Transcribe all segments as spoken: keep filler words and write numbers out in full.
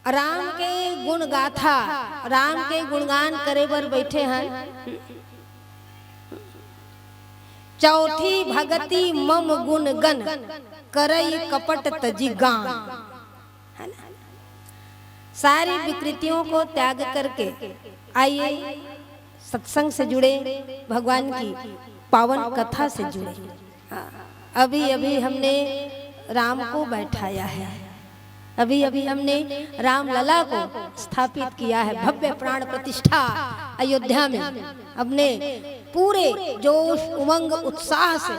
राम के गुण गाथा, राम के गुणगान करे बर बैठे हन। चौथी भगति मम गुण गन, करई कपट तजि गान। है ना? सारी विकृतियों को त्याग करके आइए, सत्संग से जुड़े, भगवान की पावन कथा से जुड़े। हाँ, अभी अभी हमने राम को बैठाया है, अभी अभी हमने रामलला को स्थापित किया है, भव्य प्राण प्रतिष्ठा अयोध्या में। हमने पूरे जोश, उमंग, उत्साह से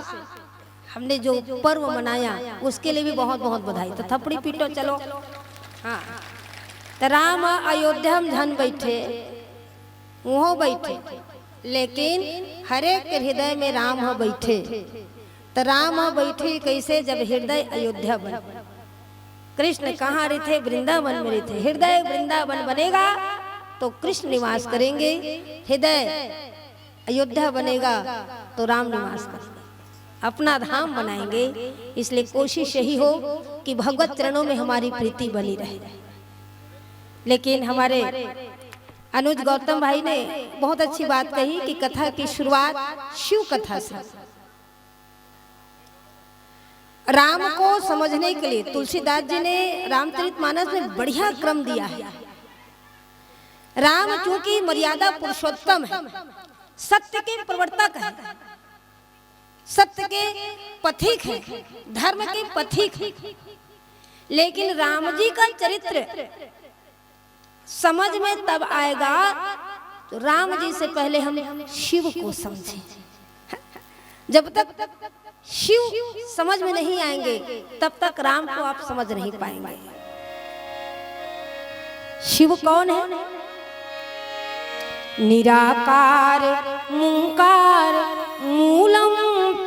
हमने जो पर्व मनाया, उसके लिए भी बहुत बहुत बधाई। तो थपड़ी पीटो, चलो। हाँ, तो राम अयोध्या में झन बैठे, वहाँ बैठे, लेकिन हरेक के हृदय में राम ह बैठे। तो राम ह बैठे कैसे? जब हृदय अयोध्या बन, कृष्ण कहाँ रहिथे? वृंदावन में रहिथे। हृदय वृंदावन बनेगा तो कृष्ण निवास करेंगे, हृदय अयोध्या बनेगा तो राम निवास करेंगे, अपना धाम बनाएंगे। इसलिए कोशिश यही हो कि भगवत चरणों में हमारी प्रीति बनी रहे। लेकिन हमारे अनुज गौतम भाई ने बहुत अच्छी बात कही कि कथा की शुरुआत शिव कथा से। राम को समझने के लिए तुलसीदास जी ने रामचरितमानस में बढ़िया क्रम दिया है। राम चूंकि मर्यादा पुरुषोत्तम है, सत्य के प्रवर्तक है, सत्य के पथिक है, धर्म के पथिक है, लेकिन राम जी का चरित्र समझ में तब आएगा तो राम जी से पहले हम शिव को समझें। जब तक शिव समझ में नहीं आएंगे, तब तक राम को आप समझ नहीं पाएंगे। शिव कौन है? निराकार मूंकार मूलम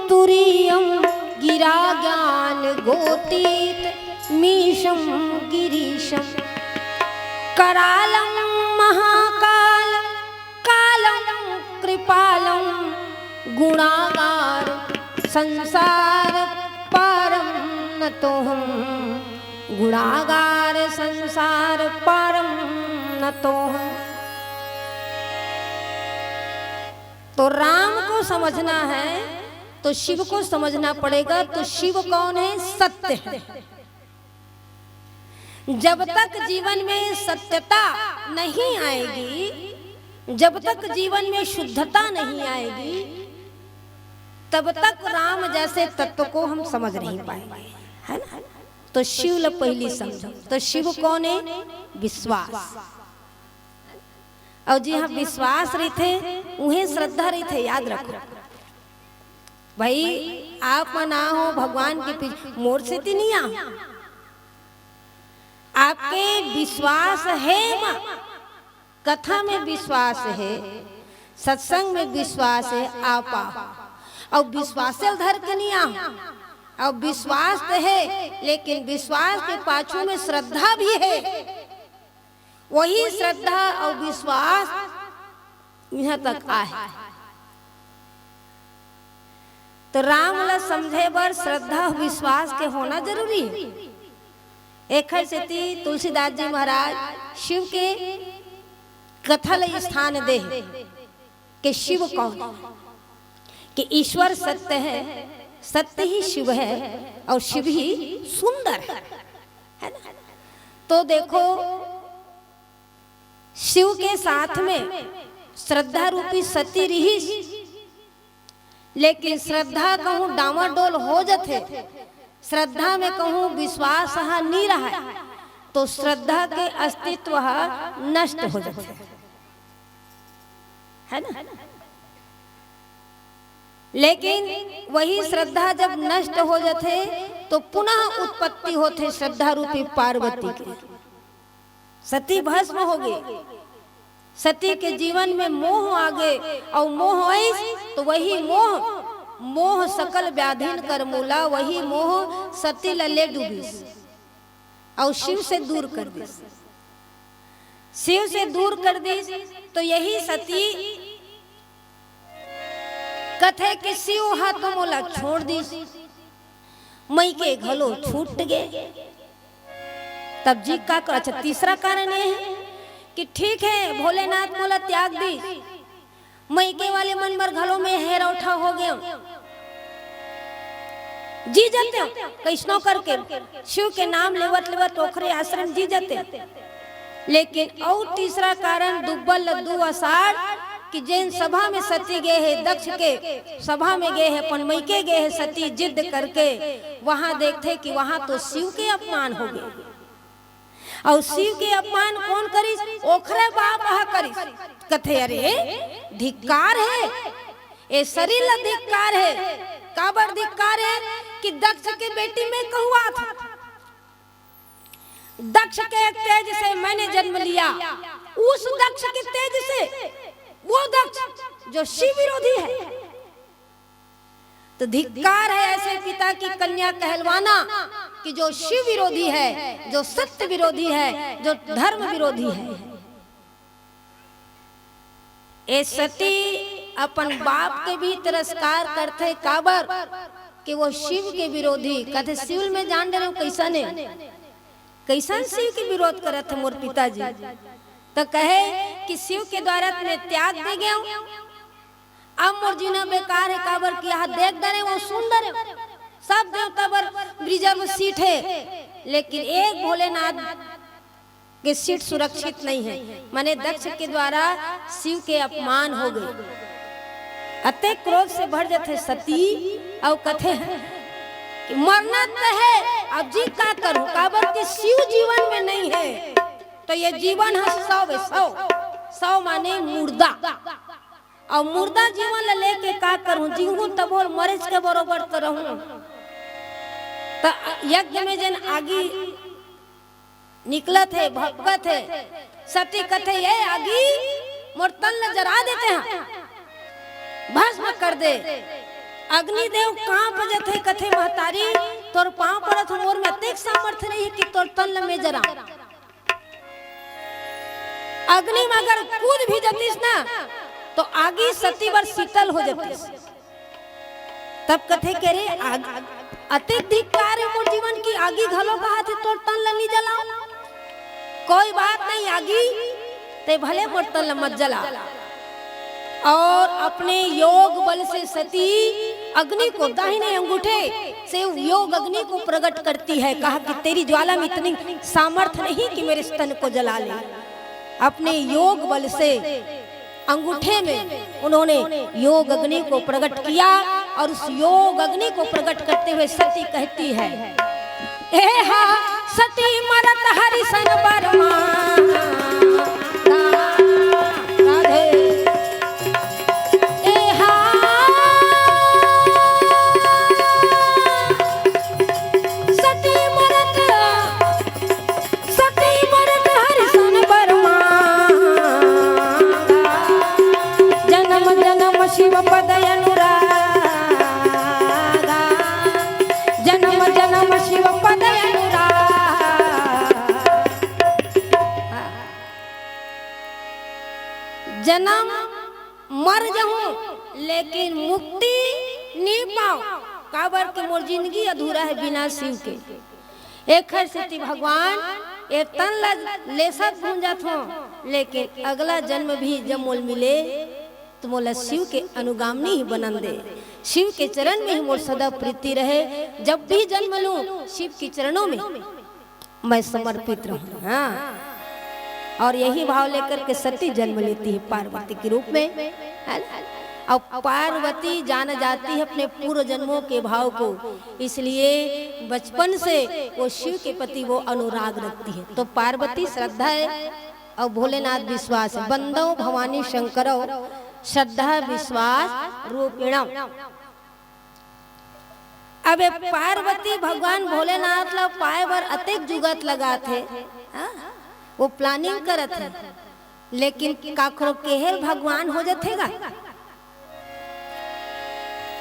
तुरीयम, गिरा ज्ञान गोतीत मीशम गिरीशम। करालं महाकालं कालं कृपालं, गुणागार संसार पारं नतोऽहम्। गुणागार संसार पारं नतोऽहम्। तो राम को समझना है तो शिव को समझना पड़ेगा। तो शिव कौन है? सत्य है। जब तक जीवन में सत्यता नहीं आएगी, जब तक जीवन में शुद्धता नहीं आएगी, तब तक राम जैसे तत्व को हम समझ नहीं पाएंगे, है ना? तो शिव ल पहली समझो। तो शिव कौन है? विश्वास। और जी हाँ, विश्वास रहिथे, उहें श्रद्धा रहिथे, याद रखो। भाई, आप मन आ हो भगवान के पीछे, मोर सेती नहीं आ। आपके विश्वास है माँ, कथा में विश्वास है, सत्संग में विश्वास है, आप आओ। और विश्वास ल धर के नहीं आओ। और विश्वास तो है, लेकिन विश्वास के पाछू में श्रद्धा भी है। वही श्रद्धा और विश्वास यहाँ तक आए। तो राम ला समझे बर श्रद्धा, विश्वास के होना जरूरी है। एखर सेती तुलसीदास जी महाराज शिव के कथा ला स्थान दे हे कि शिव कौन है, कि ईश्वर सत्य है, सत्य ही शिव है और शिव ही सुंदर है, है ना? तो देखो, शिव के साथ में श्रद्धा रूपी सती रिहिस, लेकिन श्रद्धा कहूँ डामाडोल हो जथे, श्रद्धा में कहूँ विश्वास ह नी रहय, तो श्रद्धा के अस्तित्व ह नष्ट हो जथे, है ना? लेकिन वही श्रद्धा जब नष्ट हो जथे, तो पुनः उत्पत्ति होथे श्रद्धा रूपी पार्वती के। सती भस्म हो गई। सती के जीवन में मोह आ गए और मोह आइस तो वही मोह, मोह सकल व्याधिन कर मूला, वही मोह सती ला ले डूबिस और शिव से दूर कर दिस। शिव से दूर कर दिस तो यही सती कथे कि शिव हा तो मोला छोड़ दिस, मइके घलो छूट गे। तब जी का कर, अच्छा, तीसरा कारण ये है कि ठीक है, भोलेनाथ मोला त्याग दी, मइके वाले मन बर घलो में हेरौठा हो गयो। जी जतेंव, कइसनो करके शिव के नाम लेवत लेवत ओखरे आश्रम जी जतेंव। लेकिन अउ तीसरा कारण, दुब्बा ल दू असाढ़, कि जेन सभा में सती गे हे, दक्ष के सभा में गे हे, अपन मइके गे हे सती जिद करके, वहां देखथे कि वहां तो शिव के अपमान हो गे। अउ शिव के अपमान कोन करिस? ओखरे बाप ह करिस। कथे, "अरे, धिक्कार हे, ए सती ल धिक्कार हे।" काबर धिक्कार हे? कि दक्ष के बेटी में कहूं आत हंव। दक्ष के तेज से मैंने जन्म लिया, उस दक्ष के तेज से, वो दक्ष जो शिव विरोधी है। तो धिक्कार है ऐसे पिता की कन्या कहलवाना कि जो शिव विरोधी है, जो सत्य विरोधी है, जो धर्म विरोधी है। ए सती अपन बाप के भी तिरस्कार करथे, काबर कि वो शिव के विरोधी। कथे, "शिव ल मैं जान डरेंव, कइसन हे, कइसन शिव के विरोध करत हे मोर पिताजी।" त कहे कि शिव के द्वारा मैं त्याग दे गेंव, अब मोर जीना बेकार हे, काबर कि एहा देख डरेंव, वो सुन डरेंव, सब देवता बर reserve seat हे, लेकिन एक भोलेनाथ के seat सुरक्षित नहीं है। माने दक्ष के द्वारा शिव के अपमान हो गे। अतेक क्रोध से भर जथे सती, अउ कथे कि मरना त हे, अब जी का करहूं, काबर कि शिव जीवन में नहीं है, तो ये जीवन ह शव हे, शव, शव माने मुर्दा। अउ मुर्दा जीवन ल लेके का करहूं, जीहूं तभो ल मरेच के बरोबर त रहूं। त यज्ञ में जेन आगी निकलत हे, भभकत हे, सती कथे, "ए आगी, मोर तन ल जरा दे तेंहा, भस्म कर दे।" अग्निदेव कांप जथे, कथे, "महतारी, तोर पांव परत हंव, मोर में अतेक सामर्थ्य नहीं हे कि तोर तन ल मैं जरांव।" अग्नि में अगर कूद भी जतिस ना, तो आगी सती बर शीतल हो जतिस। तब कथे के, "रे आग, अतेक धिक्कार हे मोर जीवन की, आगी घलो कहत हे तोर तन ल नी जलांव। कोई बात नहीं आगी, तें भले मोर तन ल मत जला।" और अपने योग बल से सती अग्नि को, दाहिने अंगूठे से योग अग्नि को प्रकट करती है। कहा कि तेरी ज्वाला में इतनी सामर्थ्य नहीं कि मेरे तन को जला ले। अपने योग बल से अंगूठे में उन्होंने योग अग्नि को प्रकट किया और उस योग अग्नि को प्रकट करते हुए सती कहती है, "एहा सती मरत हरिसन बरमादा।" राधे। एहा सती मरत, सती मरत हरिसन बरमादा। जन्म जन्म शिव पद अनुरागा, जन्म जन्म शिव पद अनुरागा। जन्म मर जहूं, लेकिन मुक्ति नी पांव, काबर के मोर जिंदगी अधूरा हे बिना शिव के। एखर सेती भगवान, ए तन ल लेसत भूंजत हों, लेकिन अगला जन्म भी जब मोल मिले, त मोला शिव के अनुगामिनी ही बनन दे, शिव के चरण में ही मोर सदा प्रीति रहे। जब भी जन्म लूं, शिव के चरणों में मैं समर्पित रहूं। हाँ, और यही भाव लेकर के सती जन्म लेती है पार्वती के रूप में, है ना? और पार्वती जाना जाती है अपने पूर्व जन्मों के भाव को, इसलिए बचपन से वो शिव के प्रति वो अनुराग रखती है। तो पार्वती श्रद्धा है और भोलेनाथ विश्वास है। बंदौ भवानी शंकरौ श्रद्धा विश्वास रूपिणौ। अब ए पार्वती भगवान भोलेनाथ ला पाए बर अतेक जुगत लगात हे, हाँ? वो planning करत हे, लेकिन काखरो केहे भगवान हो जथे गा?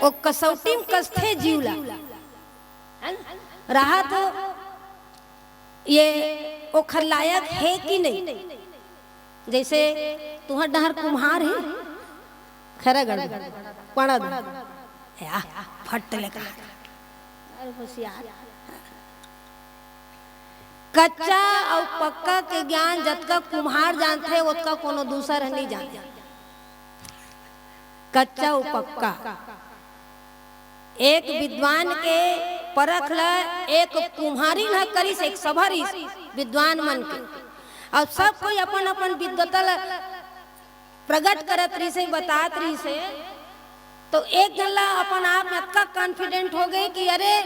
वो कसौटी म कसथे जीव ला, है ना? रहा तो ये ओखर लायक हे कि नहीं? जैसे तुहर डहर कुम्हार हे, खैरागढ़ में, पड़द में, या, फट ले कहा, अरे होशियार। कच्चा अउ पक्का के ज्ञान जतका कुम्हार जानथे, ओतका कोनो दूसर ह नइ जानय। कच्चा अउ पक्का। एक विद्वान के परख ल एक कुम्हारिन ह करिस, एक सभा रिहिस विद्वान मन के, अउ सब कोई अपन-अपन विद्वता ल प्रगट करत रिहिसे, बतात रिहिसे, तो एक झन ला अपन आप में अतका confident हो गे कि अरे,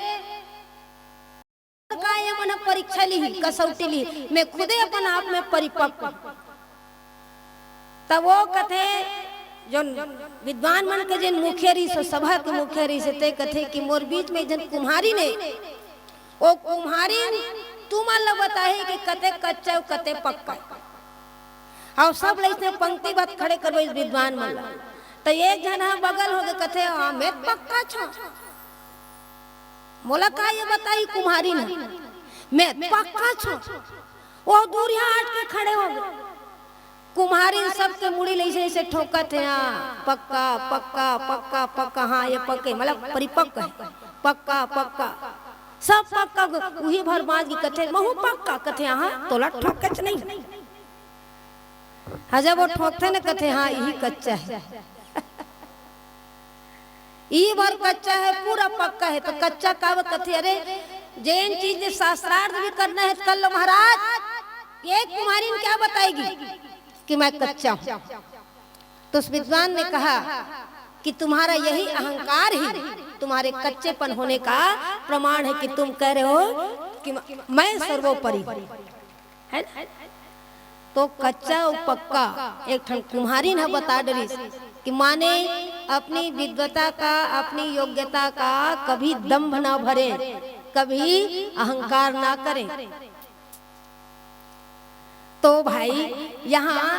का ये मन ह परीक्षा लिही, कसौटी लिही, मैं खुदे अपन आप में परिपक्व हूँ। तब वो कथे, जोन विद्वान मन के जेन मुखिया रिहिस, सभा के मुखिया रिहिस, ते कथे कि मोर बीच में एक झन कुम्हारिन हे, ओ कुम्हारिन तुमन ल बताही कि कते कच्चा अउ कते पक्का। अउ सब ल अइसने पंक्तिबद्ध खड़े करबे विद्वान मन ल। त एक झन ह बगल होके कथे, "हाँ, मैं पक्का छौं।" मोला का ये बताही कुम्हारिन ह, मैं पक्का छौं। वो दूरिहा हट के खड़े हो गे। कुम्हारिन सबके मुड़ी ल अइसे अइसे ठोकत हे, हाँ, पक्का, पक्का, पक्का, पक्का, हाँ, ये पक्के, मतलब परिपक्व हे, पक्का, पक्का, सब पक्का। उही भर बाँच गे, कथे, "महूँ पक्का।" कथे, "हाँ, तोला ठोकेच नहीं।" हाँ, जब वो ठोकथे न, कथे, "हाँ, इही कच्चा हे।" ई बर कच्चा हे, पूरा पक्का हे। तो कच्चा काबर कथे? अरे, जेन चीज में शास्त्रार्थ भी करना है, कर लो महाराज। ये कुम्हारिन क्या बताएगी कि मैं कच्चा हूँ? तो उस विद्वान ने कहा कि तुम्हारा यही अहंकार ही तुम्हारे कच्चेपन होने का प्रमाण है कि तुम कह रहे हो कि म-, मैं सर्वोपरि हूँ। है ना? तो कच्चा अउ पक्का एक ठन कुम्हारिन ह बता डरिस कि माने अपनी विद्वता का, अपनी योग्यता का कभी दंभ ना भरे, कभी अहंकार ना करे। तो भाई, यहाँ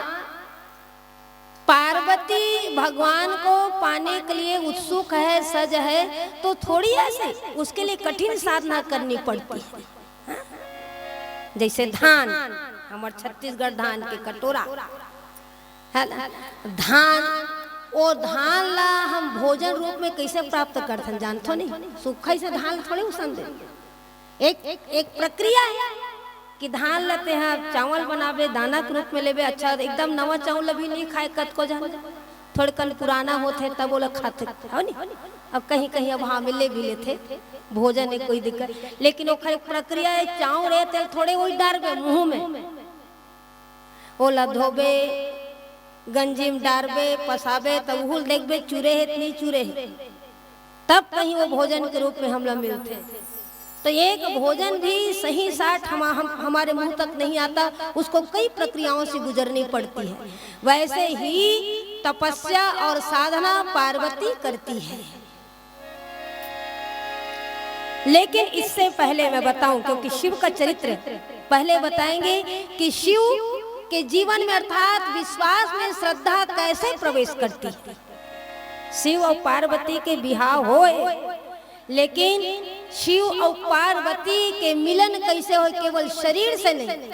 पार्वती भगवान को पाने के लिए उत्सुक है, सज है, तो थोड़ी ऐसे उसके लिए कठिन साधना करनी पड़ती है। हाँ? जैसे धान, हमर छत्तीसगढ़ धान के कटोरा, है ना? धान, ओ धान ला हम भोजन रूप में कैसे प्राप्त करथन, जानथो नहीं? सूखा से धान थोड़े उसन दे। एक, एक प्रक्रिया है कि धान ल तेहा चावल बनाबे, दाना के रूप में लेबे, अच्छा, एकदम नवा चावल अभी नहीं खाए कतको झन, थोड़कन पुराना होथे तब ओला खाथे, हो नी? अब कहीं कहीं अब हाँ मिले भी लेथे, भोजन है कोई दिक्कत, लेकिन ओखर एक प्रक्रिया है, चाउर है, तेल थोड़े वही डारबे मुंह में, ओला धोबे, गंजी में डारबे, पसाबे, तब उहुल देखबे चूरे हे त नहीं चूरे हे, तब कहीं वो भोजन के रूप में हमला मिलथे। तो एक भोजन भी सही साठ हम, हम, हमारे मुंह तक नहीं आता, उसको कई प्रक्रियाओं से गुजरनी पड़ती है। वैसे ही तपस्या और साधना पार्वती करती है। लेकिन इससे पहले मैं बताऊं, क्योंकि शिव का चरित्र पहले बताएंगे कि शिव के जीवन में अर्थात विश्वास में श्रद्धा कैसे प्रवेश करती है। शिव और पार्वती के बिहाव होए, लेकिन शिव और पार्वती के मिलन कैसे होए? केवल शरीर से नहीं।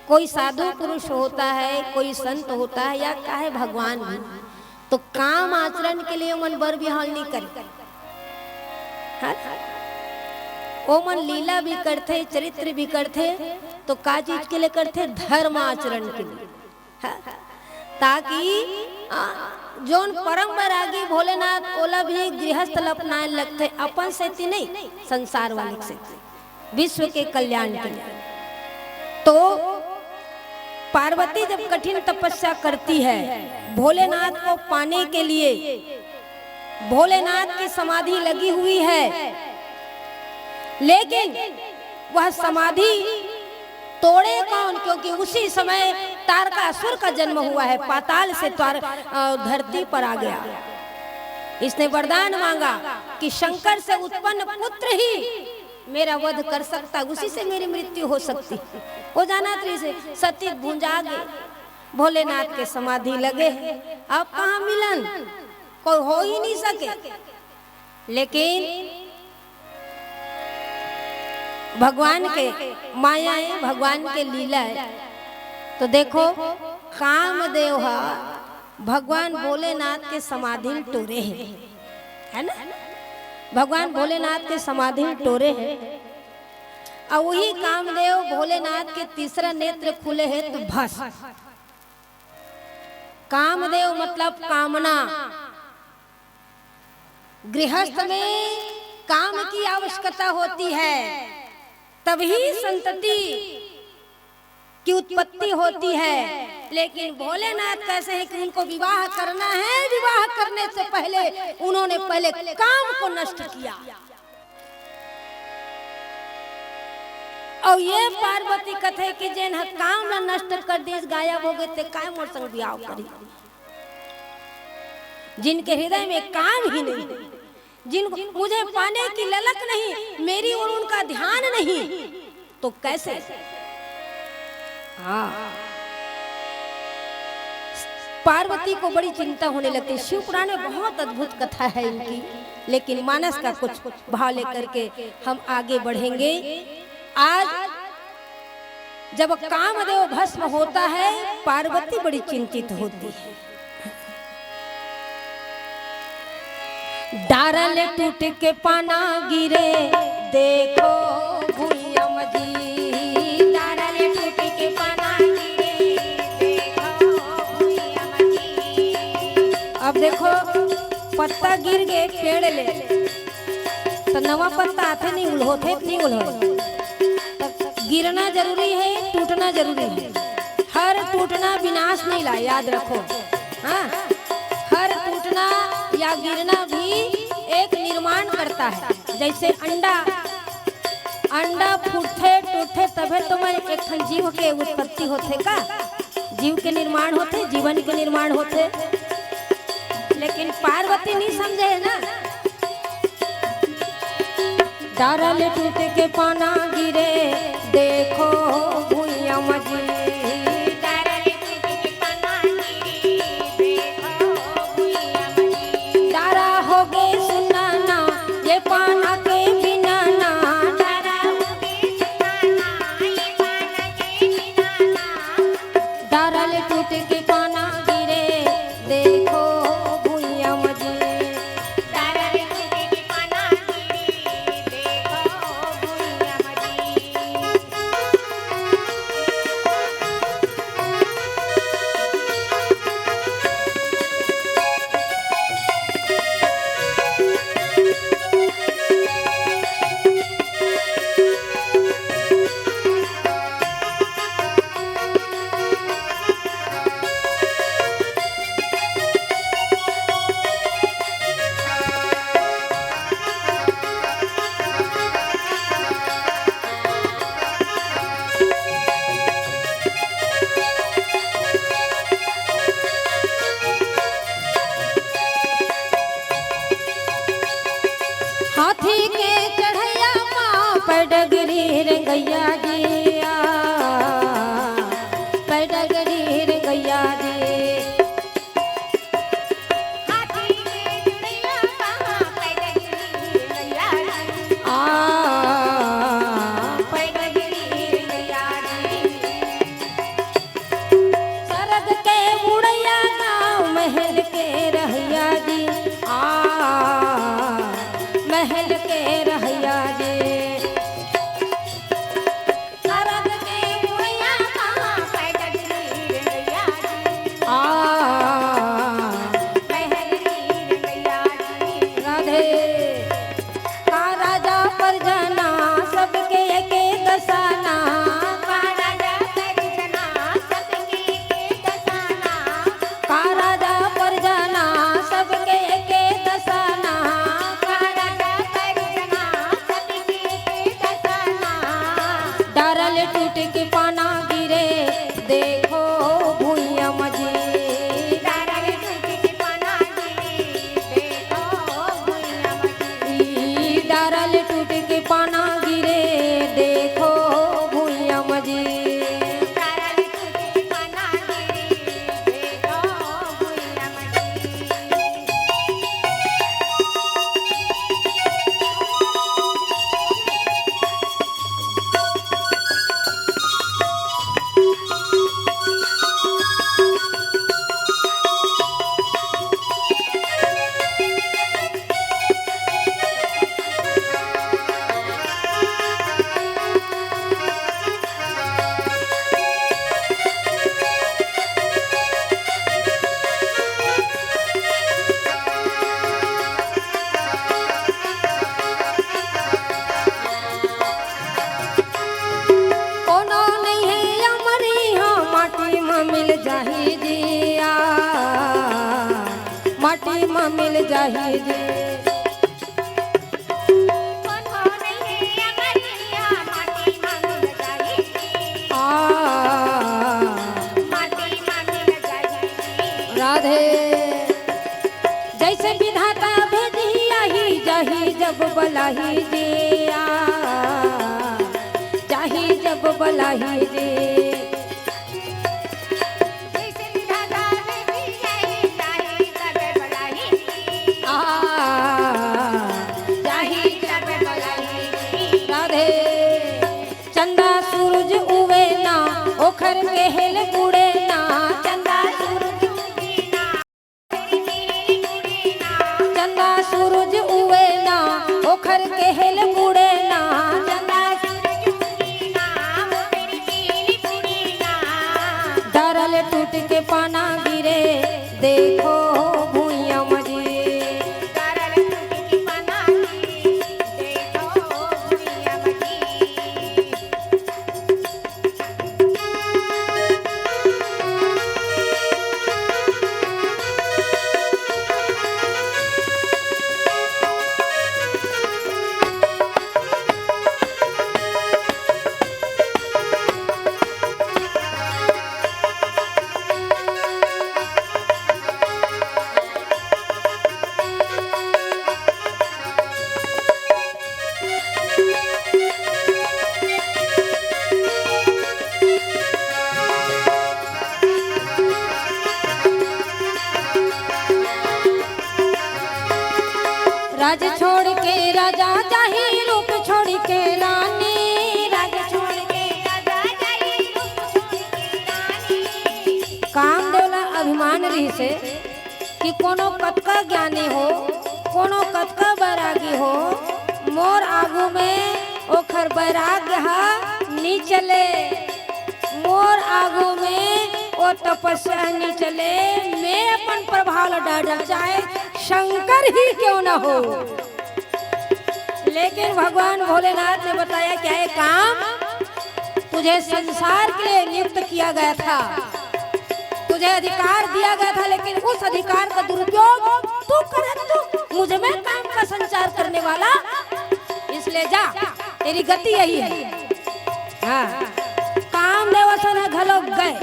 कोई साधु पुरुष होता है, कोई संत होता है, या काहे भगवान भी, तो काम आचरण के लिए ओमन बर बिहाव नहीं करे। हाँ? ओमन लीला भी करथे, चरित्र भी करथे, तो का चीज के लिए करथे? धर्म आचरण के लिए। हाँ? ताकि, आ, जोन परम बैरागी भोलेनाथ, ओला भी गृहस्थ ल अपनाए लगथे, अपन सेती नहीं, संसार वाले के सेती, विश्व के कल्याण के लिए। तो पार्वती जब कठिन तपस्या करती है भोलेनाथ को पाने के लिए, भोलेनाथ की समाधि लगी हुई है, लेकिन वह समाधि तोड़े कौन? क्योंकि उसी समय तारकासुर का जन्म हुआ है, पाताल से तार-, अ, धरती पर आ गया। इसने वरदान मांगा कि शंकर से उत्पन्न पुत्र ही मेरा वध कर सकता, उसी से मेरी मृत्यु हो सकती। वो जानत रहिसे, सती भुंजा गे, भोलेनाथ के समाधि लगे हे, अब कहाँ मिलन, कोई हो ही नहीं सके। लेकिन भगवान के माया है, भगवान के लीला है। तो देखो, कामदेव हा भगवान भोलेनाथ के समाधि ल टोरे हे, है ना? भगवान भोलेनाथ के समाधि टोरे हे, अउ वही कामदेव भोलेनाथ के तीसरा नेत्र खुले हे तो भस्म। कामदेव मतलब कामना। गृहस्थ में काम की आवश्यकता होती है, तभी संतति की उत्पत्ति होती है। लेकिन भोलेनाथ कैसे हैं कि उनको विवाह करना है, विवाह करने से पहले उन्होंने पहले काम को नष्ट किया। अउ ये पार्वती कथे कि जेन ह काम ला नष्ट कर दिस, गायब हो गे, ते काय मोर संग बियाह करी? जिनके हृदय में काम ही नहीं, जिनको मुझे पाने की ललक नहीं, मेरी ओर उनका ध्यान नहीं, तो कैसे? हाँ, पार्वती को बड़ी चिंता होने लगती। शिव पुराण में बहुत अद्भुत कथा है इनकी, लेकिन मानस का कुछ भाव लेकर के हम आगे बढ़ेंगे। आज जब कामदेव भस्म होता है, पार्वती बड़ी चिंतित होती है। डारा ले टूट के पाना गिरे, देखो भुइयां म जी। डारा ले टूट के पाना गिरे, देखो भुइयां म जी। अब देखो, पत्ता गिर गे पेड़ ले, त नवा पत्ता आथे, नहीं उलहोथे, नहीं उलहोथे। त गिरना जरूरी है, टूटना जरूरी है। हर टूटना विनाश नहीं लाए, याद रखो। हाँ, हर टूटना या गिरना भी एक निर्माण करता है। जैसे अंडा, अंडा फूटथे, टूटथे, तभे तो मैं एक ठन जीव के उत्पत्ति होथे का, जीव के निर्माण होथे, जीवन के निर्माण होथे। लेकिन पार्वती नहीं समझे है ना। डारा ले टूट के पाना गिरे, देखो भुइयां म जी। डारा ले टूट के पाना गिरे, देखो भुइयां म जी। डारा हो गे सुन्ना ना, ये पाना के बिना ना। डारा हो गे सुन्ना ना, ये पाना के बिना ना। डारा ले टूट के पाना गिरे, देखो भुइयां म जी। डारा ले टूट के पाना गिरे, देखो भुइयां म जी। हाथी के चढ़ैया पाँव पे डगरी रे गैया जी, आ, पे डगरी रे गैया जी। हाथी के चढ़ैया पाँव पे डगरी रे गैया जी। आ, पे डगरी रे गैया जी। सरग के मुड़ैया गाँव महल के रहैया जी, आ, महल के रहैया जी। सरग के मुड़ैया गाँव महल के रहैया जी, आ, महल के रहैया जी। राधे। का राजा परजना सबके एके दसाना। का राजा परजना सबके एके दसाना। का राजा परजना सबके एके दसाना। का राजा परजना सबके एके दसाना। डारा ले टूट के पाना गिरे, देखो भुइयां म जी। डारा ले टूट के पाना गिरे, देखो भुइयां म जी। डारा ले टूट के पाना गिरे, देखो भुइयां म जी। डारा ले टूट के पाना गिरे, देखो भुइयां म जी। मिल जाही जी। कोन हो नहीं है अमरिया, माटी मा मिल जाही जी। आ, माटी मा मिल जाही जी। राधे। जैसे विधाता भेजी आही, जाही जब बलाही जी। आ, जाही जब बलाही जी। आ, राधे। चंदा सूरज उवे ना, ओखर केहेल बुड़े ना। चंदा सूरज उवे ना, चंदा सूरज उवे ना, ओखर केहेल बुड़े ना। चंदा सूरज उवे ना, ओखर केहेल बुड़े ना। डरल टूट के पाना गिरे, देखो भुइयां मजी। डरल टूट के पाना गिरे, देखो भुइयां मजी। राज छोड़ के राजा जाही, रूप छोड़ के रानी। राज छोड़ के राजा जाही, रूप छोड़ के रानी। कामदेव ला अभिमान रहिसे कि कोनो कतका ज्ञानी हो, कोनो कतका बैरागी हो, मोर आगू में ओखर बैराग्य ह नी चले। मोर आगू में ओ तपस्या नी चले। मैं अपन प्रभाव ल डार डर, चाहे शंकर ही क्यों न हो। लेकिन भगवान भोलेनाथ ने बताया, क्या ये काम तुझे संसार के लिए नियुक्त किया गया था, तुझे अधिकार दिया गया था, लेकिन उस अधिकार का दुरुपयोग तू करे, तू मुझ में काम का संचार करने वाला, इसलिए जा, तेरी गति यही है। हाँ, कामदेव असन घलो गए,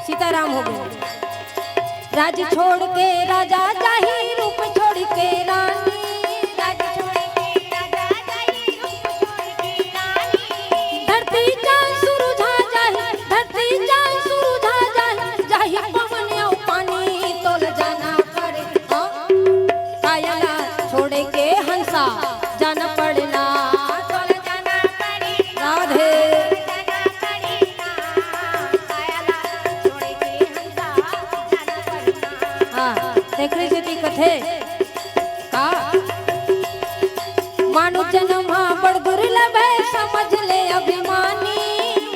सीताराम हो गए। राज छोड़ के राजा जाही, रूप छोड़ के रानी। राज छोड़ के राजा जाही, रूप छोड़ के रानी। धरती चांद सुरुझा जाही, धरती चांद सुरुझा जाही, जाही पवन अउ पानी, तोल जाना पड़े। हाँ? काया ला छोड़ के हंसा जाना पड़ना। राधे। हाँ, तेखरे सेती कथे का? मानुष जन्म हा बड़ दुर्लभ है, समझ ले अभिमानी।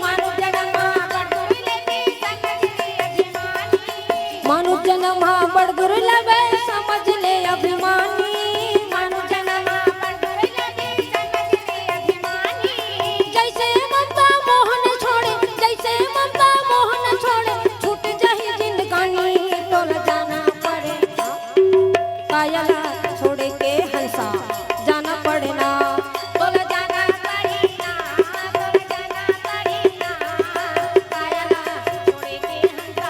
मानुष जन्म हा बड़ दुर्लभ है, समझ ले अभिमानी। मानुष जन्म हा बड़ दुर्लभ है, समझ ले अभिमानी। मानुष जन्म हा बड़ दुर्लभ है, समझ ले अभिमानी। जैसे ममता मोहन छोड़े, जैसे ममता मोहन छोड़े, छूट जाही जिंदगानी, तोला जाना पड़े। काया ला छोड़ के हंसा जाना पड़ना। तोला जाना पड़ना, तोला जाना पड़ना। काया ला छोड़ के हंसा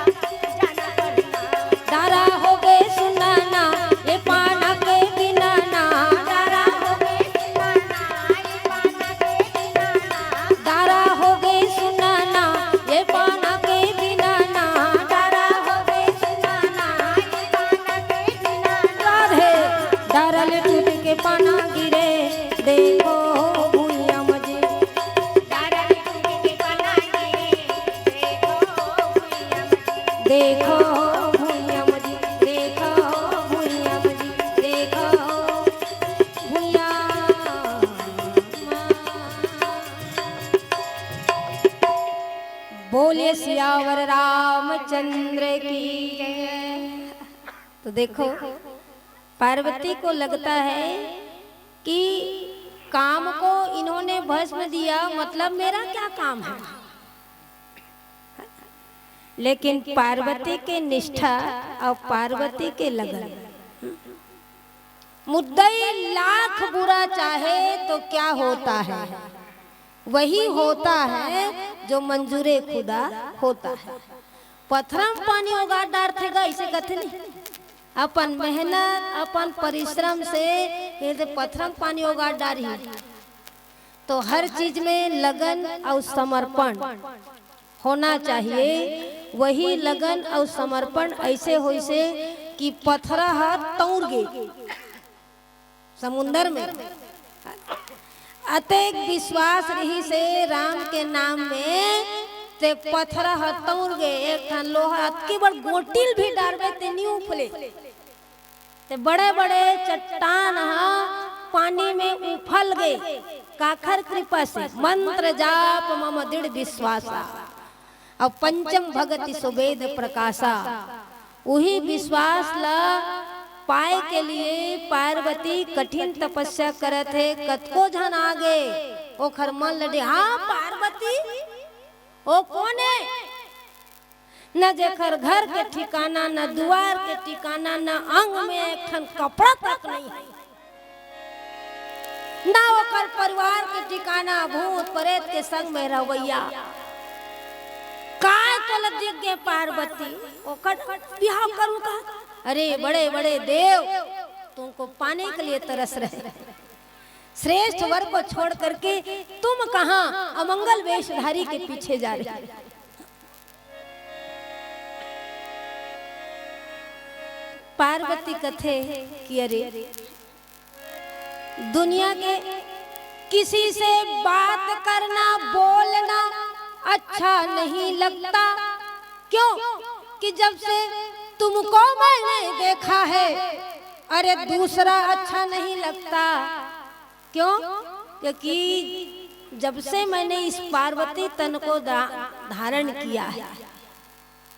डारा होगे सुनाना, ये पाना के बिना ना। डारा होगे सुनाना, ये पाना के बिना ना। डारा होगे सुनाना, ये पाना के बिना ना। डारा होगे सुनाना, ये पाना के बिना ना। राधे। डारा ले टूट के पाना गिरे, देखो भुइयां मजी। डारा ले टूट के पाना गिरे, देखो भुइयां मजी। देखो भुइयां मजी, देखो भुइयां मजी, देखो भुइयां म। बोलिए सियावर रामचंद्र की जय। तो देखो, पार्वती को लगता है कि काम को इन्होंने भस्म दिया, मतलब मेरा क्या काम है? लेकिन पार्वती के निष्ठा और पार्वती के लगन, मुद्दई लाख बुरा चाहे तो क्या होता है, वही होता है जो मंजूरे खुदा होता है। पथरा म पानी ओगार डारथे गा, अइसे कथे नहीं। अपन मेहनत, अपन परिश्रम से ये दे पथरा म पानी ओगार डारही, तो हर चीज में लगन अउ समर्पण होना चाहिए। वही लगन अउ समर्पण अइसे होइसे कि पथरा ह तौर गे समुंदर में। अतेक विश्वास रहिसे राम के नाम में, ते पथरा ह तौर गे। एक ठन लोहा अतकी बड़ गोटिल भी डारबे ते नी उफले। ते बड़े-बड़े चट्टान ह पानी में उफल गे। काखर कृपा से? मंत्र जाप मम दृढ़ विश्वासा, अउ पंचम भगति सुबेद प्रकाशा। उही विश्वास ला पाए के लिए पार्वती कठिन तपस्या करत हे। कतको झन आगे ओखर मन ल डे, हाँ पार्वती, ओ कोन हे? न जेकर घर के ठिकाना, न दुआर के ठिकाना, न अंग में एक ठन कपड़ा तक नहीं है, न ओकर परिवार के ठिकाना, भूत प्रेत के संग में रहवैया। काय तोला दिख गे पार्वती, ओकर बिहाव करूं का? अरे बड़े बड़े देव तुमको पाने के लिए तरस रहे, श्रेष्ठ वर को छोड़ करके तुम कहां अमंगल वेशधारी के पीछे जा रहे। पार्वती कथे कि अरे, दुनिया के किसी से बात करना, बोलना अच्छा नहीं लगता। क्यों? कि जब से तुमको मैंने देखा है, अरे दूसरा अच्छा नहीं लगता। क्यों? क्योंकि जब से मैंने इस पार्वती तन को धा-, धारण किया है,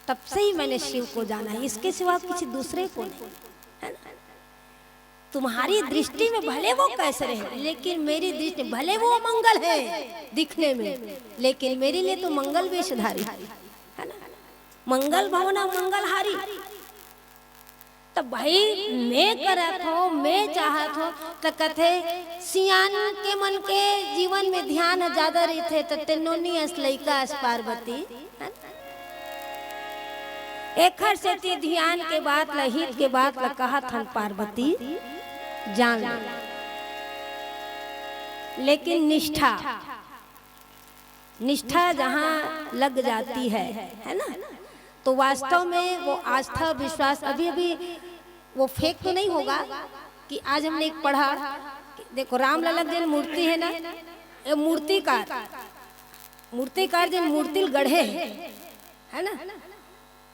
तब से ही मैंने शिव को जाना है, इसके सिवा किसी दूसरे को नहीं, है ना? तुम्हारी दृष्टि में भले वो कैसे रहे, लेकिन मेरी दृष्टि में भले वो अमंगल है दिखने में, लेकिन मेरे लिए तो मंगल वेशधारी है ना, मंगल भवना मंगलहारी। त भाई, मैं करत हूँ, मैं चाहत हूँ, त कथे सियान के मन के जीवन में ध्यान ज्यादा रहिथे, त तेनोनी अस लइका अस पार्वती, है ना? एखर सेती ध्यान के बात ल, हित के बात ल कहत हन पार्वती, जान ले। लेकिन निष्ठा, निष्ठा जहाँ लग जाती है, है ना, तो वास्तव में वो आस्था, विश्वास, अभी अभी वो फेक तो नहीं होगा कि आज हमने एक पढ़ा कि देखो, रामलला के जेन मूर्ति है ना, ये मूर्तिकार, मूर्तिकार जेन मूर्ति ल गढ़े है, है ना,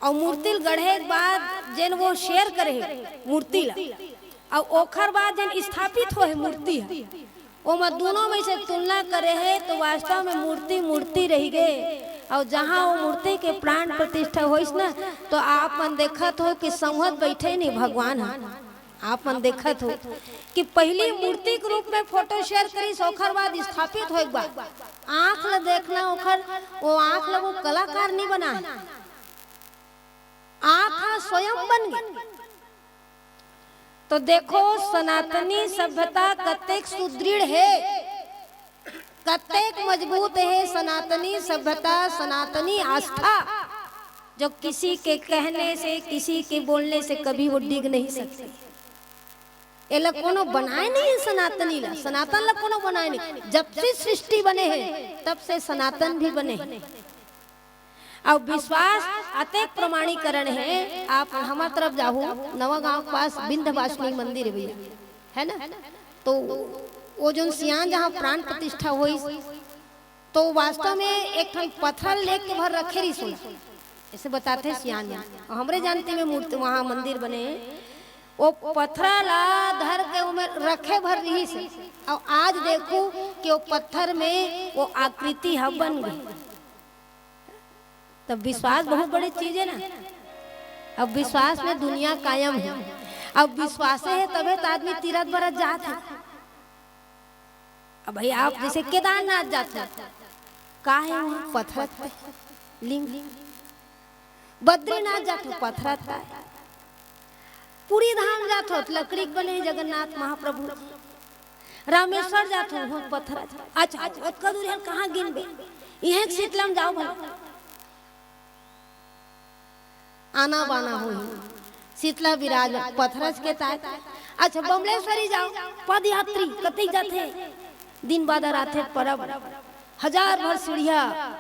अउ मूर्ति ल गढ़े के बाद जेन वो शेयर करे हे मूर्ति ला, अउ ओखर बाद जेन स्थापित होए हे मूर्ति ह, ओमा दूनों में से तुलना करे हे, तो वास्तव में मूर्ति मूर्ति रहि गे। अउ जहाँ वो मूर्ति के प्राण प्रतिष्ठा होइस ना, तो आप मन देखत हो कि संवत बैठे नहीं भगवान ह। आप मन देखत हो कि पहली मूर्ति के रूप में फोटो शेयर करिस, ओखर बाद स्थापित होए के बाद आँख ल देखना, ओखर वो आँख ल वो कलाकार नहीं बनाए, आँख ह स्वयं बन गे। तो देखो, सनातनी सभ्यता कतेक सुदृढ़ हे, कतेक मजबूत हे सनातनी सभ्यता, सनातनी आस्था, जो किसी के कहने से, किसी के बोलने से कभी वो डिग नहीं सकती। एला कोनो बनाए नहीं हे सनातनी ला, सनातन ला कोनो बनाए नहीं। जब से सृष्टि बने हे, तब से सनातन भी बने हे। अउ विश्वास अतेक प्रमाणीकरण हे। आप हमर तरफ जाहू, नवा गांव के पास विंध्यवासिनी मंदिर हे भैया, है ना? तो वो जोन सियान जहाँ प्राण प्रतिष्ठा होइस, तो वास्तव में एक ठन पत्थर लेके भर रखे रहिस ओला, ऐसे बताथे सियान मन। अउ हमरे जानती में मूर्ति, वहाँ मंदिर बने हे, वो पत्थर ला धर के ओमे रखे भर रहिस हे। अउ आज देखू कि वो पत्थर में वो आकृति ह बन गे। तब विश्वास बहुत बड़े चीज हे ना। अब विश्वास में दुनिया कायम हे। अब विश्वास हे तभे तो आदमी तीरथ बरत जात हे। अब भाई, आप जैसे केदारनाथ जात हो, का हे वहाँ? पत्थर हे, लिंग। बद्रीनाथ जात हो, पत्थर हे। पूरी धाम जात होत, लकड़ी के बने जगन्नाथ महाप्रभु। रामेश्वर जात होत, पथरा। अच्छा, ओतका दूर हे, कहाँ गिनबे? इहें के शीतला म जाव भला। आना बाना होही। शीतला विराज पथरस के ताय। अच्छा, बमलेश्वरी जाव, पदयात्री कतेक जाथे? दिन बादर आथे परब, हजार भर सीढ़िया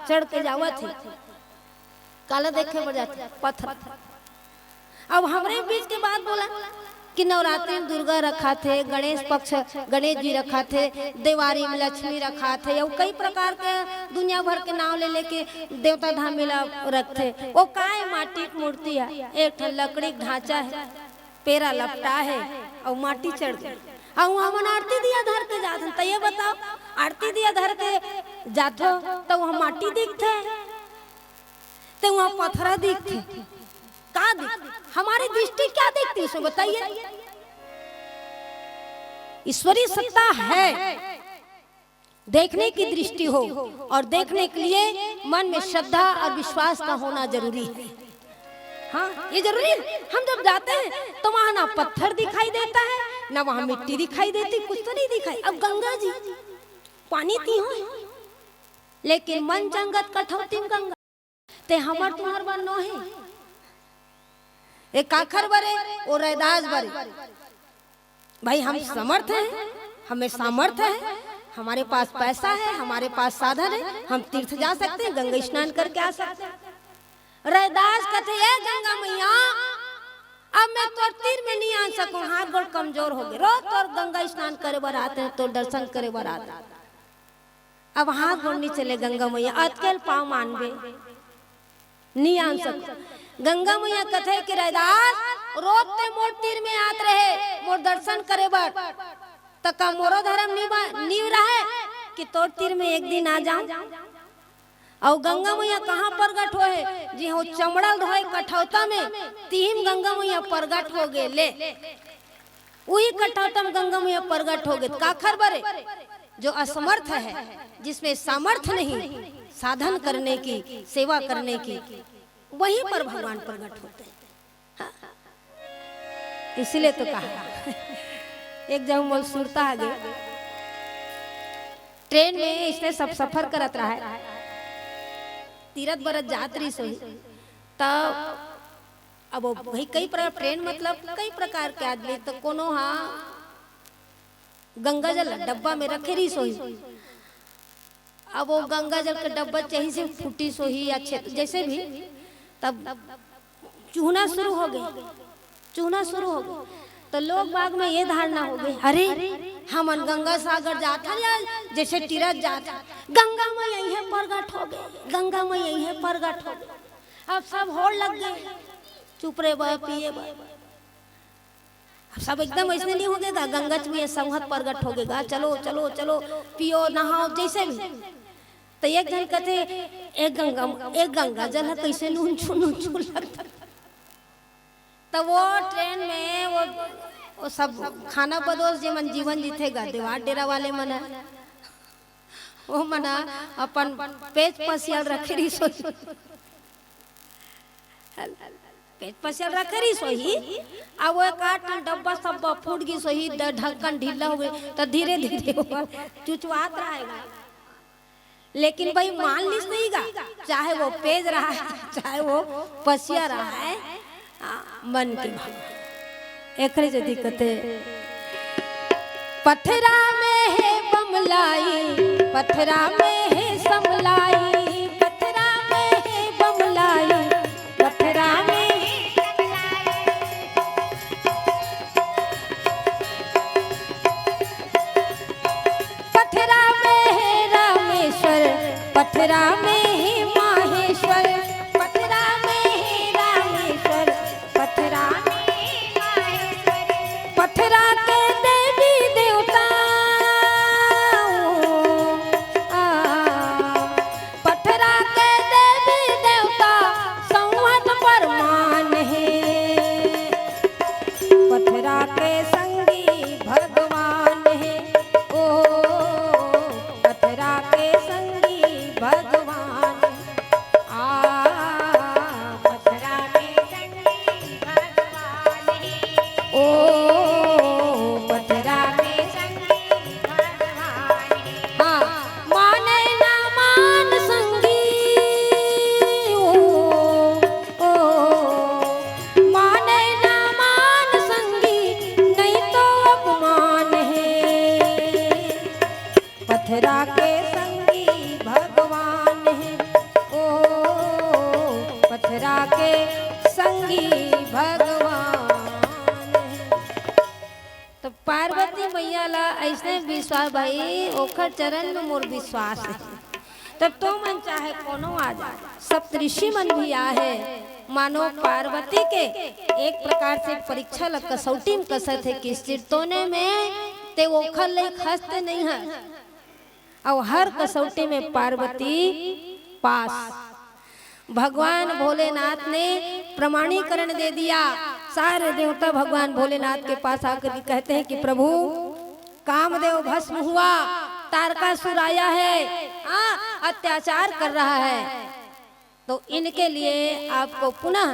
चढ़ के जावत हे। काला देखे बर जाथे? पत्थर। अब हमरे बीच के बात बोला कि नवरात्रि में दुर्गा रखाथे, गणेश पक्ष गणेश जी रखाथे, देवारी में लक्ष्मी रखाथे, अउ कई प्रकार के दुनिया भर के नाव ले लेके देवता धामी ला रखथे। वो काय? माटी के मूर्ति हे, एक ठन लकड़ी के ढांचा हे, पेरा लपटा हे अउ माटी चढ़ गे। अउ हमन आरती दिया धर के जाथन, त ये बताव, आरती दिया धर के जाथो त वहाँ माटी दिखथे, त वहाँ पथरा दिखथे? का दिख-, हमारी दृष्टि क्या देखती है, उसको बताइए। ईश्वरीय सत्ता है, देखने की दृष्टि हो, और देखने के लिए मन में श्रद्धा और विश्वास का होना जरूरी है। हाँ, ये जरूरी है। हम जब जाते हैं तो वहां ना पत्थर दिखाई देता है, ना वहां मिट्टी दिखाई देती, कुछ तो नहीं दिखाई। अब गंगा जी पानी ती हो, लेकिन मन चंगत कठौती में गंगा। ते हमर तुंहर बर नोहे। ए काखर बर ए? ओ रैदास बर ए। भाई, हम समर्थ हैं, हमें सामर्थ्य है, हमारे पास पैसा है, हमारे पास साधन है, हम तीर्थ जा सकते हैं, गंगा स्नान करके आ सकते हैं। रैदास कथे, "ए गंगा मैया, अब मैं तोर तीर में नहीं आ सकूं, हाथ गोड़ कमजोर हो गए। रोज तोर गंगा स्नान करे बर आते हैं, तोर दर्शन करे बर आते हैं।" अब हाथ गोड़ नहीं चले गंगा मैया, अतकेल पाँव मानबे, नहीं आन सको। गंगा मैया कथे कि रैदास, रोज ते मोर तीर में आत रहे, मोर दर्शन करे बर, त का मोरो धर्म नहीं बा-, नहीं रहे कि तोर तीर में एक दिन आ जाऊं? अउ गंगा मैया कहाँ प्रगट होए? जी हो, चमड़ल धोए कठौता में, तिहिम गंगा मैया प्रगट हो गे ले। उही कठौता में गंगा मैया प्रगट हो गे। काखर बर ए? जो असमर्थ है, जिसमें सामर्थ्य नहीं साधन करने की, सेवा करने की, वहीं पर भगवान प्रगट होते हैं। हाँ। इसीलिए तो कहा, एक जगह मोला सुरता आ गे, ट्रेन में इसने सब सफर करत रहा है, तीरथ बरत जात रही सोई, तब अब वो भाई कई प्रकार, ट्रेन मतलब कई प्रकार के आदमी, तो कोनो हा गंगा जल डब्बा में रखे रही सोई। अब वो गंगा जल के डब्बा चाही से फूटी सोही या छे-, जैसे भी, तब चूहना शुरू हो गए, चूहना शुरू हो गए। तो लोग बाग में ये धारणा हो गई, "अरे, हमन गंगा सागर जात हन या जैसे तीरथ जात हन, गंगा मैया यहीं प्रगट हो गए, गंगा मैया यहीं प्रगट हो गए।" अब सब होड़ लग गए, चुप रे बा, पिए बा। अब सब एकदम ऐसने नहीं हो गए गा, गंगा जी में संघत प्रगट हो गए गा, "चलो, चलो, चलो, पियो, नहाओ," जैसे भी। तो एक जन कहते, "एक गंगा, एक गंगा जल है, कैसे नून छू, नून छू लगता।" तो वो ट्रेन में वो, वो सब खाना बदोस, जे मन जीवन जीथे गा, देवार डेरा वाले मन है, वो मन अपन पेच पसियल रखे रही सोई। पेच पसियल रखे रही सोही, आ वो एक आठ ठन डब्बा सब फूट गई सोही, ड-, ढक्कन ढीला हो गई, तो धीरे धीरे वो चुचवात रहेगा। लेकिन भाई मान लिस नहीं गा, चाहे वो पेज रहा है, चाहे वो पसिया रहा है, आ, मन के भाव। एकरे जदी कते, पथरा में हे बमलाई, पथरा में हे समलाई, पथरा में हे बमलाई, पथरा में हे समलाई। पथरा में हे रामेश्वर, पथरा में हे माहेश्वर, पथरा में हे रामेश्वर, पथरा में हे माहेश्वर। पथरा के देवी देवता, आ, पथरा के देवी देवता सौहन परमान हे। पथरा के संगी भगवान हे, ओ, पथरा के संगी भगवान। त भाई ओखर चरण में मोर विश्वास हे। तब तो मन चाहे कोनो आ जाए, सप्तऋषि मन भी आहे, मानो पार्वती के एक प्रकार से परीक्षा ल कसौटी में कसत हे कि सिरतोने में ते ओखर ले खस्त नहीं है, अउ हर कसौटी में पार्वती पास। भगवान भोलेनाथ ने प्रमाणीकरण दे दिया। सारे देवता भगवान भोलेनाथ के पास आकर के कहते हैं कि प्रभु, कामदेव भस्म हुआ, तारकासुर आया है, हाँ, अत्याचार कर रहा है, तो इनके लिए आपको पुनः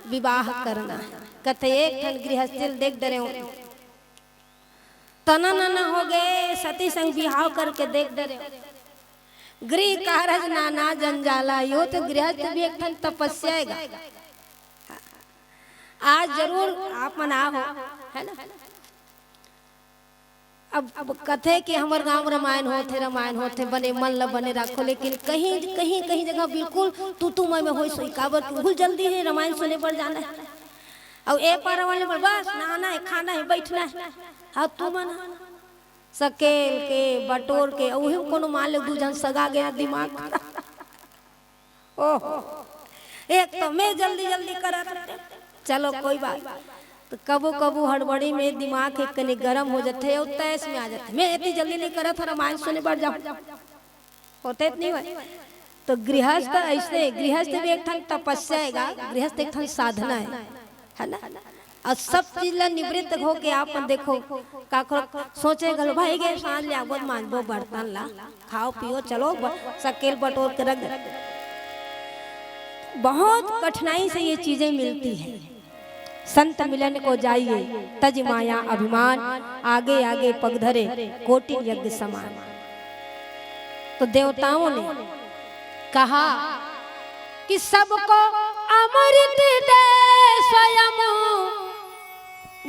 विवाह करना है। कथे एक ठन गृहस्थी ल देख डरे हो, तना नना हो गए, सती संग बिहाव करके देख डरे हो। गृह कारज नाना जंजाला, यो तो गृहस्थ भी एक ठन तपस्या हे गा। आज जरूर आप मन आ हो, है ना? अब, अब कथे कि हमर गांव रामायण होथे, रामायण होथे, बने मन ल बने राखो, लेकिन कहीं, कहीं, कहीं जगह बिल्कुल तू, तू मैं, मैं होई सोई, काबर कि उहुल जल्दी हे रामायण सुने बर जाना हे। अउ ए पारा वाले मन बस नहाना हे, खाना हे, बैठना हे। हाँ, तू मन सकेल के, बटोर के, अउ उही कोनो मान ले दू झन सगा गया दिमाग। ओहो, एक तो मैं जल्दी जल्दी करत रहते। चलो कोई बात, तो कबो कबो हड़बड़ी में दिमाग एक कनी गरम हो जाथे अउ तैस में आ जाथे, मैं इतनी जल्दी नहीं करत हूँ, रामायण सुने बर जाऊँ, होते नहीं होय। तो गृहस्थ ऐसे, गृहस्थ भी एक ठन तपस्या हे गा, गृहस्थ एक ठन साधना हे, है ना? अउ सब चीज ला निवृत्त होके आप मन देखो, काकरो सोचे घलो भाई गे सांझ ले आबो, मांजबो बर्तन ला, खाओ पियो, चलो ब-, सकेल बटोर के रख दे। बहुत कठिनाई से ये चीजें मिलती हैं। संत मिलन को जाइए, तज माया अभिमान, आगे आगे पग धरे कोटि यज्ञ समान। तो देवताओं ने कहा कि सबको अमृत दे स्वयं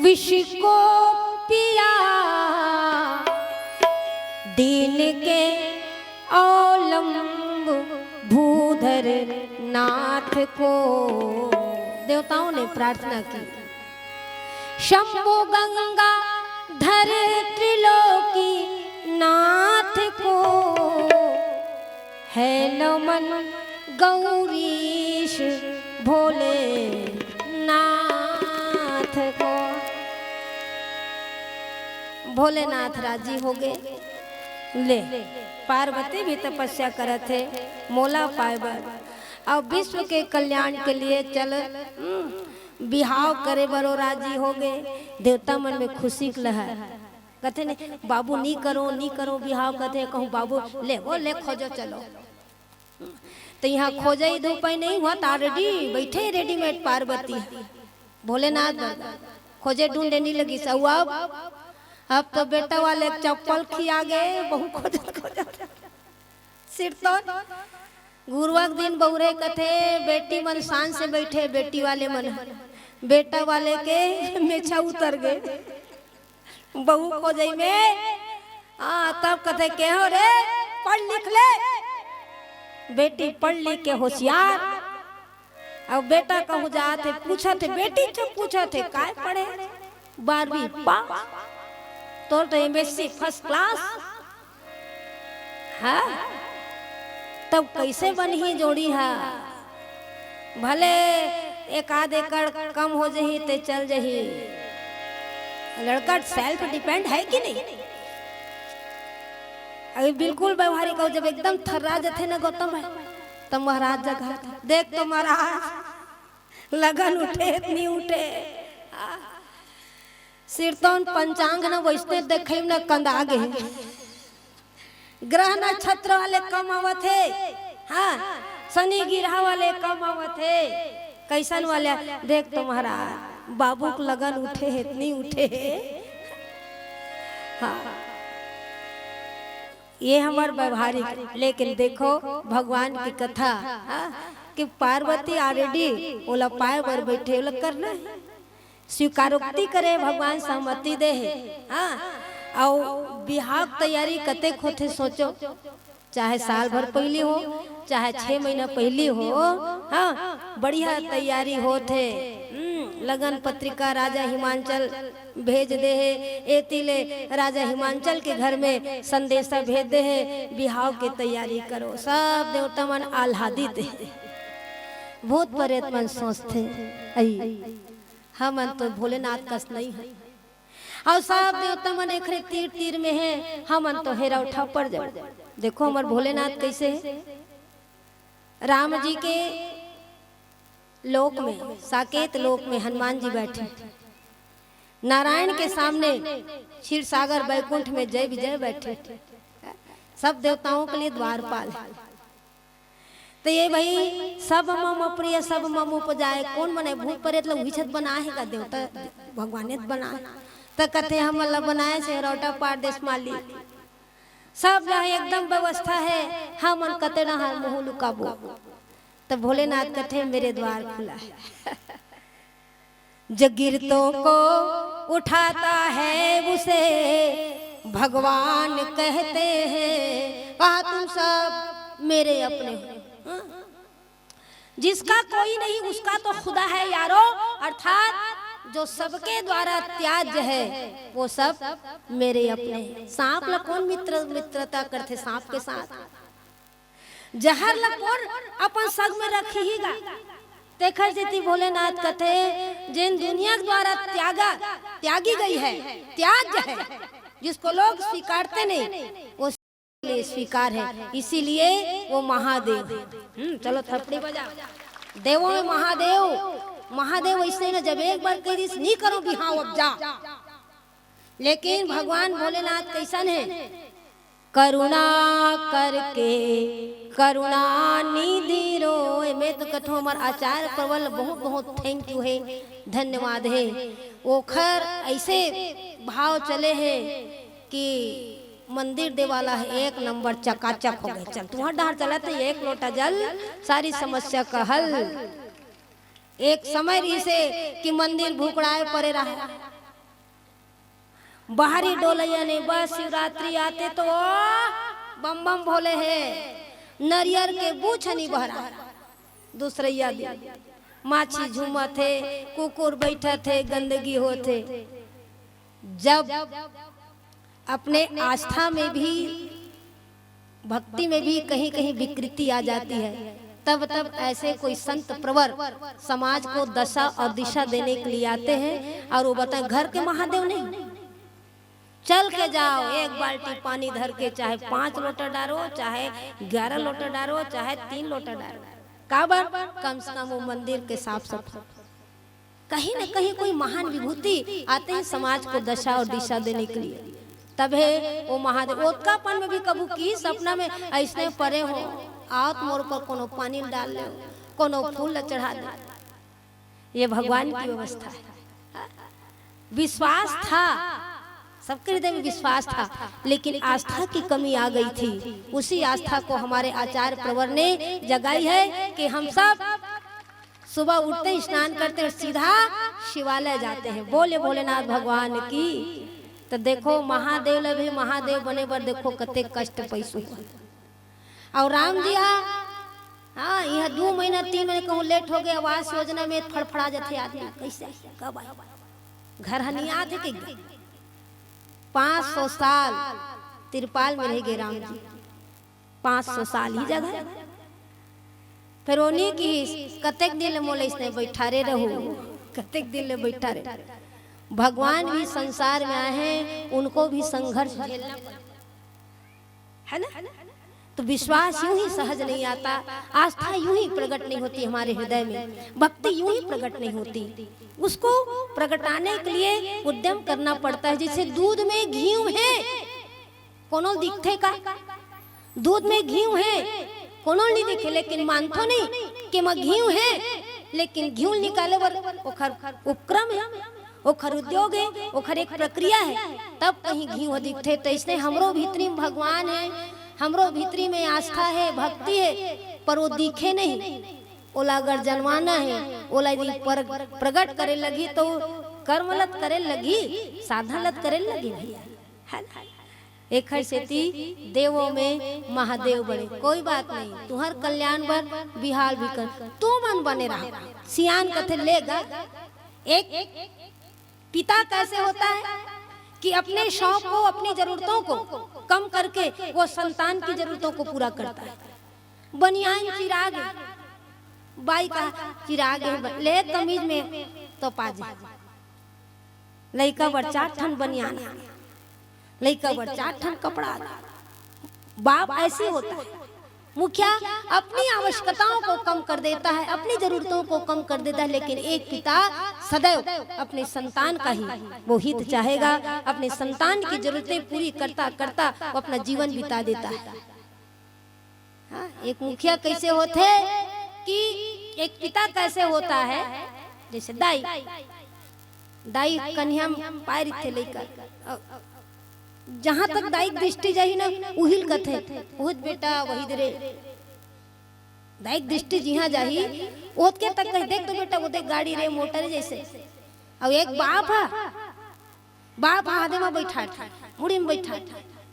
विष को पिया, दीन के अवलंब भूधर नाथ को। देवताओं ने प्रार्थना की, शंभु गंगाधर त्रिलोकी नाथ को, है नमन गौरीश भोले नाथ को। भोलेनाथ राजी हो गए। ले, पार्वती भी तपस्या करत हे मोला पाए बर, अउ विश्व के कल्याण के लिए चल, हम्म, बिहाव करे बर ओ राजी हो गए। देवता मन में खुशी के लहर। कथे ने, "बाबू नी करो, नी करो बिहाव," कथे, कहूँ, "बाबू ले, वो ले खोजो, चलो।" तो यहाँ खोजे ही दो पाई नहीं हुआ, तो already बैठे ही readymade पार्वती, भोलेनाथ बरगा। खोजे ढूंढे नहीं लगी सौ। अब, अब तो बेटा वाले चप्पल खिया गए, बहु खोजत खोजत। सिरतोन गुरुवार दिन बउरे कथे, बेटी मन शान से बैठे, बेटी वाले मन, बेटा वाले के मेछा उतर गए। बहू खोजई में, हाँ, तब कथे, "के हो रे, पढ़ लिख ले।" बेटी पढ़ लिख के होशियार। अब बेटा कहूँ जात हे, पूछत हे, बेटी से पूछत हे, "काय पढ़े?" "बारहवीं पास।" "तोर तो MSc first class।" हाँ, तब कैसे बनही जोड़ी हा? भले एक आध एकड़ कम हो जही ते चल जही, लड़का self depend है कि नहीं? अभी बिल्कुल व्यवहारिक हो, जब एकदम थर्रा जथे न गौतम भाई, तब महाराज जगा था, "देख तो महाराज, लगन उठे, नहीं उठे।" सिरतोन पंचांग न वैसने देखई न कंदा गे। ग्रह नक्षत्र वाले कम आवत हे, हाँ, शनि गिरहा वाले कम आवत हे। कैसन वाले? देख तो महाराज, बाबू के लगन उठे हे, नहीं उठे हे। हाँ, ये हमर व्यवहारिक, लेकिन देखो भगवान की कथा, हाँ, कि पार्वती already ओला पाए बर बैठे, ओला करना हे। स्वीकारोक्ति करे, भगवान सहमति दे हे। हाँ, अउ बिहाव के तैयारी कतेक होथे सोचो, चाहे साल भर पहिली हो, चाहे छह महीना पहिली हो, हाँ, बढ़िया तैयारी होथे। हम्म, लगन पत्रिका राजा हिमांचल भेज दे हे, एती ले राजा हिमांचल के घर में संदेशा भेज दे हे, बिहाव के तैयारी करो। सब देवता मन आह्लादित हे। भूत प्रेत मन सोचथे, "अई, हमन तो भोलेनाथ कस नहीं है।" अउ सब देवता मन एखरे तीर तीर में हे, हमन तो हेरा उठा पड़ जाओ। देखो हमर भोलेनाथ कैसे हे। राम जी के लोक में, साकेत लोक में हनुमान जी बैठे, नारायण के सामने क्षीर सागर बैकुंठ में जय विजय बैठे, सब देवताओं के लिए द्वारपाल। तो ये भाई, "सब मम प्रिय सब मम उपजाए", कौन बनाए? भूत प्रेत ला उही छत बनाए हे का? देवता भगवाने तो बनाए। तो कथे, "हम ला बनाए से रौटा पार देश माली, सब जहाँ एकदम व्यवस्था है, हमन कते डहर मुँह लुकाबो।" तो भोलेनाथ कथे, "मेरे द्वार खुला है।" जो गिरतों को उठाता है उसे भगवान कहते हैं। कहा, "तुम सब मेरे अपने हो।" हाँ? जिसका कोई नहीं उसका तो खुदा है यारो, अर्थात जो सबके द्वारा त्याज्य है वो सब मेरे अपने हैं। सांप ला कौन मित्र, मित्रता करथे सांप के साथ? जहर ला कोन अपन संग में रखही गा? तेखर सेती भोलेनाथ कथे, "जेन दुनिया के द्वारा त्यागा, त्यागी गई है, त्याज्य है, जिसको लोग स्वीकारते नहीं, वो लिए स्वीकार है, इसीलिए वो महादेव है।" हम्म, चलो थपड़ी बजा। देवों में महादेव, महादेव ऐसे न, जब एक बार कह दिस, "नहीं करो बिहाव, अब जा।" लेकिन भगवान भोलेनाथ कैसन है? "करुणा करके करुणा निधि रोय।" मैं तो कथों, हमर आचार्य प्रवर ल बहुत बहुत thank you है, धन्यवाद है। ओखर ऐसे भाव चले है कि मंदिर देवाला है, एक नंबर चकाचक हो गए। चल, तुहर डहर चलत है, एक लोटा जल, सारी समस्या का हल। एक समय रहिसे कि मंदिर भुकड़ाए परे रहा, बाहरी डोलैया ने बस शिवरात्रि आते तो ओ बम बम भोले हे, नरियर के बूछ नी बहरा। दूसरैया दिन माछी झूमत हे, कुकुर बैठत हे, गंदगी होत हे। जब अपने आस्था में भी, भक्ति में भी कहीं-कहीं विकृति आ जाती है, तब-तब ऐसे कोई संत प्रवर समाज को दशा और दिशा देने के लिए आते हैं और वो बताएं, "घर के महादेव नहीं, चल के जाओ, एक बाल्टी पानी धर के चाहे पाँच लोटा डारो, चाहे ग्यारह लोटा डारो, चाहे तीन लोटा डारो।" काबर? कम से कम वो मंदिर के साफ सफाई। कहीं न कहीं कोई महान विभूति आते हैं समाज को दशा और दिशा देने के लिए। तभे वो महादेव ओतकापन में भी कभू की सपना में ऐसने परे हो, आओ तो मोर ऊपर कोनो पानी डाल ले, कोनो फूल ल चढ़ा दे। ये भगवान की व्यवस्था है। विश्वास था, सबके हृदय में विश्वास था, लेकिन आस्था की कमी आ गई थी। उसी आस्था को हमारे आचार्य प्रवर ने जगाई है कि हम सब सुबह उठते ही स्नान करते हैं, सीधा शिवालय जाते हैं। बोले भोलेनाथ भगवान की। तो देखो, महादेव ल भी महादेव बने बर देखो, कते कष्ट पैसु। और राम जी हा, हाँ, यह दो महीना, तीन महीना कहूँ लेट हो गया, आवास योजना में फड़फड़ा जाते आदमी। कैसे? कब आए? घर हनिया थे कि पाँच सौ साल तिरपाल में रह गए राम जी। पाँच सौ साल ही जगह। फिर ओनी की कतेक दिन ले मोला इसने बैठारे रहू, कतेक दिन ले बैठारे। भगवान भी संसार में आए हैं, उनको भी संघर्ष झेलना पड़ता है ना। तो विश्वास यूं ही सहज नहीं आता, आस्था यूं ही प्रकट नहीं होती हमारे हृदय में, भक्ति यूं ही प्रकट नहीं होती। उसको प्रगटाने के लिए उद्यम करना पड़ता है। जैसे दूध में घी है, कोनो ल दिखथे का? दूध में घी हे, कोनो ल नहीं दिखे, लेकिन मानथो नहीं कि मैं घी हे, लेकिन घी निकाले बर ओखर उपक्रम है, ओखर उद्योग है, ओखर एक प्रक्रिया है, तब कहीं घी ह दिखथे। तो इसने हमरो भीतरी में भगवान है, हमरो भीतरी में आस्था है, भक्ति है, पर वो दिखे नहीं। ओला अगर जनवाना है, ओला यदि पर-, प्रगट करे लगी तो कर्म लत करे लगी, साधन लत करे लगी भैया, है ना? एखर सेती देवों में महादेव बड़े। कोई बात नहीं, तुहर कल्याण बर बिहाल भी कर, तू मन बने रहा। सियान कथे लेगा, एक पिता कैसे होता है कि अपने शौक को, अपनी जरूरतों को कम करके वो संतान की जरूरतों को पूरा करता है। बनियान चिरागे, बाई का चिरागे, ले कमीज में तो पाजे, लइका बर चार ठन बनियान, लइका बर चार ठन कपड़ा। बाप ऐसे होता है, मुखिया अपनी आवश्यकताओं को कम कर देता है, अपनी जरूरतों को कम कर देता है, लेकिन एक पिता सदैव अपने संतान का ही वो हित चाहेगा, अपने संतान की जरूरतें पूरी करता करता वो अपना जीवन बिता देता है। हाँ, एक मुखिया कैसे होथे कि एक पिता कैसे होता है, जैसे दाई, दाई कन्हिया में पाए रहिथे लइका, अ, जहाँ तक दाई के दृष्टि जाही ना, उहिल कथे, "उहित बेटा, वही दे रे।" दाई के दृष्टि जिहाँ जाही, ओतके तक कही, "देख तो बेटा, वो देख गाड़ी रे, मोटर रे," जैसे। अउ एक बाप ह, बाप ह आदे म बैठा, मुड़ी में बैठा,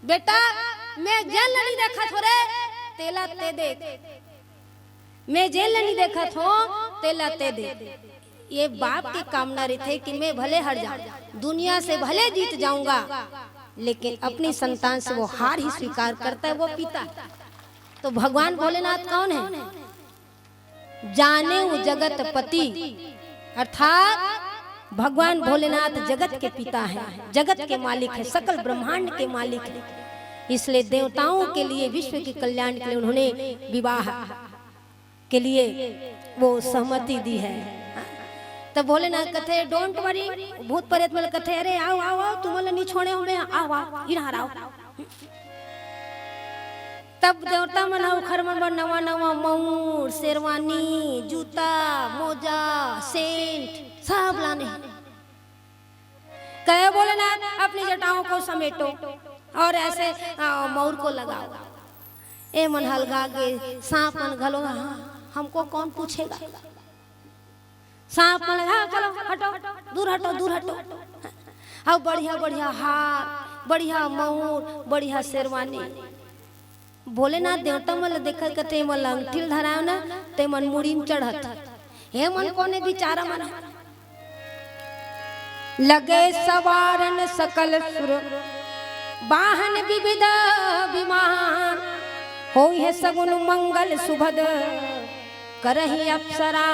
"बेटा, मैं जेन ल नइ देखत हो रे, तेला ते देख। मैं जेन ल नइ देखत हो, तेला ते देख।" ये बाप के कामना रहिथे कि मैं भले हर जाऊं, दुनिया से भले जीत जाऊंगा, लेकिन अपनी संतान से वो हार ही स्वीकार करता है, वो पिता। तो भगवान भोलेनाथ कौन है? जानेउ जगत पति, अर्थात भगवान भोलेनाथ जगत के पिता हैं, जगत के मालिक हैं, सकल ब्रह्मांड के मालिक हैं। इसलिए देवताओं के लिए, विश्व के कल्याण के लिए उन्होंने विवाह के लिए वो सहमति दी है। तब भोलेनाथ कथे, "Don't worry।" भूत प्रेत मन कथे, "अरे आओ, आओ, आओ, तुमन ल नइ छोड़े हो मैं, आओ, आओ, इधर आओ।" तब देवता मन ह ओखर मन बर नवा नवा मऊर, शेरवानी, जूता, मोजा, सेंट सब लाने हैं। कहे, "भोलेनाथ, अपनी जटाओं को समेटो और ऐसे, अ, मऊर को लगाओ।" ए मन हलगा के सांप मन घलो, "हाँ, हमको कौन पूछेगा?" सांप मन लगा, "हाँ, चलो, हटो, दूर हटो, दूर हटो।" अउ बढ़िया बढ़िया हार, बढ़िया मऊर, बढ़िया शेरवानी। भोलेनाथ देवता मन ल देखत कथे, "ए मन ल अंगठी ल धरायो ना, ते मन मुड़ी म चढ़त। हे मन कोने बिचारा मन।" लगे सवारन सकल सुर, वाहन विविध विमान, होई है सगुन मंगल सुभद, करही अप्सरा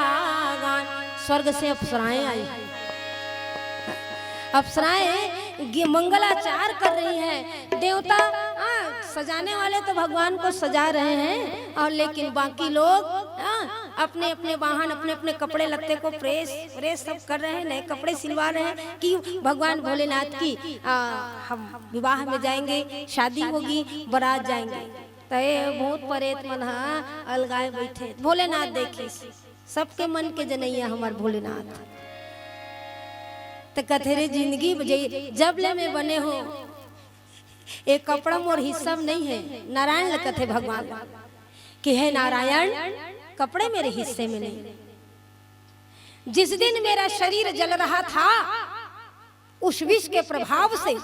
गान। स्वर्ग से अप्सराएं आई, अप्सराएं गे-, मंगलाचार कर रही हैं। देवता, हाँ, सजाने वाले तो भगवान को सजा रहे हैं, और लेकिन बाकी लोग, हाँ, अपने अपने वाहन, अपने अपने कपड़े लत्ते को प्रेस प्रेस सब कर रहे हैं, नए कपड़े सिलवा रहे हैं कि भगवान भोलेनाथ की, आ, हम विवाह में जाएंगे, शादी होगी, बारात जाएंगे। तो ये भूत प्रेत मन ह अलगाए बैठे, भोलेनाथ देखिस, सबके मन के जनैया हमार भोलेनाथ। तो कथे, "रे जिंदगी जे-, जब ले मैं बने हो, ये कपड़ा मोर हिस्सा में नहीं है।" नारायण ल कथे भगवान कि, "हे नारायण, कपड़े मेरे हिस्से में नहीं।" जिस दिन मेरा शरीर जल रहा था उस विष के प्रभाव से,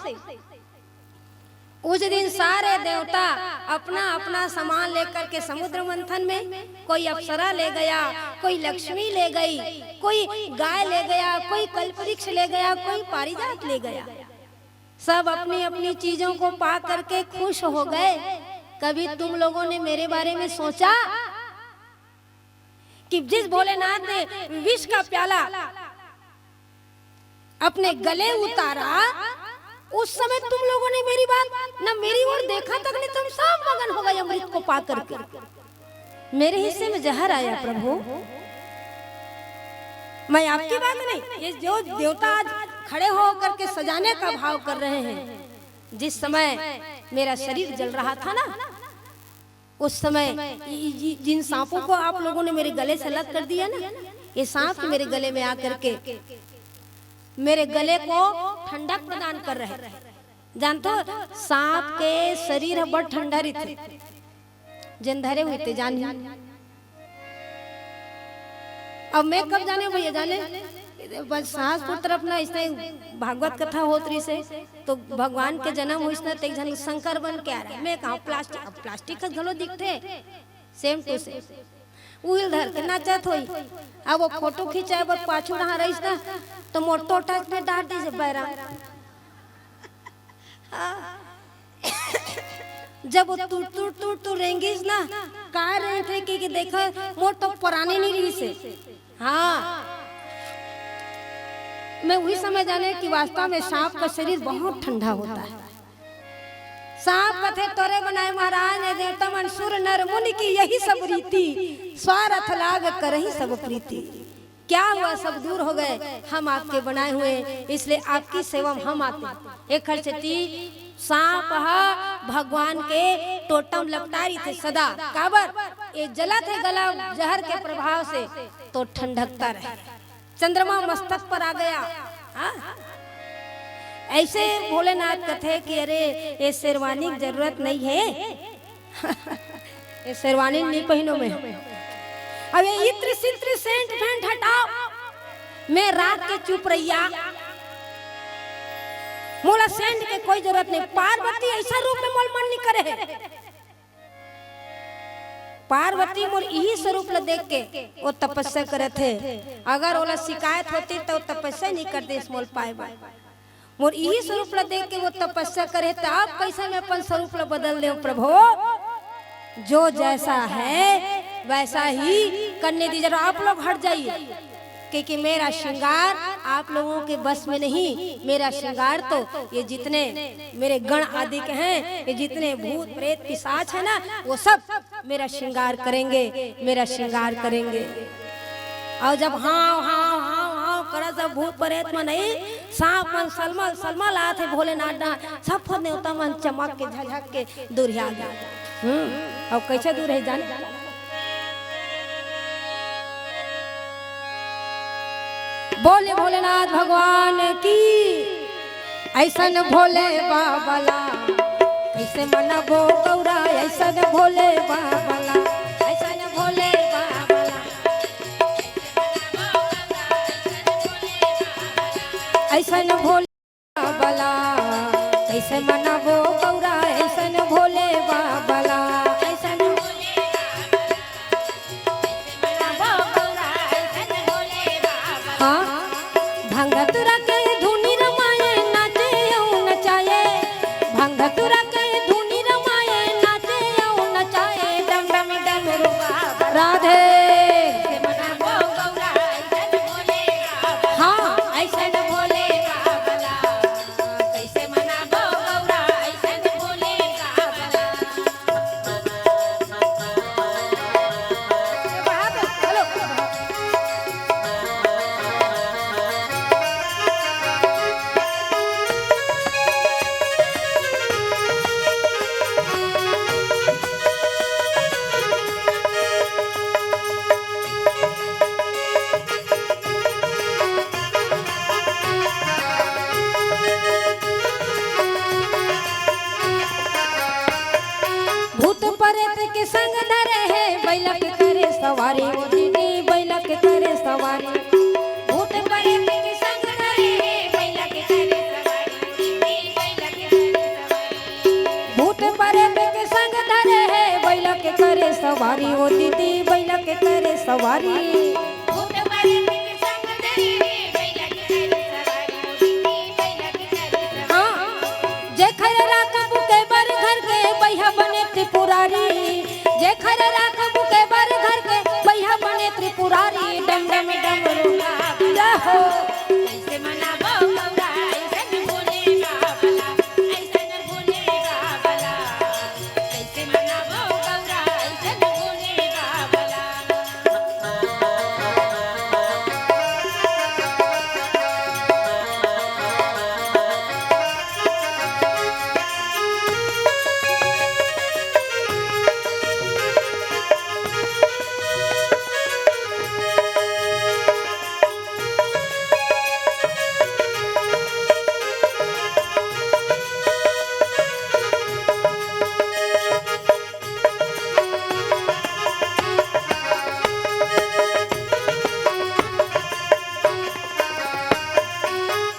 उस दिन सारे देवता अपना अपना सामान लेकर के समुद्र मंथन में, कोई अप्सरा ले गया, कोई लक्ष्मी ले गई, कोई गाय ले गया, कोई कल्पवृक्ष ले गया, कोई पारिजात ले गया। सब अपनी अपनी चीजों को पा करके खुश हो गए। कभी तुम लोगों ने मेरे बारे में सोचा कि जिस भोलेनाथ ने विष का प्याला अपने गले उतारा, उस समय तुम लोगों ने मेरी बात, न मेरी ओर देखा तक नहीं, तुम सब मगन हो गए अमृत को पा करके। मेरे हिस्से में जहर आया प्रभु, मैं आपकी बात नहीं, ये जो देवता आज खड़े होकर के सजाने का भाव कर रहे हैं, जिस समय मेरा शरीर जल रहा था ना, उस समय इ-, इ-, जिन सांपों को आप लोगों ने मेरे गले से अलग कर दिया ना, ये सांप मेरे गले में आकर के मेरे गले को ठंडक प्रदान कर रहे। जानते हो, सांप के शरीर ह बड़ ठंडा रहिथे, जेन धरे हुए ते जान। अब मैं कब जाने भैया, जाने बस सासपुर तरफ ना इसने भागवत कथा होत रहिसे, तो भगवान के जन्म होइस ना, ते एक झन शंकर बन के आ रहा है। मैं कहा, "प्लास्टिक, अब प्लास्टिक का घलो दिखथे, same to same।" उहिल धर के नाचत होई। अब वो फोटो खिंचाए बर पाछू डहार रहिस ना, तो मोर टोटा में डार दीस बैरा। हाँ। जब वो तुर तुर तुर तुर रेंगिस ना, का रेंगथे कि, कि देखा, मोर तो पराने नहीं रहिस हे। हाँ, मैं उही समय जाने कि वास्तव में सांप का शरीर बहुत ठंडा होता है। सांप कथे, "तोरे बनाए महाराज ने देवता मन सुर नर मुनि की यही सब रीति, स्वारथ लाग करही सब प्रीति।" क्या हुआ, सब दूर हो गए, हम आपके बनाए हुए, इसलिए आपकी सेवा में हम आते हैं। एखर सेती सांप ह भगवान के टोटम लपटारी थे सदा। काबर? ये जलत हे गला जहर के प्रभाव से, तो ठंडकता रहे। चंद्रमा मस्तक पर आ गया। हाँ? ऐसे भोलेनाथ कथे कि अरे, ये शेरवानी की जरूरत नहीं है। ये शेरवानी नहीं पहनो मैं। अब ये इत्र सित्र सेंट फेंट हटाओ। मैं रात के चुप रहिया। मोला सेंट के कोई जरूरत नहीं। पार्वती ऐसा रूप में मोल मन नहीं करे है। पार्वती मोर इही स्वरूप ल देख के वो तपस्या करत हे। अगर ओला शिकायत होती तो तपस्या नहीं करती इस मोल पाए बर। मोर इही स्वरूप ल देख के वो तपस्या करे, त आप कैसे मैं अपन स्वरूप ल बदल देव प्रभु? जो जैसा है वैसा ही करने दीजिए। आप लोग हट जाइए, क्योंकि मेरा श्रृंगार आप लोगों के बस में नहीं। मेरा श्रृंगार तो ये जितने मेरे गण आदि के हैं, ये जितने भूत प्रेत पिशाच है ना, वो सब मेरा श्रृंगार करेंगे, मेरा श्रृंगार करेंगे। और जब हाव हाव हाव हाव करा, सब भूत प्रेत मन नहीं, सांप मन सलमल सलमल आथे भोलेनाथ डा, सब नेवता मन चमक के झझक के दूरिहा गे। हम्म, अब कैसे दूर है जाने? बोले भोलेनाथ भगवान की। ऐसन भोले बाबा ला कैसे मनाबो गौरा, ऐसन भोले बाबा ला, ऐसन भोले बाबा ला। ऐसन भोले बाबा ला कैसे मनाबो गौरा, ऐसन भोले बाबा ला, ऐसन भोले बाबा ला। हाँ, भांग धतूरा के धुनी रमाए, नाचे अउ नचाए। भांग धतूरा के धुनी रमाए, नाचे अउ नचाए। डम डम डमरू बाबा। राधे। हाँ, ऐसन भोले बाबा ला। भूत प्रेत के संग धरे हे, बैलक करे सवारी, ओ दीदी, बैलक करे सवारी। भूत प्रेत के संग धरे हे, बैलक करे सवारी, ओ दीदी, बैलक करे सवारी। भूत प्रेत के संग धरे हे, बैलक करे सवारी, ओ दीदी, बैलक करे सवारी। भूत प्रेत के संग धरे हे, बैलक करे सवारी, ओ दीदी, बैलक करे सवारी। हाँ। जेखर राखबू के बर घर के बइहा बने त्रिपुरारी, जेखर राखबू के बर घर के बइहा बने त्रिपुरारी, डम डम डमरू। जय हो।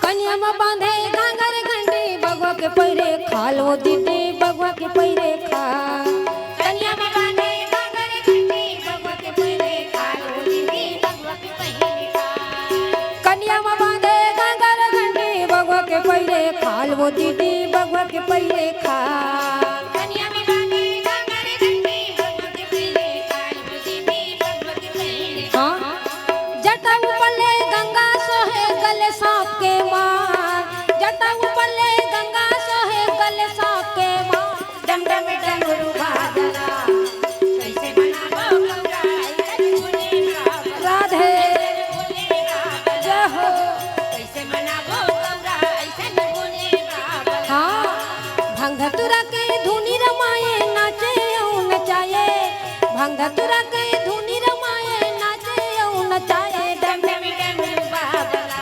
कनिया म बांधे घाघर गंडी, बगवा के पैरे खाल, ओ दीदी, बगवा के पैरे खाल। कनिया म बांधे घाघर गंडी, बगवा के पैरे ओ दीदी बबुआ के पहिले खाय। कनिया में बांधे गंगा रे गंगी, बबुआ के पहिले खाय। ओ दीदी बबुआ के पहिले खाय। हाँ। जटा ऊपर ले गंगा सोहे गले सांप के मार। जटा ऊपर ले गंगा सोहे गले सांप के मार। डम डम डमरू बाजला। कैसे मनाबो गौरा ऐसन भोले बाबा। राधे। जय हो। कैसे मनाबो गौरा ऐसन भोले बाबा। हाँ। भांग धतुरा के धुनी रमाए नाचे अउ नचाए। भांग धतुरा के धुनी रमाए नाचे अउ नचाए। डम डम डमरू बाबला।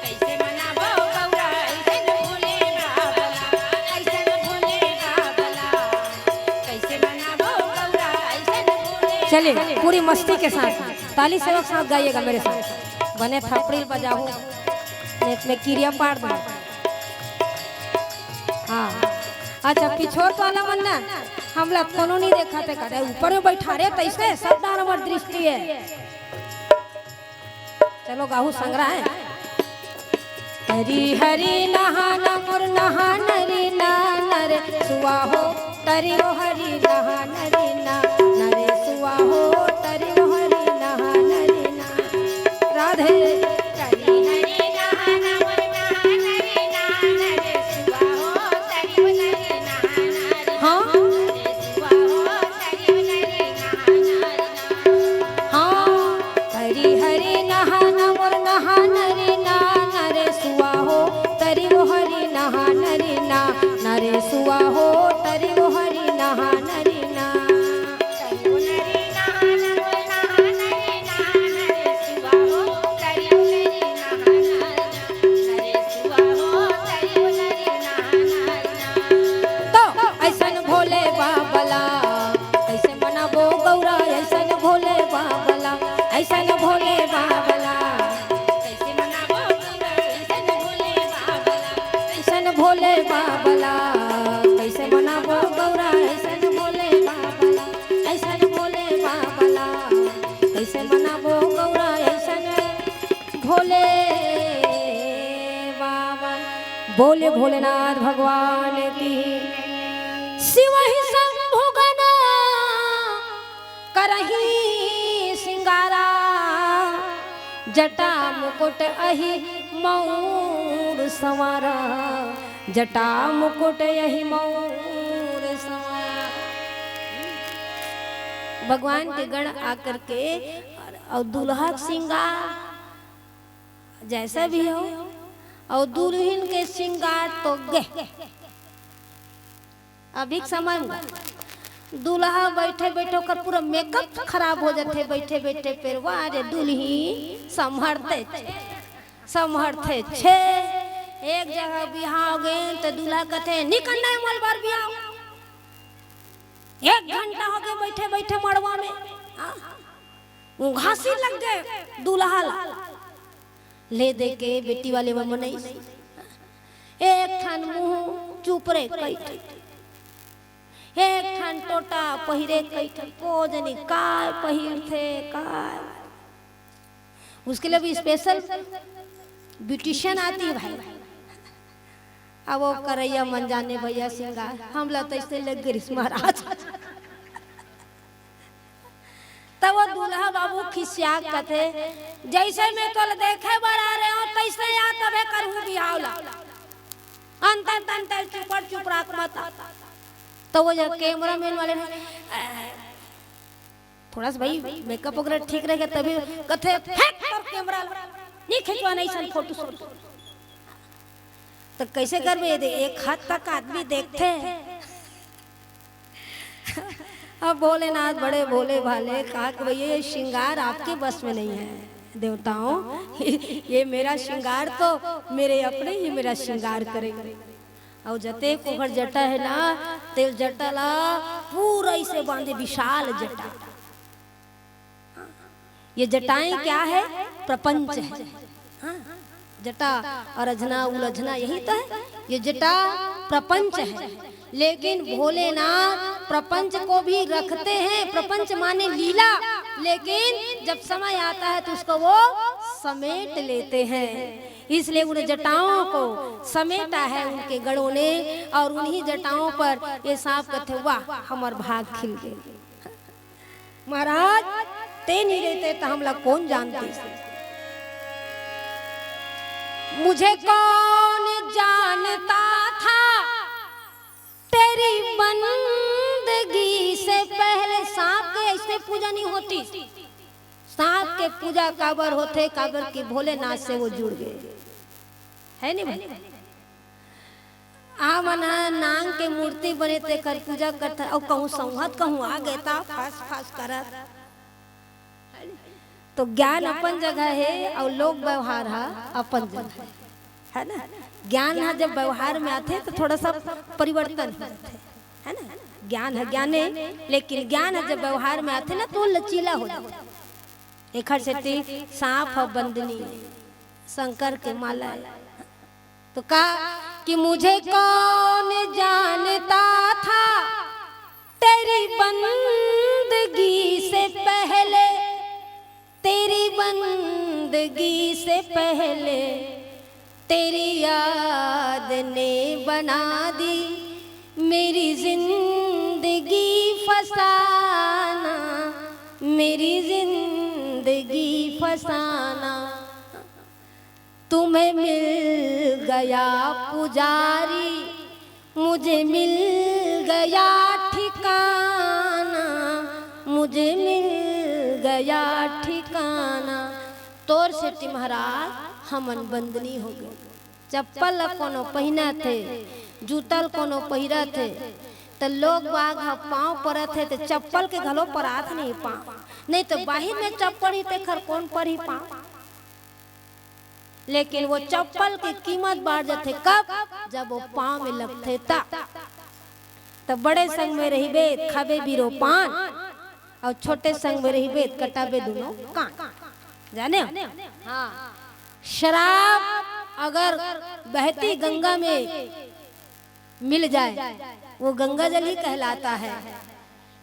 कैसे मनाबो गौरा ऐसन भोले बाबला। ऐसन भोले बाबला। कैसे मनाबो गौरा ऐसन भोले। चलिए, पूरी मस्ती के साथ ताली सेवक साथ गाइएगा मेरे साथ। बने थपड़ी बजाहू, नहीं तो मैं किरिया पाड़ दूँ। हाँ। अच्छा, पिछोर वाला मन ना, हमला कोनो नहीं देखा थे, करे ऊपर में बैठा रे, तैसे सब डार हमर दृष्टि है। चलो, गाहू संग्रह है। हरी हरी नहाना मोर नहान रे नान रे सुआ हो। तरी ओ हरी नहान रे नान रे सुआ हो। तरी ओ हरी नहान रे नान। राधे। हरी हरी नहाना मोर नहान रे नान रे सुआ हो। तरी ओ हरी नहान रे हाँ। सुआ हो। तरी ओ हरी नहान रे हाँ। हरी हरी नहाना मोर नहान रे नान रे सुआ हो। तरी ओ हरी नहान रे नान रे सुआ हो। तरी ओ हरी नहान रे नान। तो ऐसन भोले बाबला, कैसे मनाबो गौरा, ऐसन भोले बाबला, ऐसन भोले बाबला। कैसे मनाबो गौरा, ऐसन भोले बाबला, ऐसन भोले बाबला। कैसे मनाबो गौरा, ऐसन भोले बाबला, ऐसन भोले बाबला। कैसे मनाबो गौरा, ऐसन भोले बाबा। बोले भोलेनाथ भगवान की। शिव ही शंभु गण करही सिंगारा, जटा मुकुट अहि मौर संवारा, जटा मुकुट अहि मौर संवारा। भगवान के गण आकर के अउ दूल्हा के सिंगार जैसा भी हो, अउ दुल्हिन के सिंगार तो गे। अभी के समय में दूल्हा बैठे बैठे ओकर पूरा मेकअप खराब हो जाथे, बैठे बैठे। फेर वा रे दुल्हिन संभरथे, संभरथे छे। एक जगह बिहाव गेन त दूल्हा कथे, "निकल नहीं मोल बर बिहाव।" एक घंटा हो गए बैठे बैठे मड़वा में। हाँ। वो घासी लग गए दूल्हा ला। ले दे के बेटी वाले वा मनई एक ठन मुंह चुप रे कई ठन, एक ठन टोटा पहिरे कई ठन, को जनी काय पहिरथे काय। उसके लिए भी स्पेशल ब्यूटिशियन आती है भाई। अब वो करैया मन जाने भैया सिंगार, हमला तो ऐसे लग गइस महाराज। तब वो दूल्हा बाबू खिसिया कथे, "जैसे मैं तोला देखे बर आ रहे हो, तैसे यहाँ तबे करहूँ बिहाव ला। अंतर तंतर चुपड़ चुपड़ाक मत।" तो वो जो कैमरामैन वाले ने, "थोड़ा सा भाई मेकअप वगैरह ठीक रहेगा तभी।" कथे, "फेंक तोर कैमरा ला, नहीं खिंचवाना ऐसा फोटो शूट।" तो कैसे करबे? ये दे, एक हद तक आदमी देखते हैं। अब भोलेनाथ बड़े भोले भाले, कहा कि भैया ये श्रृंगार आपके बस में नहीं है देवताओं, ये मेरा श्रृंगार तो मेरे अपने ही मेरा श्रृंगार करेंगे। और जते कोहर जटा है ना, तेल जटा ला पूरा इसे बांधे, विशाल जटा। ये जटाएं क्या है? प्रपंच है। हाँ, जटा और अझना उलझना यही तो है। ये जटा प्रपंच है, लेकिन भोलेनाथ प्रपंच को भी रखते हैं। प्रपंच माने लीला, लेकिन जब समय आता है तो उसको वो समेट लेते हैं। इसलिए उन जटाओं को समेटा है उनके गणों ने, और उन्हीं जटाओं पर ये सांप कथे, "वाह, हमर भाग खिल गए।" महाराज, ते नहीं रहते तो हमला कौन जानते? मुझे कौन जानता था तेरी बंदगी से पहले। सांप के ऐसे पूजा नहीं होती। सांप के पूजा काबर होथे? काबर कि भोलेनाथ से वो जुड़ गए, है नहीं भाई? हमन ह नांग के मूर्ति बने तेकर पूजा करथन, अउ कहूँ संवत कहूँ आ गे त फास फास करत। तो ज्ञान अपन जगह हे अउ लोक व्यवहार ह अपन जगह हे, है ना? ज्ञान ह जब व्यवहार में आथे तो थोड़ा सा परिवर्तन हो जाथे, है ना? ज्ञान ह ज्ञाने, लेकिन ज्ञान ह जब व्यवहार में आथे ना तो लचीला हो जाथे। एखर सेती सांप ह बंदनी, शंकर के माला हे। तो कहा कि मुझे कौन जानता था तेरी बंदगी से पहले, तेरी बंदगी से पहले तेरी याद ने बना दी मेरी जिंदगी फसाना, मेरी जिंदगी फसाना। तुम्हें मिल गया पुजारी, मुझे मिल गया ठिकाना, मुझे मिल गया ठिकाना। तोर सेती महाराज हमन बंदनी हो गए। चप्पल ल कोनो पहिनत हे, जूता ल कोनो पहिरत हे, त लोग बाग ह पाँव परत हे, त चप्पल के घलो परात नहीं पाँव, नहीं तो बाहिर में चप्पल ही तेखर कौन पर ही पाँव। लेकिन वो चप्पल के कीमत बाढ़ जाथे कब? जब वो पाँव में लगथे त। त बड़े संग में रहिबे, खाबे बीरो पान, अउ छोटे संग में रहिबे, कटाबे दोनों कान। जाने हो? हाँ। शराब अगर बहती गंगा में मिल जाए, वो गंगा जल ही कहलाता है।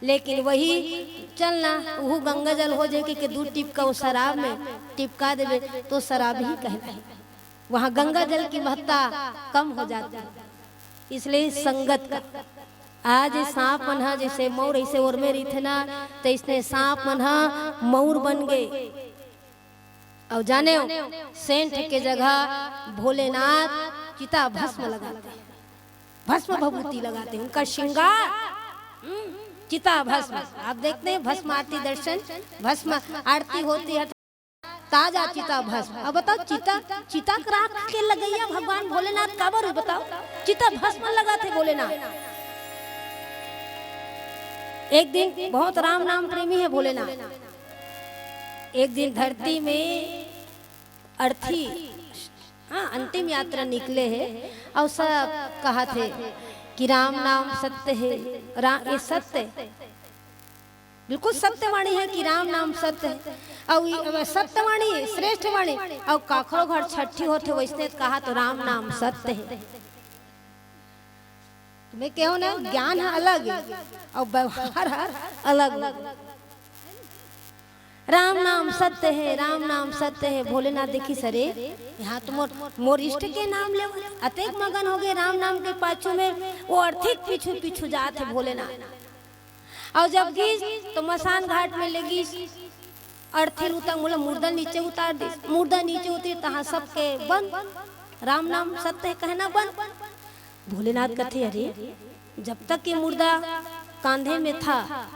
लेकिन वही चलना, वो गंगा जल हो जाए कि, कि दू टिपका वो शराब में टिपका देवे, तो शराब ही कहलाए। वहाँ गंगा जल की महत्ता कम हो जाती है। इसलिए संगत का, आज ये सांप मन ह जैसे मौर ऐसे ओर में रहिथे ना, तो इसने सांप मन ह मौर बन गए। अउ जाने हो, सेंट के जगह भोलेनाथ चिता भस्म लगाते हैं, भस्म भभूति लगाते हैं, उनका श्रृंगार, हम्म, चिता भस्म। आप देखते हैं भस्म आरती दर्शन, भस्म आरती होती है, ताजा चिता भस्म। अब बताओ, चिता, चिता के राख के लगैया भगवान भोलेनाथ काबर हो बताओ? चिता भस्म लगाथे भोलेनाथ। एक दिन, बहुत राम नाम प्रेमी है भोलेनाथ, एक दिन धरती में अर्थी, हाँ, अंतिम यात्रा निकले हे, अउ सब कहाथे कि राम नाम सत्य हे, राम ये सत्य हे। बिल्कुल सत्यवाणी हे कि राम नाम सत्य हे, अउ ई, अ, सत्यवाणी श्रेष्ठ वाणी, अउ काखरो घर छट्ठी होथे वैसने कहा तो राम नाम सत्य हे। तुम्हें कहो ना, ज्ञान ह अलग हे अउ व्यवहार ह अलग हे। राम नाम सत्य हे, राम नाम सत्य हे। भोलेनाथ देखिस, अरे, यहाँ तो मोर, मोर इष्ट के नाम ले, अतेक मगन हो गए राम नाम के पाछू में, वो अर्थी के पीछू पीछू जात हे भोलेनाथ। अउ जब गिस तो मसान घाट में ले गिस, अर्थी ल उतर, मतलब मुर्दा नीचे उतार दिस। मुर्दा नीचे उतरी, तहाँ सबके बंद, राम नाम सत्य हे कहना बंद। भोलेनाथ कथे, अरे, जब तक ये मुर्दा कांधे में था,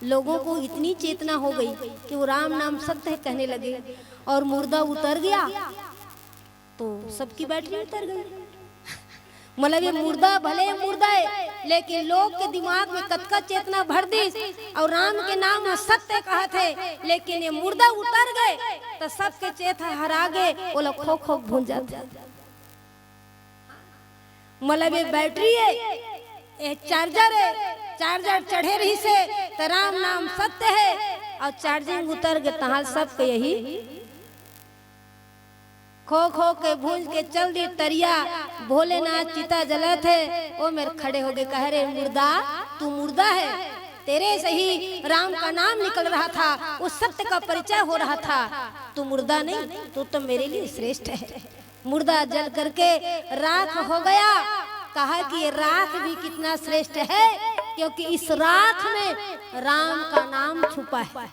लोगों को इतनी चेतना हो गई कि वो राम नाम सत्य हे कहने लगे, और मुर्दा उतर गया तो सबकी बैटरी उतर गई। मतलब ये मुर्दा भले मुर्दा हे, लेकिन लोग के दिमाग में कतका चेतना भर दिस, अउ राम के नाम ह सत्य कहत हे, लेकिन ये मुर्दा उतर गए तो सबके चेत ह हरा गे, ओला खो खो भूंज जाथे। मतलब ये बैटरी हे, ये चार्जर हे, चार्जर चढ़े रहिस हे त राम नाम सत्य हे, अउ चार्जिंग उतर गे तहाँ सबके यही खो खो के भूंज के चल दी तरिया। भोलेनाथ चिता जलत हे, ओ मेर खड़े हो गए, कहे, रे मुर्दा, तू मुर्दा हे, तेरे से ही राम का नाम निकल रहा था, उस सत्य का परिचय हो रहा था, तू मुर्दा नहीं, तू तो मेरे लिए श्रेष्ठ हे। मुर्दा जल करके राख हो गया। कहा कि ये राख भी कितना श्रेष्ठ है, क्योंकि इस राख में राम का नाम छुपा है।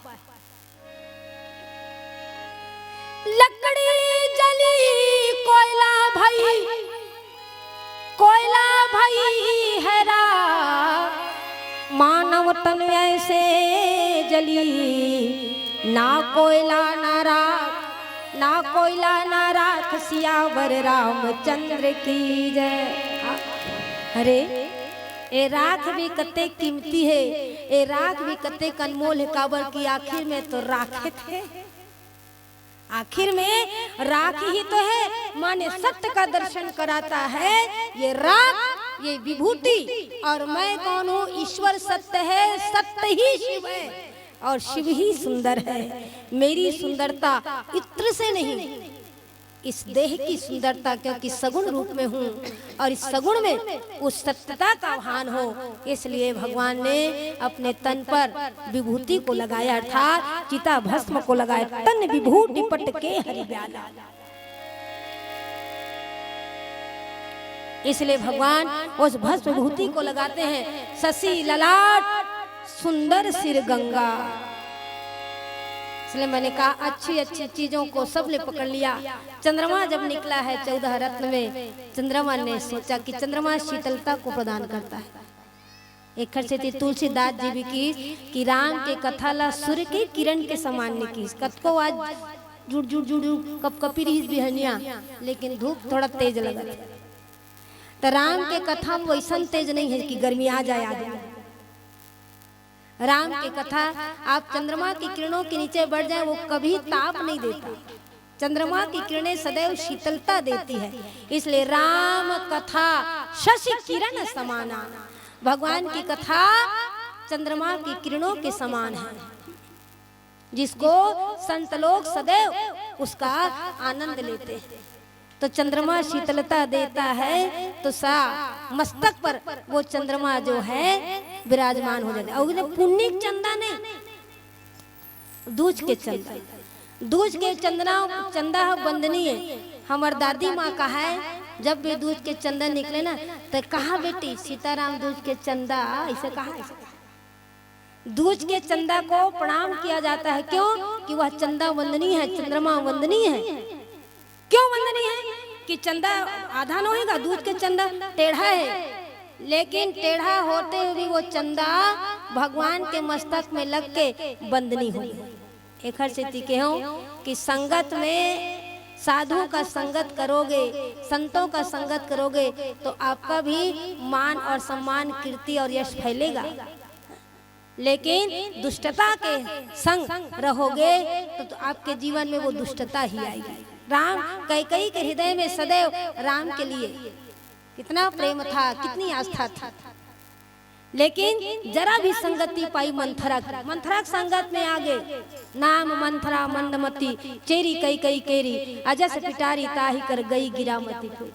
लकड़ी जली, कोयला भई, कोयला भई है राख, मानव तन ऐसे जली, ना कोयला ना राख, ना कोयला ना राख, सियावर रामचंद्र की जय। अरे, ए राख भी कते कीमती हे, ए राख भी कते अनमोल हे, काबर कि आखिर में तो राखे थे, आखिर में राख ही तो है, माने सत्य का दर्शन कराता है ये राख, ये विभूति। और मैं कौन हूँ? ईश्वर सत्य है, सत्य ही शिव है और शिव ही सुंदर है। मेरी सुंदरता इत्र से नहीं, इस देह की सुंदरता, क्योंकि सगुण रूप में हूँ और इस सगुण में उस सत्यता का आह्वान हो, इसलिए भगवान ने अपने तन पर विभूति को लगाया, अर्थात चिता भस्म को लगाया। तन विभूति पट के हरि ब्याला। इसलिए भगवान उस भस्म विभूति को लगाते हैं। शशि ललाट सुंदर सिर गंगा। इसलिए मैंने कहा, अच्छी अच्छी चीजों को सबने पकड़ लिया। चंद्रमा जब निकला है चौदह रत्न में, चंद्रमा ने सोचा कि चंद्रमा शीतलता को प्रदान करता है। एखर सेती तुलसीदास जी भी किहिस कि राम के कथा ला सूर्य के किरण के समान ने किहिस। कतको आज जुड़ जुड़ जुड़ जुड़ कप कपी रहिस बिहनिया, लेकिन धूप थोड़ा तेज लगत हे। त राम के कथा में वैसन तेज नहीं है कि गर्मी आ जाए आदमी। राम की कथा, आप चंद्रमा की किरणों के नीचे बैठ जाए, वो कभी ताप नहीं देता। चंद्रमा की किरणें सदैव शीतलता देती है, इसलिए राम कथा शशि किरण समाना। भगवान की कथा चंद्रमा की किरणों के समान है, जिसको संत लोग सदैव उसका आनंद लेते हैं। तो चंद्रमा शीतलता देता है, तो सा मस्तक पर वो चंद्रमा जो है विराजमान हो जाता है। और उन्हें पुण्य चंदा नहीं, दूज के चंदा, दूज के चंदना, चंदा ह वंदनीय। हमर दादी माँ कहा है, जब भी दूज के चंदा निकले ना, तो कहा, "बेटी, सीताराम दूज के चंदा", ऐसे कहा, ऐसे कहा। दूज के चंदा को प्रणाम किया जाता है। क्यों? कि वह चंदा वंदनीय है, चंद्रमा वंदनीय है। क्यों वंदनीय है? कि चंदा आधा न होएगा, दूज के चंदा टेढ़ा है, लेकिन टेढ़ा होते हुए भी वो चंदा भगवान के मस्तक में लग के वंदनीय हो गया। एखर सेती कहूँ कि संगत में, साधु का संगत करोगे, संतों का संगत करोगे, तो आपका भी मान और सम्मान, कीर्ति और यश फैलेगा। लेकिन दुष्टता के संग रहोगे, तो, तो आपके जीवन में वो दुष्टता ही आएगी। राम, कैकई के हृदय में सदैव राम के लिए कितना प्रेम था, कितनी आस्था थी, लेकिन जरा भी संगति पाई मंथरा की, मंथरा के संगत में आ गए। नाम मंथरा मंदमती, चेरी कैकई केरी, अजस पिटारी ताहि कर गई गिरा मती फेरी।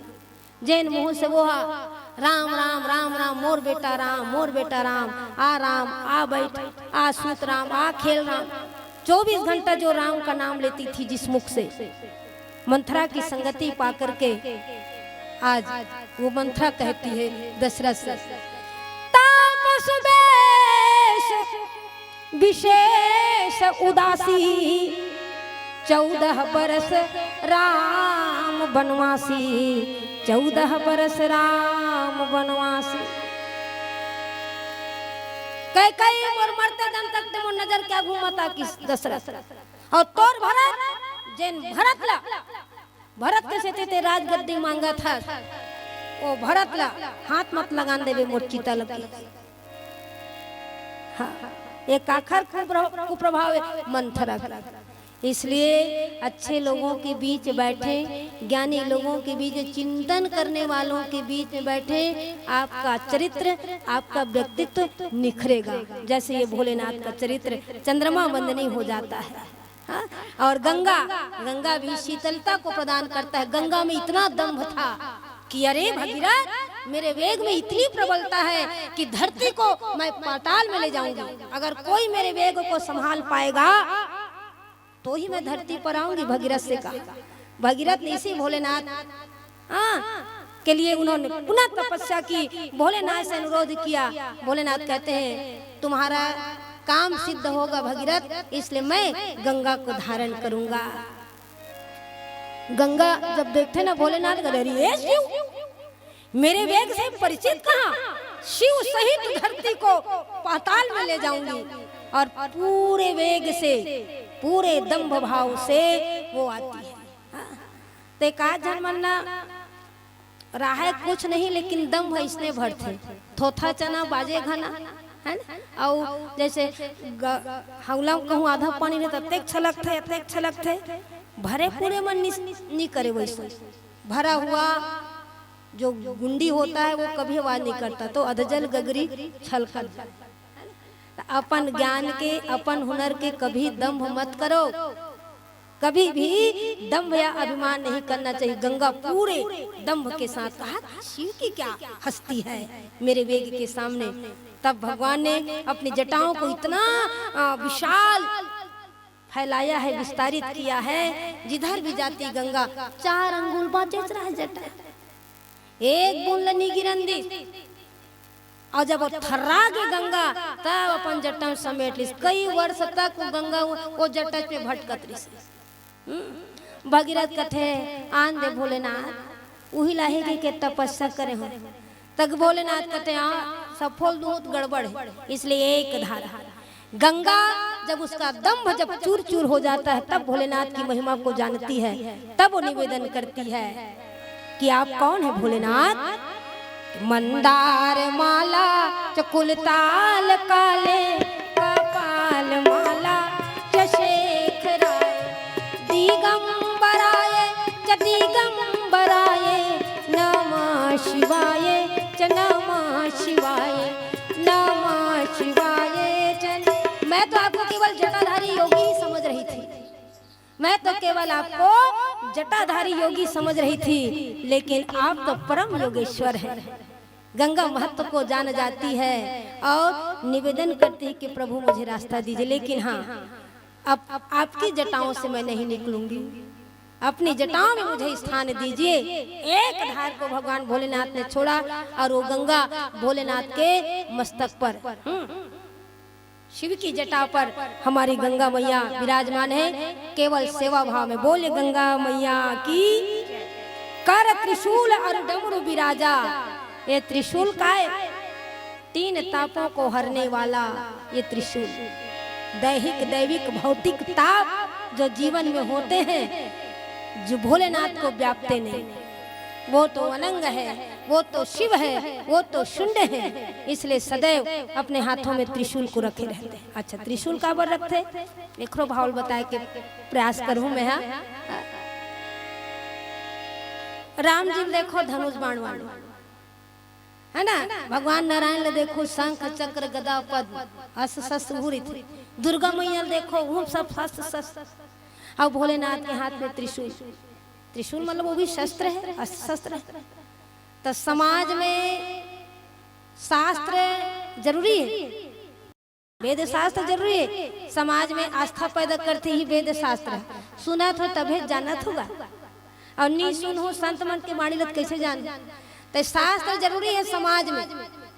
जेन मुंह से वो हा, "राम, राम, राम, राम, मोर बेटा राम, मोर बेटा राम, आ राम, आ बैठ, आ सूत राम, आ खेल राम।" चौबीस घंटा जो राम का नाम लेती थी जिस मुख से, मंथरा की संगति पा करके आज वो मंथरा कहती है दशरथ से, "तापस बेश विशेष उदासी, चौदह बरस राम बनवासी, चौदह बरस राम बनवासी।" कैकई, मोर मरते दम तक ते मोर नजर के आगू मत आकिस दशरथ। और तोर भरत, जेन भरत ला, भरत के सेती ते राजगद्दी मांगत हस, ओ भरत ला हाथ मत लगान देबे मोर चिता लगी। हाँ, एक आखर कुप्र-, कुप्रभाव है मंथरा का। इसलिए अच्छे लोगों के बीच बैठे, ज्ञानी लोगों के बीच, चिंतन करने वालों के बीच में बैठे, आपका चरित्र, आपका व्यक्तित्व निखरेगा। जैसे ये भोलेनाथ का चरित्र चंद्रमा वंदनीय हो जाता है। हाँ? और गंगा, गंगा भी शीतलता को प्रदान करता है। गंगा में इतना दंभ था कि अरे भगीरथ, मेरे वेग में इतनी प्रबलता है कि धरती को मैं पाताल में ले जाऊंगी। अगर कोई मेरे वेग को संभाल पाएगा तो ही मैं धरती पर आऊंगी, भगीरथ से कहा। भगीरथ ने इसी भोलेनाथ, हाँ, के लिए उन्होंने पुनः तपस्या की, भोलेनाथ से अनुरोध किया। भोलेनाथ कहते हैं, तुम्हारा काम सिद्ध होगा भगीरथ, इसलिए मैं गंगा को धारण करूंगा। गंगा जब देखते ना भोलेनाथ का, अरे शिव, मेरे वेग से परिचित कहाँ, शिव सहित धरती को पाताल में ले जाऊंगी। और पूरे वेग से, पूरे दंभ भाव से वो आती है। हाँ। ते का झन मन ना राहय कुछ नहीं, लेकिन दंभ इसने भरथे। थोथा चना बाजे घना, है ना? अउ जैसे ग-, हौला कहूँ आधा पानी रहे, ततेक छलकथे, अतेक छलकथे, भरे पूरे मन नि, नि करे वैसे। भरा हुआ जो गुंडी होता है, वो कभी आवाज नहीं करता, तो अधजल गगरी छलकत जाए। त अपन ज्ञान के, अपन हुनर के कभी दंभ मत करो। कभी भी दंभ या अभिमान नहीं करना चाहिए। गंगा पूरे दंभ के साथ कहा, शिव की क्या हस्ती है मेरे वेग के सामने। तब भगवान ने अपनी जटाओं को इतना, आ, विशाल फैलाया है, विस्तारित किया है, जिधर भी जाती गंगा चार अंगुल बाँचेच रहे जटा, एक बूंद ल नी गिरन दिस। अउ जब वो थर्रा गे गंगा, तब अपन जटा में समेट लिस। कई वर्ष तक वो गंगा वो, वो जटा पे भटकत रहिस। हम्म, भगीरथ कथे, आन दे भोलेनाथ, उही लाही के, के तपस्या करे हो। तक भोलेनाथ कथे, हाँ, सफल दूत गड़बड़ है, इसलिए एक धारा। गंगा जब उसका दंभ जब चूर चूर हो जाता है, तब भोलेनाथ की महिमा को जानती है, तब वो निवेदन करती है कि आप कौन है भोलेनाथ? मंदार माला च कुलताल काले, कपाल माला च शेखराय, दिगंबराय च दिगंबराय, नमः शिवाय च नमः शिवाय, नमः शिवाय च। मैं तो आपको केवल जटाधारी योगी ही समझ रही थी, मैं तो केवल आपको जटाधारी योगी समझ रही थी, लेकिन आप तो परम योगेश्वर हैं। गंगा महत्व को जान जाती है और निवेदन करती है कि प्रभु मुझे रास्ता दीजिए, लेकिन हाँ, अब आपकी जटाओं से मैं नहीं निकलूंगी, अपनी जटाओं में मुझे स्थान दीजिए। एक धार को भगवान भोलेनाथ ने छोड़ा और वो गंगा भोलेनाथ के मस्तक पर, हम्म, शिव की जटा पर हमारी गंगा मैया विराजमान है, केवल सेवा भाव में। बोले गंगा मैया की। कर त्रिशूल और डमरू विराजा। ये त्रिशूल काय? तीन तापों को हरने वाला ये त्रिशूल। दैहिक, दैविक, भौतिक ताप जो जीवन में होते हैं, जो भोलेनाथ को व्यापते नहीं, वो तो अनंग है, वो तो शिव है, वो तो शुंड है, इसलिए सदैव अपने हाथों में त्रिशूल को रखे रहते हैं। अच्छा, त्रिशूल काबर रखथे? एकरो भाव ल बताए के प्रयास करहूं मैं, हाँ। राम जी ल देखो, धनुष बाण वाले, है ना? भगवान नारायण ल देखो, शंख, चक्र, गदा, पद्म, अस्त्र शस्त्र उही रहिथे। दुर्गा मैया ल देखो, वो सब अस्त्र शस्त्र। अउ भोलेनाथ के हाथ में त्रिशूल। त्रिशूल मतलब वो भी शस्त्र है, अस्त्र शस्त्र है। तो समाज में शास्त्र जरूरी है, वेद शास्त्र जरूरी है। समाज में आस्था पैदा करते ही वेद शास्त्र है। सुनत हो तभे जानत होगा, अउ नी सुनहू संत मन के बाणी ल त कइसे जान? तो शास्त्र जरूरी है समाज में,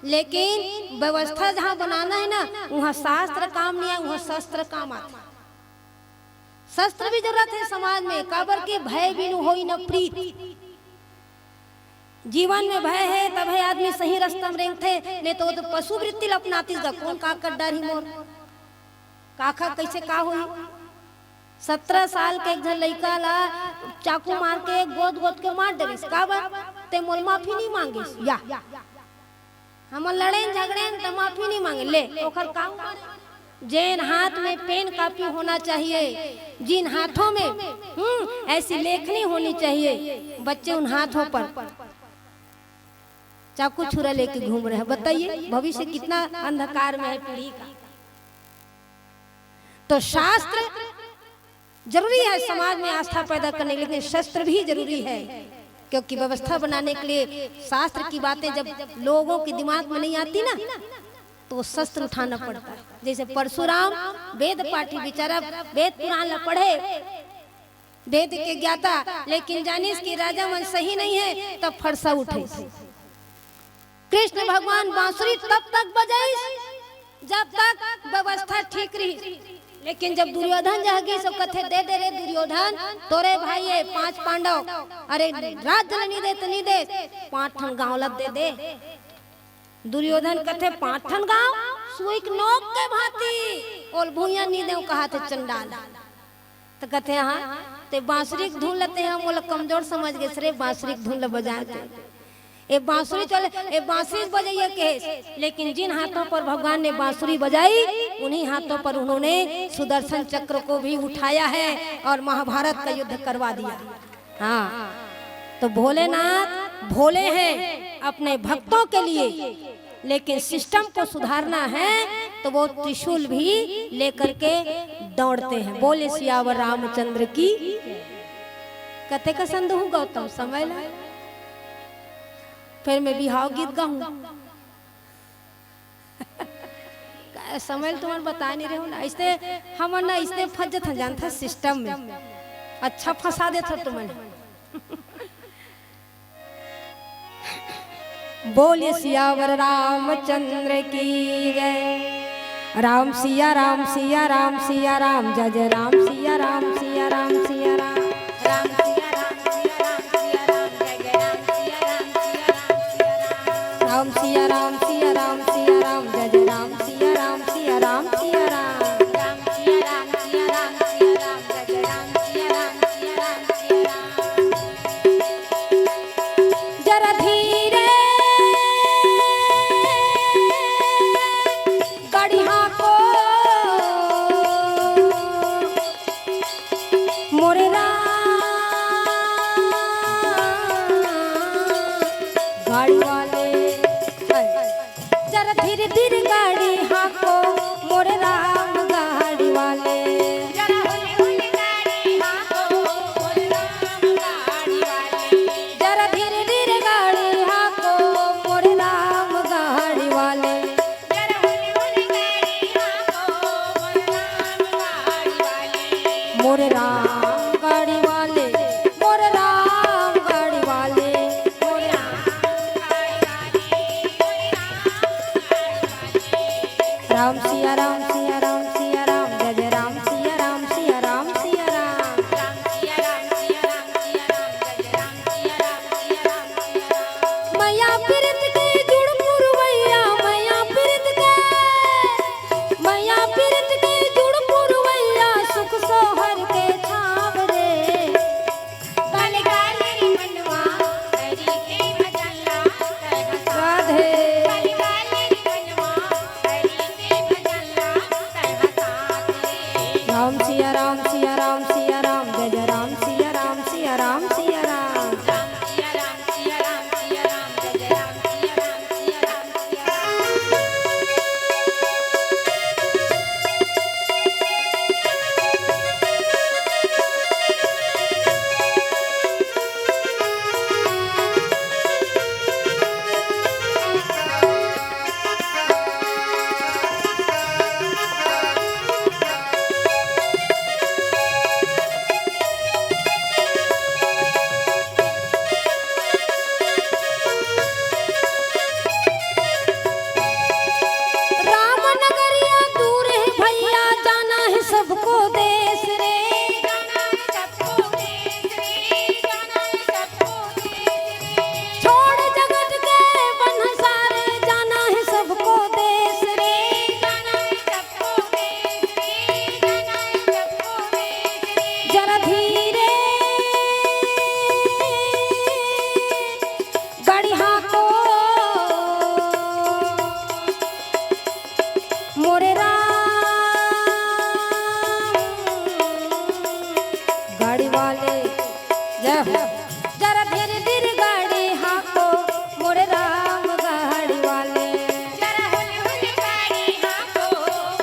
लेकिन व्यवस्था जहाँ बनाना है ना, वहाँ शास्त्र काम नहीं आए, वहाँ शस्त्र काम आथे। शस्त्र भी जरूरत है समाज में, काबर के भय बिनु होई न प्रीत। जीवन में भय है, तभे आदमी सही रास्ता में रेंगथे, नहीं तो वो तो पशु वृत्ति ल अपनातिस गा, कोन का कर डारही मोर, काखा कइसे का होई। सत्रह साल के एक झन लइका ला चाकू मार के गोद गोद के मार डरिस, काबर? ते मोर माफी नहीं मांगिस या। हमन लड़ेन झगड़ेन त माफी नहीं मांगे, ले ओखर का उमर? जेन हाथ में पेन कॉपी होना चाहिए, जिन हाथों में, हम्म, ऐसी लेखनी होनी चाहिए, बच्चे उन हाथों पर चाकू छुरा लेके घूम रहे हैं। बताइए, भविष्य कितना अंधकार में है पीढ़ी का। तो शास्त्र जरूरी है समाज में आस्था पैदा करने के लिए, लेकिन शस्त्र भी जरूरी है, क्योंकि व्यवस्था बनाने के लिए शास्त्र की बातें जब लोगों के दिमाग में नहीं आती ना, तो वो शस्त्र उठाना पड़ता है। जैसे परशुराम वेद पाठी बेचारा वेद पुराण ला पढ़े, वेद के ज्ञाता, लेकिन जानिस कि राजा मन सही नहीं है, तब फरसा उठिस। कृष्ण भगवान बांसुरी तब तक बजाइस, जब तक व्यवस्था ठीक रही। लेकिन जब दुर्योधन जह गिस, तो कथे, "दे दे रे दुर्योधन, तोरे भाई है पांच पांडव, अरे राज्य ल नी दे त नी दे, पांच ठन गांव ल दे दे।" दुर्योधन कथे, "पांच ठन गांव, सुई के नोक के भांति, ओला भुइयां नी देंव," कहाथे चंडाल। त कथे, "हाँ, ते बांसुरी के धुन ल ते ह मोला कमजोर समझ गेस रे, बांसुरी के धुन ल बजाए ते।" ए बांसुरी चले, ए बांसुरी बजइया कहेस, लेकिन जिन हाथों पर भगवान ने बांसुरी बजाई, उन्हीं हाथों पर उन्होंने सुदर्शन चक्र को भी उठाया है और महाभारत का युद्ध करवा दिया। हाँ, तो भोलेनाथ भोले हैं अपने भक्तों के लिए, लेकिन सिस्टम को सुधारना है तो वो त्रिशूल भी लेकर के दौड़ते हैं। बोले सियावर रामचंद्र की। कते का संदहू गौतम समय ला, फिर मैं बिहाव गीत गाहूं। समय ल तुमन बता नहीं रहे हो ना, इसने हमन ना इसने फंस जथन, जानथा सिस्टम में। अच्छा फंसा देथा तुमन। बोलिए सियावर रामचंद्र की जय। राम सिया राम सिया राम सिया राम, जय जय राम सिया राम सिया राम सिया राम। राम सिया राम सिया राम सिया राम, जय जय राम सिया राम सिया राम सिया राम। राम सिया राम सिया राम सिया राम सिया राम सिया राम। राम सिया राम सिया राम सिया राम, जय जय राम सिया राम सिया राम सिया राम। जरा धीरे गाड़ी हाँको मोरे राम गाड़ी वाले। जरा धीरे धीरे गाड़ी हाँको मोरे राम गाड़ी वाले। जरा हौले हौले गाड़ी हाँको मोरे राम गाड़ी वाले। जरा धीरे धीरे गाड़ी हाँको मोरे राम गाड़ी वाले। जरा हौले हौले गाड़ी हाँको मोरे राम गाड़ी वाले। मोरे राम गाड़ी वाले, मोरे राम गाड़ी वाले, मोरे राम गाड़ी वाले, मोरे राम गाड़ी वाले। राम सिया राम सिया राम सिया राम, जय जय राम सिया राम सिया राम सिया राम। राम सिया राम सिया राम सिया राम, जय जय राम सिया राम सिया राम सिया राम। मैया पीरत के जुड़ पुरवैया, मैया पीरत के, मैया पीरत के जुड़ पुरवैया, सुख सोहर के छाव रे। बलगाल रे मनवा हरि के भजन ला, राधे। बलगाल रे मनवा हरि के भजन ला, राम सिया राम सिया राम सिया राम, जय जय राम सिया राम सिया राम सिया राम। राम सिया राम सिया राम सिया राम, जय जय राम सिया राम सिया राम सिया राम। राम नगरिया दूर है भैया, जाना है सबको देश रे। छोड़ जगत के बंधन सारे, जाना है सबको देश रे। जरा धीरे गाड़ी हाँको मोरे राम गाड़ी वाले। जय हो। जरा धीरे धीरे गाड़ी हाँको मोरे राम गाड़ी वाले। जरा हौले हौले गाड़ी हाँको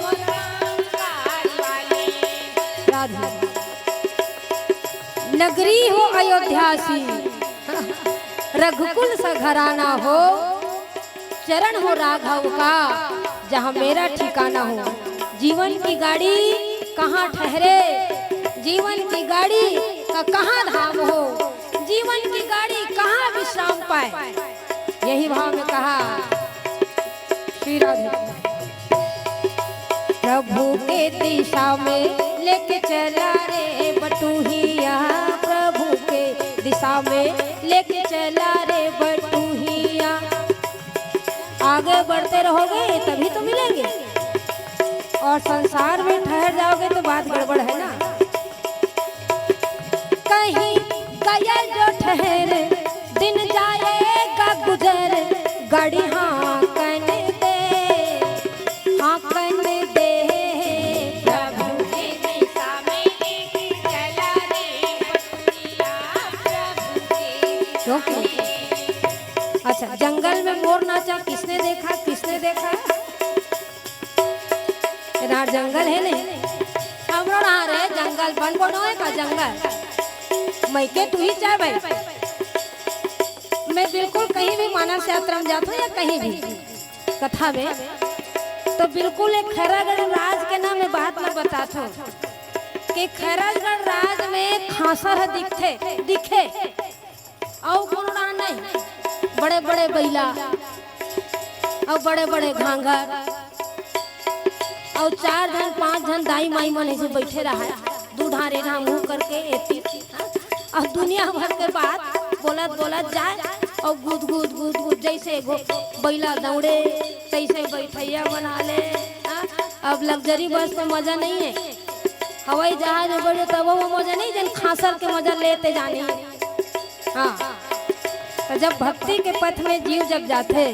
मोरे राम गाड़ी वाले। राधे। नगरी हो अयोध्या सी, रघुकुल सा घराना हो, चरण हो राघव का, जहाँ मेरा ठिकाना हो। जीवन की गाड़ी कहाँ ठहरे, जीवन की गाड़ी कहाँ धाम हो, जीवन की गाड़ी कहाँ विश्राम पाए। यही भाव में कहा श्री राधे। प्रभु के दिशा में लेके चला रे बटुहिया, प्रभु के दिशा में लेके चला रे बटुहिया। आगे बढ़ते रहोगे तभी तो मिलेंगे, और संसार में ठहर जाओगे तो बात गड़बड़ है ना। कहीं गया जो ठहर, दिन जाएगा गुजर, गाड़ी हाँकन दे, हाँकन दे। प्रभु के दिशा में लेके चला रे बटुहिया, प्रभु के क्यों, क्यों? अच्छा, जंगल में मोर नाचा किसने देखा, किसने देखा? इधर जंगल है नहीं, हमरो ना रे जंगल, बन बनो है का जंगल? मैं के तू ही चाहे भाई, मैं बिल्कुल कहीं भी मानस यात्रा में जाता हूँ या कहीं भी कथा में, तो बिल्कुल एक खैरागढ़ राज के नाम में बात मैं बताता हूँ कि खैरागढ़ राज में खासर ह दिखथे, दिखे, अउ कोनो डाहर नहीं, बड़े बड़े बइला अउ बड़े बड़े घांघर अउ चार झन पांच झन दाई माई मन ऐसे बैठे रहा, दू ढारे ढामू करके एती, अउ दुनिया भर के बात बोलत बोलत जाए, अउ गुद गुद गुद गुद जैसे एगो बइला दौड़े तैसे बैठैया बना ले। हाँ? अब लग्जरी बस में मजा नहीं है, हवाई जहाज में बैठे तब वो मजा नहीं, जन खासर के मजा लेते जानी। हाँ, तो जब भक्ति के पथ में जीव जब जाथे,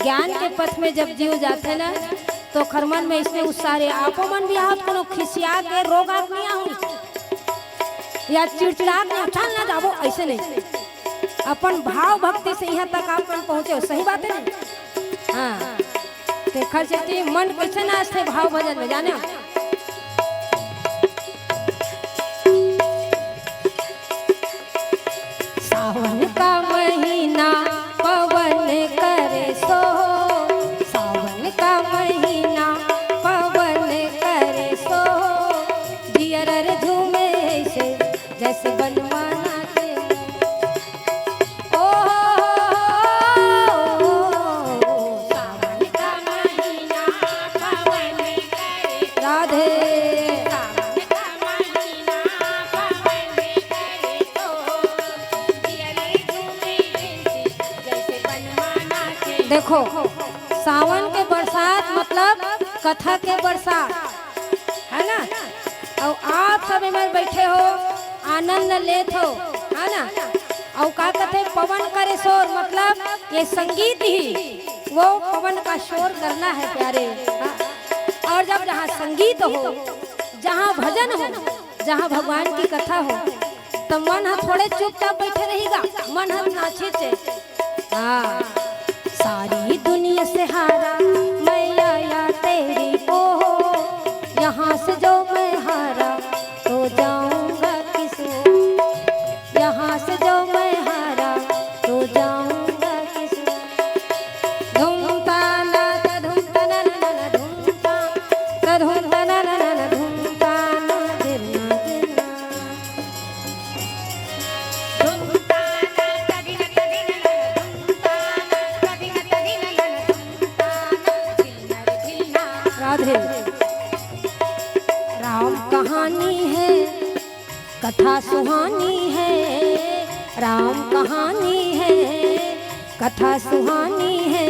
ज्ञान के पथ में जब जीव जाथे ना, तो खरमन में इसने उस सारे आपो मन भी आहत, कोनो खिसिया के रोग आत नहीं आहू, या चिड़चिड़ा के चल ना जाबो, ऐसे नहीं। अपन भाव भक्ति से यहाँ तक आप मन पहुँचे हो, सही बात है ना? हाँ, तेखर सेती मन कैसे नाचथे भाव भजन में, जाने हो? सावन का महीना पवन करे सो, सावन का महीना पवन करे सो, जियरर झूमे से जैसे बनमाना के। ओ, सावन का महीना पवन करे। राधे। देखो, सावन के बरसात मतलब कथा के बरसात, है ना? अउ आप सब एमेर बैठे हो, आनंद लेत हो, है ना? अउ का कथे, पवन करे शोर, मतलब ये संगीत ही वो पवन का शोर करना है प्यारे। हाँ? और जब जहाँ संगीत हो, जहाँ भजन हो, जहाँ भगवान की कथा हो, तो मन ह थोड़े चुपचाप बैठे रहेगा, मन ह नाचे चे। हाँ। सारी दुनिया से हारा मैं आया तेरी ओर, यहाँ से जो मैं हारा तो जाऊंगा किस ओर, यहाँ से जो मैं हारा तो जाऊंगा किस ओर। धूम ताना ता धूम ताना ना ना धूम ता, ता धूम ताना ना ना ना धूम ताना धिरना धिरना। राधे। राम कहानी है, कथा सुहानी है, राम कहानी है, कथा सुहानी है,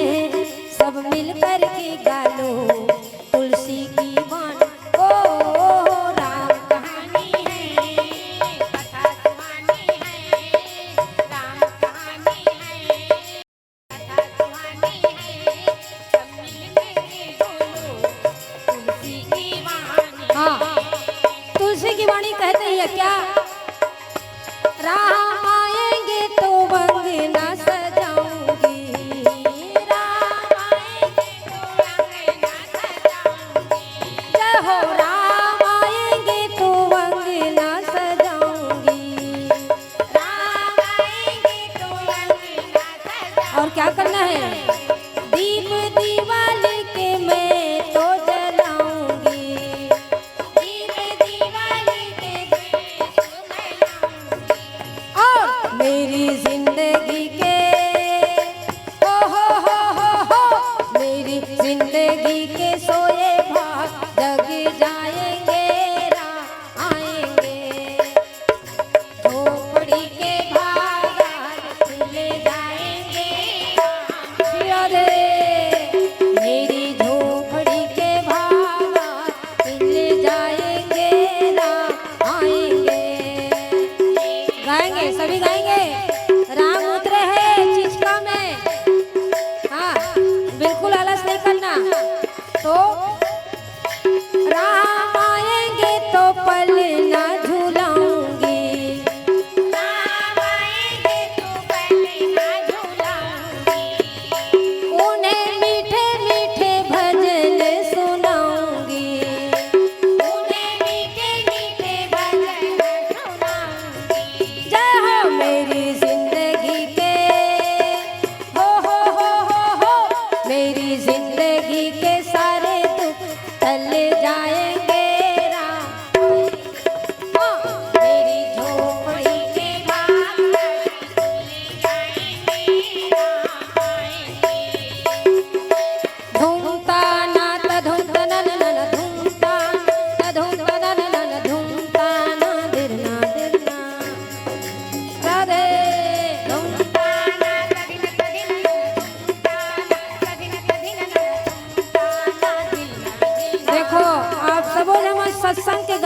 सब मिलकर के गा लो तुलसी की बानी। ओ, राम कहानी है, कथा सुहानी है, राम कहानी है, कथा सुहानी है, सब मिलकर के बोलो, तुलसी की वाणी। हाँ, तुलसी की वाणी कहते ही है क्या? राम आएंगे तो अंगना सजाऊंगी, राम आएंगे तो अंगना सजाऊंगी। जय हो, राम आएंगे तो अंगना सजाऊंगी, राम आएंगे तो अंगना सजाऊंगी। और क्या करना है? दीप दिवाली के मैं तो जलाऊंगी, दीप दिवाली के मैं तो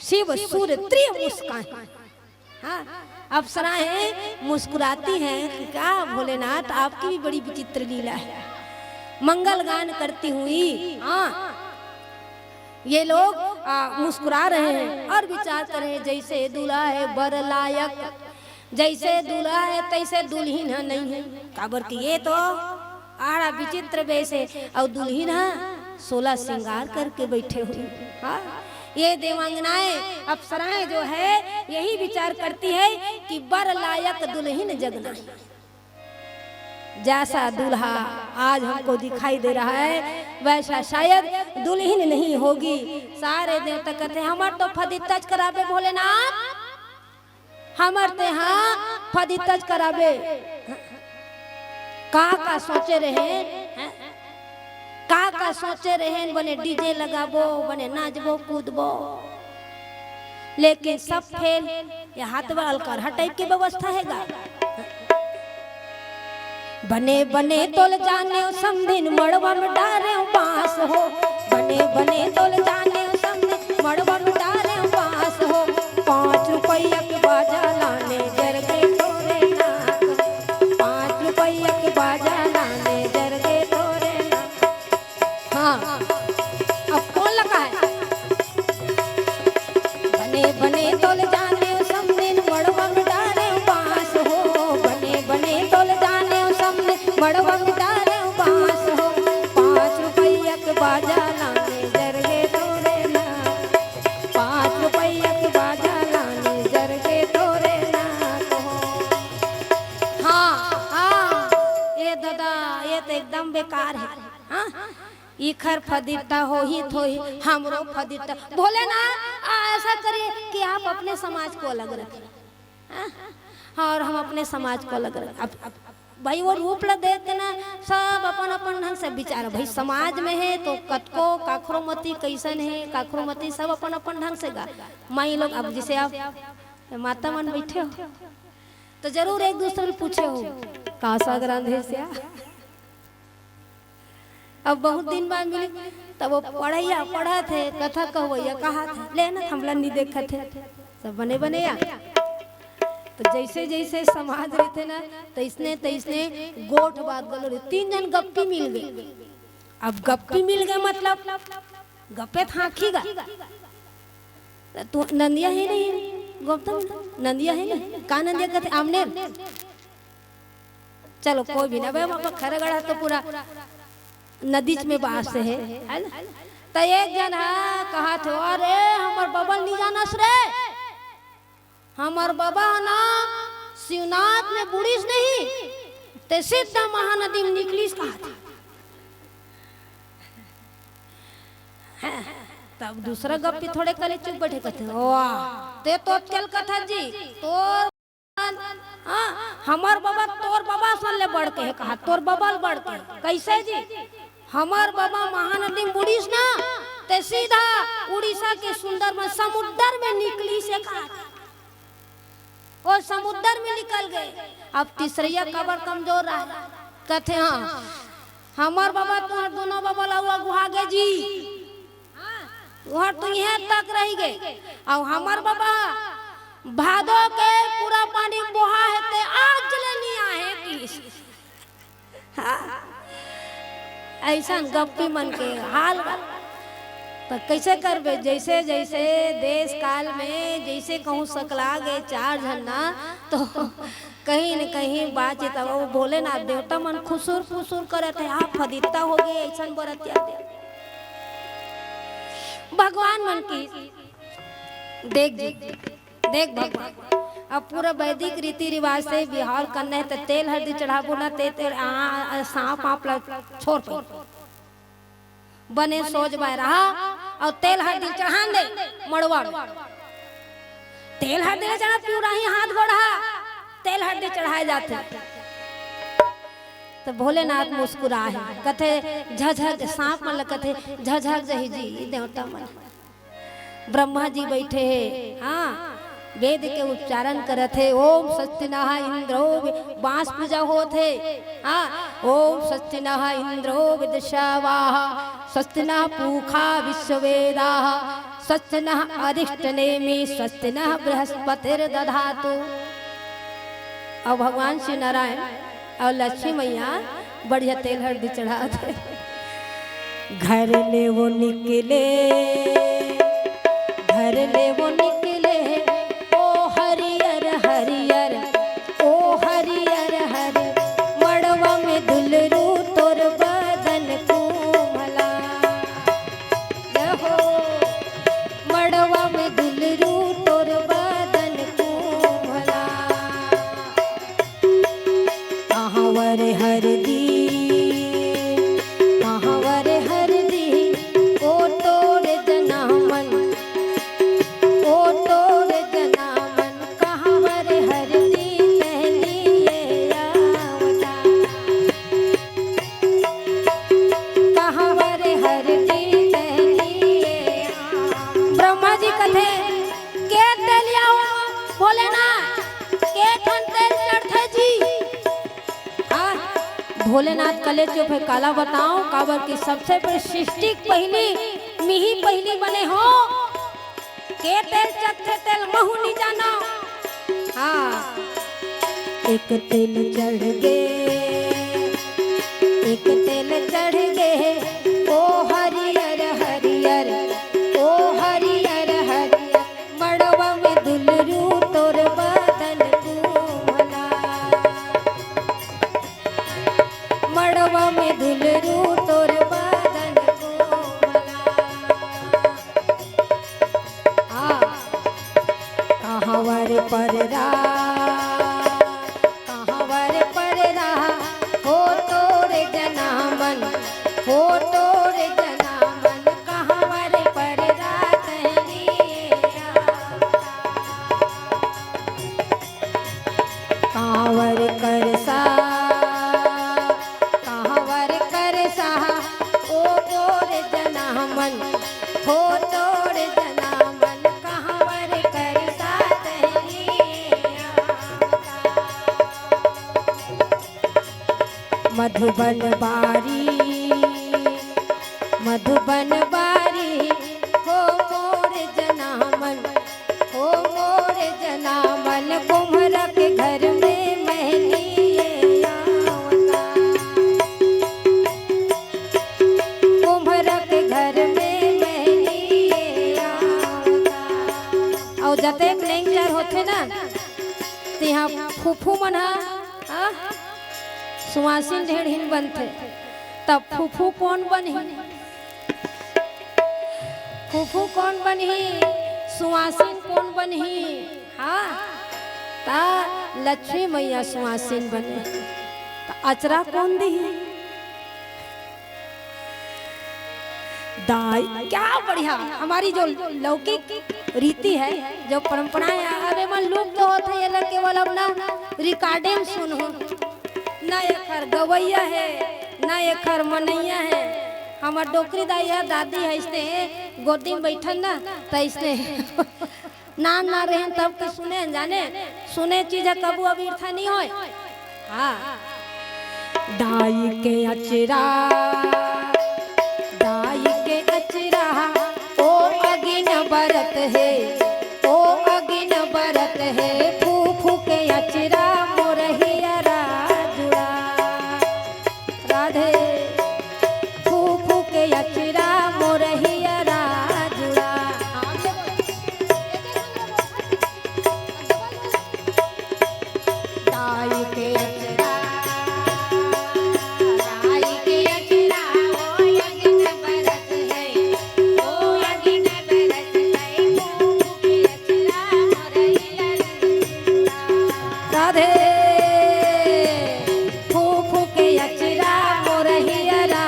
शिव सूर्य त्रिय मुस्कान। हाँ, अप्सराएं मुस्कुराती हैं। क्या भोलेनाथ, आपकी भी बड़ी विचित्र लीला है। मंगल गान करती हुई, हाँ, ये लोग आ, मुस्कुरा रहे हैं और विचार कर रहे हैं, जैसे दूल्हा है बर लायक, जैसे दूल्हा है तैसे दुल्हिन ह नहीं है। काबर कि ये तो आड़ा विचित्र बेस है और दुल्हिन ह सोलह श्रृंगार करके बैठे हुए। हाँ, ये देवांगनाएं, अप्सराएं जो है, यही विचार करती है कि बर लायक दुल्हिन जग नहीं। जैसा दूल्हा आज हमको दिखाई दे रहा है, वैसा शायद दुल्हिन नहीं होगी। सारे देवता कहते हैं, "हमर तो फदित्तज कराबे भोलेनाथ, हमर ते हाँ फदित्तज कराबे।" का का सोचे रहे, हैं? का का सोचे रहे, बने डीजे लगाबो, बने नाचबो कूदबो, लेकिन सब फेल। ये हाथ वाला अलकरहा टाइप की व्यवस्था है गा। बने बने तोल जाने समधिन मड़वा में डारे बांस हो। बने बने तोल जाने समधिन मड़वा में डारे बांस हो। पाँच रुपया के बाजा लाने जरगे तोरे नाक। पाँच रुपया के बाजा लाने जरगे तोरे नाक। हाँ, अब कौन लगा है? बने बने तोल जाने समधिन मड़वा में डारे बांस हो। बने बने तोल जाने समधिन मड़वा में डारे बांस हो। पाँच रुपया के बाजा लाने जरगे तोरे नाक। पाँच रुपया के बाजा लाने जरगे तोरे नाक हो। हाँ, हाँ, ये दादा, ये तो एकदम बेकार है। हाँ, इखर फदित्ता होही थोही, हमरो फदित्ता। भोलेनाथ, आ, ऐसा करिए कि आप अपने समाज को अलग रखें, हाँ? और हम अपने समाज को अलग रखें। अब, अब भाई, वो रूप ला देख के ना, सब अपन अपन ढंग से विचार। भाई, समाज में है तो कतको काखरो मती कैसन है, काखरो मती सब अपन अपन ढंग से गा। माई लोग, अब जैसे आप माता मन बैठे हो, तो जरूर एक दूसरे ले पूछे हो, "का साग रांधे स्या?" अब बहुत दिन बाद मिली, तब वो पढ़ैया पढ़त हे, कथा कहवैया कहत हे, "ले ना, हमला नहीं देखत हे, सब बने बने या।" तो जैसे जैसे समाज रहिथे ना, तैसने तैसने गोठ बात घलो रहिथे। तीन झन गप्पी मिल गे। अब गप्पी मिल गे मतलब गप्पे थाकी गा। त तू नंदिया हे नहीं, गौतम, नंदिया हे नहीं, का नंदिया कथे? आमनेर। चलो, कोई भी ना, भाई, हम खरगढ़ा तो पूरा नदीच में बास हे, है ना? त एक झन हा कहत हे, "अरे, हमर बबा ल नहीं जानस रे, हमर बबा ना शिवनाथ में बुड़िस नहीं, ते सीधा महानदी में निकलिस," कहत हे। तब दूसरा गप्पी थोड़े कले चुप बैठे, कथे, "वाह, ते तो अतकेल कथा जी, तोर, हाँ, हमर बबा तोर बबा सन ले बढ़ के हे," कहा, "तोर बबा ले बढ़ के।" "कैसे जी?" "हमर बबा महानदी में बुड़िस ना, ते सीधा उड़ीसा के सुंदर में समुद्र में निकलिस हे," कहा। ओ समुद्र में निकल गे। अब तीसरइया काबर कमजोर रहा, कथे, "हाँ, हमर बबा तुहर दोनों बबा ला अगुहा गे जी, तुहर तो इहें तक रहि गे, अउ हमर बबा भादो के पूरा पानी बोहा हे ते आज ले नी आहे," किस। हाँ, अइसन गप्पी मन के हाल बा। त कइसे करबे? जइसे जइसे देश काल में जइसे कहूँ सकला गे चार झन ना, तो कहीं न कहीं बातचीत। अब वो भोलेनाथ देवता मन खुसुर फुसुर करत हे, "आप फदित्ता हो गे, अइसन बरतिया दे।" भगवान मन की देख जी, देख भगवान, अब पूरा वैदिक रीति रिवाज से बिहाव करना हे, त तेल हरदी चढ़ाबो ना, ते तेल, आ, आ, सांप आप ला छोड़ पाई। बने सोच बाय रहा, अउ तेल हरदी चढ़ान दे मड़वा में। तेल हरदी चढ़ा, पूरा ही हाथ गोड़ हा, तेल हरदी चढ़ाए जाथे। त भोलेनाथ मुस्कुराए, कथे, "झझक," सांप मन ल कथे, "झझक जही जी, देवता मन।" ब्रह्मा जी बैठे हे, हाँ, वेद के उच्चारण करत हे, "ओम स्वस्ति नः इंद्रो वि-," बांस पूजा होत हे, हाँ, "ओम स्वस्ति नः इंद्रो वृद्धश्रवाः, स्वस्ति नः पूषा विश्ववेदाः, स्वस्ति नः अरिष्टनेमि, स्वस्ति नः बृहस्पतिर्दधातु। अउ भगवान श्री नारायण अउ लक्ष्मी मैया बढ़िया तेल हरदी चढ़ात हे। घर ले वो निकले, घर ले वो निकले, ओ हरियर हरियर, ओ हरियर हरियर, मड़वा में दुलरू तोर बदन कुम्हला। जय हो। मड़वा में दुलरू तोर बदन कुम्हला। कहाँ वर हरदी, कहाँ वर हरदी, ओ तोर जनामन, ओ तोर जनामन, कहाँ वर हरदी तहलिए आवता। कहाँ वर हरदी तहलिए आवता। ब्रह्मा जी कथे, के तेल लियाओ भोलेनाथ, के ठन तेल चढ़थे जी? हाँ, भोलेनाथ कले चुप हे, काला बताओ, काबर कि सबसे पहले सृष्टि के पहिली, मिही पहिली बने हो, के तेल चढ़थे तेल महू नी जानो। हाँ, एक तेल चढ़ गे, एक तेल चढ़ गे, ओ हरियर हरियर, ओ हरियर हरियर, मड़वा में दुलरू तोर बदन कुम्हला। मड़वा में दुलरू तोर बदन कुम्हला। हाँ। कहाँ वर पररा, कहाँ वर पररा, हो तोर जनामन, हो तोर जनामन, कहाँ वर पररा तहलिए आवता। कहाँ वर करसा, कहाँ वर करसा, ओ तोर जनामन, हो तोर जनामन, कहाँ वर करसा तहलिए आवता। मधुबन बारी, मधुबन बारी, हो मोर जनामन, हो मोर जनामन, कुम्हरा के घर में महलिए आवता। कुम्हरा के घर में महलिए आवता। अउ जतेक लेंग चार होथे ना, तिहा फूफू मन ह, आ, सुवासिन ढेड़हिन बनथे, तब फूफू कोन बनही? फूफू कोन बनही? सुवासिन कोन बनही? हाँ, त लक्ष्मी मैया सुवासिन बनही। त अचरा कोन दिही? दाई, क्या बढ़िया। हमारी जो लौकिक रीति है, जो परंपराएं हैं, अब एमन लुप्त होत हे, ये लोग केवल अपना recording सुनहू। ना एखर गवैया हे, ना एखर मनैया हे। हमर डोकरी दाई ह, दादी ह, अइसने गोदी में बइठन ना, त अइसने नान नान रहेन तब के सुने हन जाने, सुने चीज ह कभू अबिरथा नइ होय। हाँ। दाई के अचरा, दाई के अचरा, ओ अगिन बरत हे, ओ अगिन बरत हे, फूफू के अचरा मोर हियरा जुड़ा। राधे। फूफू के अचरा मोर हियरा जुड़ा। दाई के अचरा, दाई के अचरा, ओ अगिन बरत है, ओ अगिन बरत है, फूफू के अचरा मोर हियरा जुड़ा। राधे। फूफू के अचरा मोर हियरा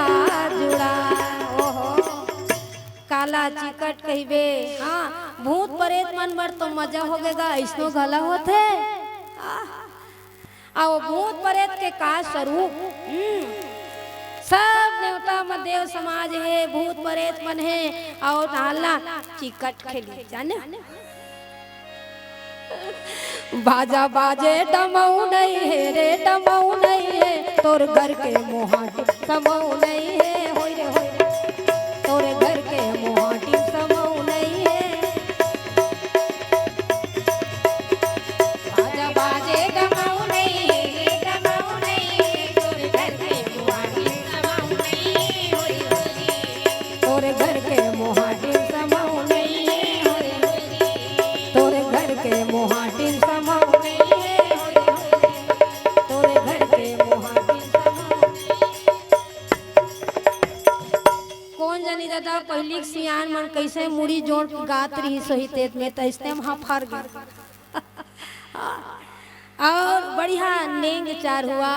जुड़ा। ओहो, काला चिकट कहिबे। हाँ, भूत परेत मन बर तो मजा होगे गा, अइसनो घला होथे। आह, अउ भूत परेत के का स्वरूप? हम्म, सब नेवता म देव समाज हे, भूत परेत मन हे, अउ नाला चिकट खेली, जाने? बाजा बाजे डमऊ नइ हे रे, डमऊ नइ हे, तोर घर के मोहाटी समऊ नइ हे, होय रे होय रे। तोर घर के मोहाटी समऊ नइ हे, जइसे मुड़ी जोड़ गात रहिस होही तेत में, त अइसने म हफर गे। अउ बढ़िया नेंग चार हुआ।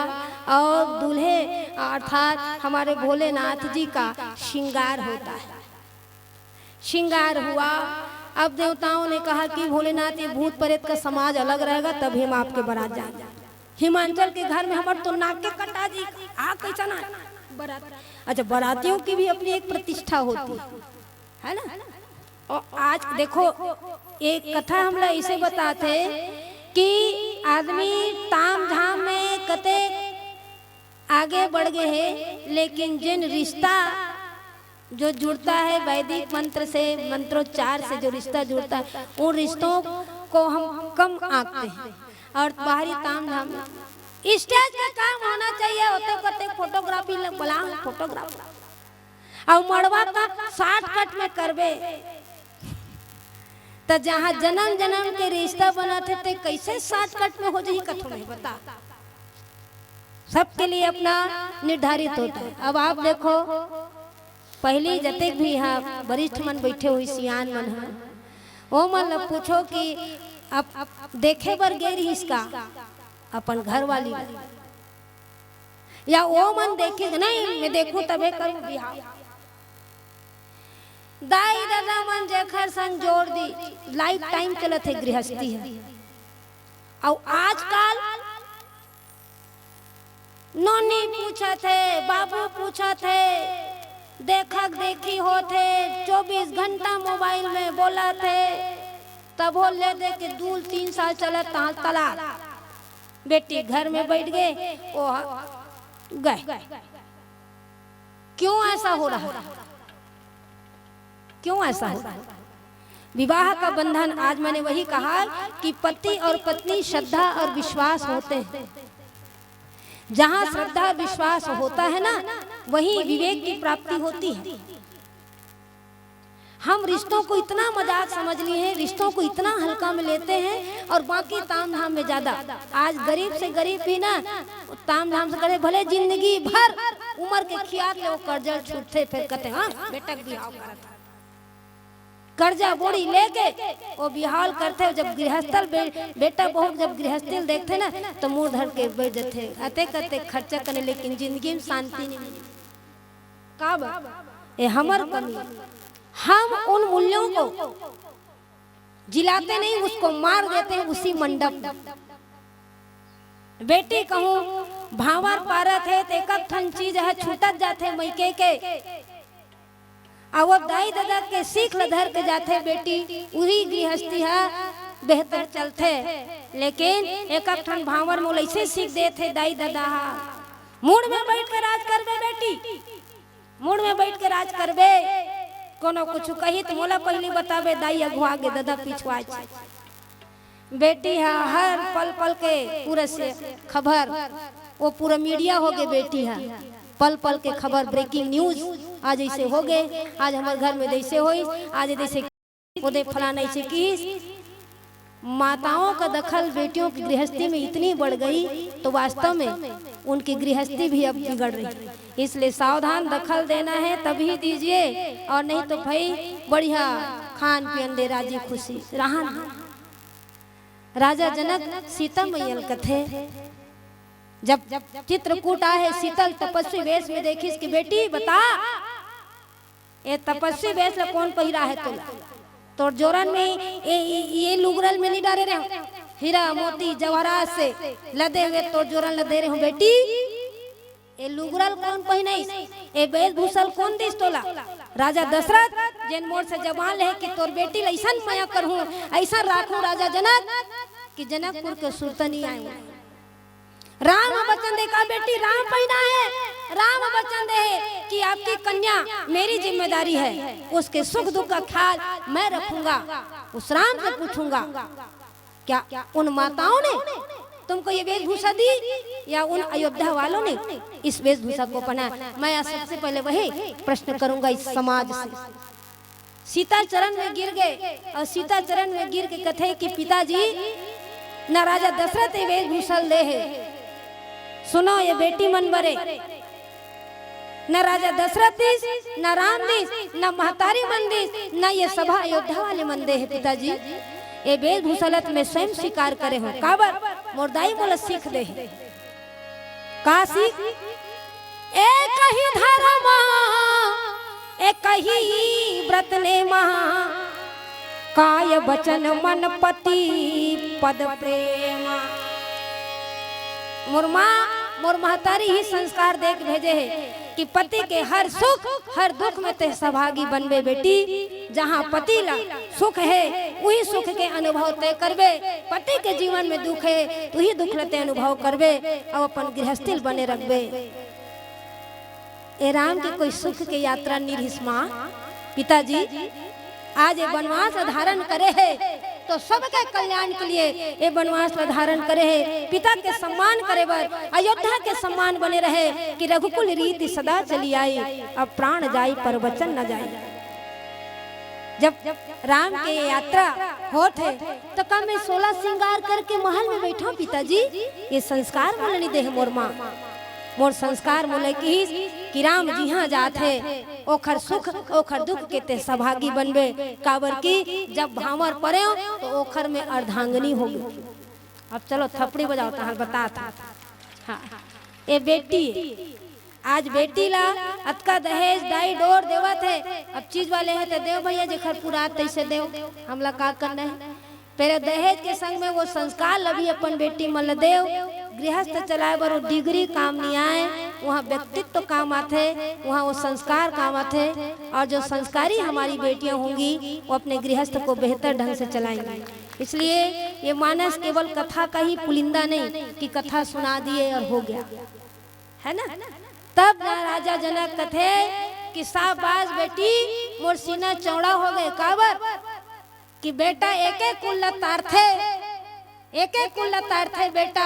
अउ दूल्हे अर्थात हमारे भोलेनाथ जी का श्रृंगार होता है, श्रृंगार हुआ। अब देवताओं ने कहा कि भोलेनाथ, ये भूत प्रेत का समाज अलग रहेगा, तभी हम आपके बारात जाएंगे। हिमांचल के घर में हमर तो नाक के कटा जी, आ कैसा ना बारात। अच्छा, बारातियों की भी अपनी एक प्रतिष्ठा होती है, है ना? अउ आज देखो, एक कथा हमला अइसे बताथे कि आदमी ताम झाम में कते आगे बढ़ गए हैं, लेकिन जेन रिश्ता जो जुड़ता है वैदिक मंत्र से, मंत्रोच्चार से जो रिश्ता जुड़ता है, उन रिश्तों को हम कम आंकते हैं। अउ बाहरी ताम झाम में stage का काम होना चाहिए, ओते करते photography ल-, बोला photography। अउ मड़वा का shortcut में करबे, त जहाँ जनम जनम के रिश्ता बनथे, ते कइसे shortcut में हो जाही, कथो नहीं बता। सबके लिए अपना निर्धारित होता है। अब आप देखो, पहिली जतेक भी इहाँ वरिष्ठ मन बइठे होही, सियान मन ह, ओ मन ल पूछो कि अब देखे बर गे रिहिस का अपन घरवाली ल? या ओ मन देखे, "नहीं, मैं देखहूँ तभे करहूँ बिहाव।" दाई ददा मन जेखर संग जोड़ दिस, lifetime चलत हे गृहस्थी ह। अउ आजकल नोनी पूछत हे, बाबू पूछत हे, देखक देखी होत हे, चौबीस घंटा mobile में बोलत हे, तभो ले दे के दू तीन साल चलत, तहाँ तलाक। बेटी घर में बइठ गे, ओ ह-, गए। क्यों ऐसा हो रहा है? क्यों ऐसा हो रहा है? विवाह का बंधन, आज मैंने वही कहा कि पति और पत्नी श्रद्धा और विश्वास होते हैं। जहाँ श्रद्धा और विश्वास होता है ना, वहीं विवेक की प्राप्ति होती है। हम रिश्तों को इतना मजाक समझ लिए हैं, रिश्तों को इतना हल्का में लेते हैं, और बाकी ताम धाम में ज्यादा। आज गरीब से गरीब भी ना ताम धाम से करे, भले जिंदगी भर उमर के खियात ले वो कर्जा छूटथे, फेर कथे, "हाँ, बेटा के बिहाव करत हन।" कर्जा बोड़ी लेके वो बिहाव करथे। जब गृहस्थल बे-, बेटा बहू जब गृहस्थी ल देखथे ना, त मुंह धर के बइठ जथे। अतेक अतेक खर्चा करे, लेकिन जिंदगी में शांति नहीं मिली। काबर? ये हमर कमी। हम उन मूल्यों को जिलाते नहीं, उसको मार देते हैं उसी मंडप में। बेटी कहूँ भांवर पारत हे, त एकक ठन चीज ह छूटत जाथे मइके के। अउ वो दाई ददा के सीख ल धर के जाथे बेटी, उही गृहस्थी ह बेहतर चलथे। लेकिन एकक ठन भांवर मोला अइसे सीख देथे दाई ददा ह, मुड़ में बइठ के राज करबे बेटी, मुड़ में बइठ के राज करबे। कोनो कुछु कही त मोला पहिली बताबे, दाई अघुवा गे, ददा पिछुआ गे। बेटी ह हर पल पल के पूरा से खबर, वो पूरा media हो गे बेटी ह। पल पल के खबर, breaking news, आज अइसे हो गे, आज हमर घर में जइसे होइस, आज जइसे ओदे फलाना अइसे किहिस। माताओं का दखल बेटियों की गृहस्थी में इतनी बढ़ गई, तो वास्तव में उनकी गृहस्थी भी अब बिगड़ रही है। इसलिए सावधान, दखल देना है तभी दीजिए, और नहीं तो भाई बढ़िया खान पियन ले राजी खुशी रहन। राजा जनक सीता मैया ल कथे, जब चित्रकूट आए हे, शीतल तपस्वी वेश में देखिस कि बेटी बता, ए तपस्वी वेश ल कोन पहिरा हे तोला? तोर जोरन में ए, ए, ए लुगरा ल में नहीं डारे रहेंव, हीरा मोती जवाहरात से लदे हुए तोर जोरन ल दे रहेंव बेटी। ए लुगरा ल कोन पहिनाइस? ए वेशभूषा ल कोन दिस तोला? राजा दशरथ, जेन मोर से जबान ले हे कि तोर बेटी ल अइसन मया करहूं, अइसन राखहूं राजा जनक, कि जनकपुर के सुरता नहीं आए। राम वचन दे का बेटी, राम पहिना हे, राम वचन दे हे कि आपकी कन्या मेरी जिम्मेदारी है, उसके सुख दुख का ख्याल मैं रखूंगा, उस राम से पूछूंगा। क्या उन माताओं ने तुमको ये वेशभूषा दी या उन अयोध्या वालों ने इस वेशभूषा को पहनाया? मैं आज सबसे पहले वही प्रश्न करूंगा इस समाज से। सीता चरण में गिर गे अउ सीता चरण में गिर के कथे कि पिताजी, ना राजा दशरथ ए वेशभूषा ल दे हे। सुनो ये बेटी मन बरे, न राजा दशरथ दिस, न राम दिस, न महतारी मन दिस, न ये सभा अयोध्या वाले मन दे हे पिताजी। ये वेशभूषा ल त मैं स्वयं स्वीकार करे हों। काबर? मोर दाई मोला सीख दे हे। का सीख? एकहि धर्म एकहि व्रत नेमा, काय वचन मन पति पद प्रेमा। मोर माँ, मोर महतारी ही संस्कार दे के भेजे हे कि पति के हर सुख, हर दुख में ते सहभागी बनबे बेटी। जहाँ पति ला सुख हे, उही सुख के अनुभव ते करबे। पति के जीवन में दुख हे, त उही दुख ला ते अनुभव करबे अउ अपन गृहस्थी ल बने रखबे। ए राम के कोई सुख के यात्रा नी रिहिस माँ। पिताजी, आज ये वनवास धारण करे हे, तो सबके कल्याण के लिए ये वनवास धारण करे हे। पिता के सम्मान करे बर, अयोध्या के सम्मान बने रहे, कि रघुकुल रीति सदा चली आई, अब प्राण जाई पर वचन न जाई। जब राम के यात्रा होत हे, तो का मैं सोलह श्रृंगार करके महल में बैठों पिताजी? ये संस्कार मोला नी दे हे मोर माँ। मोर संस्कार मोला किहिस कि राम जिहाँ जात हे, ओखर सुख, ओखर दुख के ते सहभागी बनबे, काबर कि जब भांवर परेंव, तो ओखर में अर्धांगिनी होगे। अब चलो थपड़ी बजाओ, तहां ल बतात हंव। हाँ, ए बेटी, आज बेटी ला अतका दहेज दाई डोर देवत हे, अब चीज वाले हे त देव भैया, जेखर पुरात तइसे देव, हमला का करना हे? पहले दहेज के संग में वो संस्कार ल भी अपन बेटी मन ल देव। गृहस्थ चलाए बर वो डिग्री काम नहीं आए, वहाँ व्यक्तित्व काम आथे, वहाँ वो संस्कार काम आथे। और जो संस्कारी हमारी बेटियाँ होंगी, वो अपने गृहस्थ को बेहतर ढंग से चलाएंगी। इसलिए ये मानस केवल कथा का ही पुलिंदा नहीं कि कथा सुना दिए और हो गया, है ना? तब ना राजा जनक कथे कि शाबाश बेटी, मोर सीना चौड़ा हो गए। काबर? कि बेटा एके कुल ल तारथे, एके कुल ल तारथे बेटा,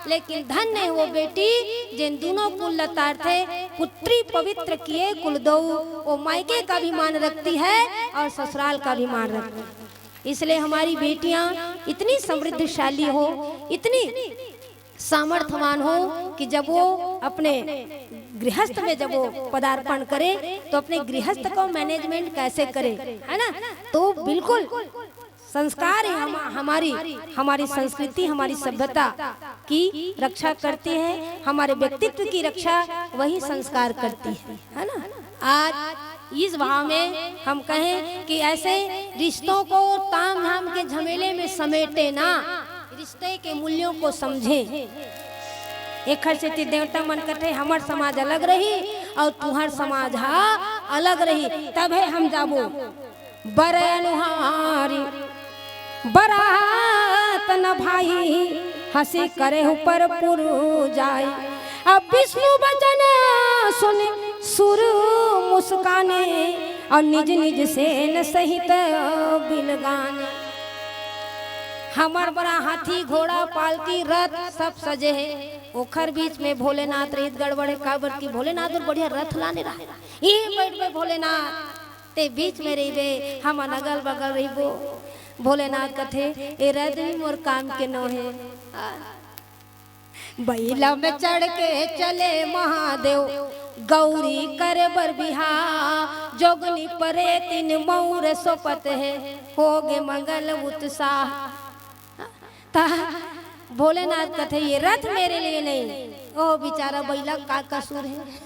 लेकिन धन्य हे वो बेटी, जेन दूनों कुल ल तारथे। पुत्री पवित्र किए कुल दऊ, वो मायके का भी मान रखती है और ससुराल का भी मान रखती है। इसलिए हमारी बेटियां इतनी समृद्धशाली हो, इतनी सामर्थ्यवान हो कि जब वो अपने गृहस्थ में जब वो पदार्पण करे, तो अपने गृहस्थ को मैनेजमेंट कैसे करे, है ना? तो बिल्कुल संस्कार ही हम, हमारी, हमारी संस्कृति, हमारी सभ्यता की रक्षा करती है, हमारे व्यक्तित्व की रक्षा वही संस्कार करती है, है ना? आज इस भाव में हम कहें कि ऐसे रिश्तों को ताम झाम के झमेले में समेटे ना, रिश्ते के मूल्यों को समझें। एखर सेती देवता मन कथे, हमर समाज अलग रही और तुहर समाज हा अलग रही, तभे हम जाबो। बर अनुहारी बरात न भाई, हंसी करे ऊपर पुरु जाई। अब विष्णु वचन सुन सुर मुस्काने, और निज निज सेन सहित बिलगाने। हमर बरा हाथी, घोड़ा, पालकी, रथ सब सजे हे, ओखर बीच में भोलेनाथ रहित गड़बड़ हे, काबर कि भोलेनाथ बर बढ़िया रथ लाने रहा। इही बैठ में भोलेनाथ ते बीच में रहिबे, हमन अगल बगल रहिबो। भोलेनाथ कथे, ए रथ भी मोर काम के नो हे। आ, बइला में चढ़ के चले महादेव, गौरी करे बर बिहाव। जोगनी परे तिन मऊर सोपत हे, होगे मंगल उत्साह। ता भोलेनाथ कथे, ये रथ मेरे लिए नहीं। ओ बेचारा बइला का कसूर हे?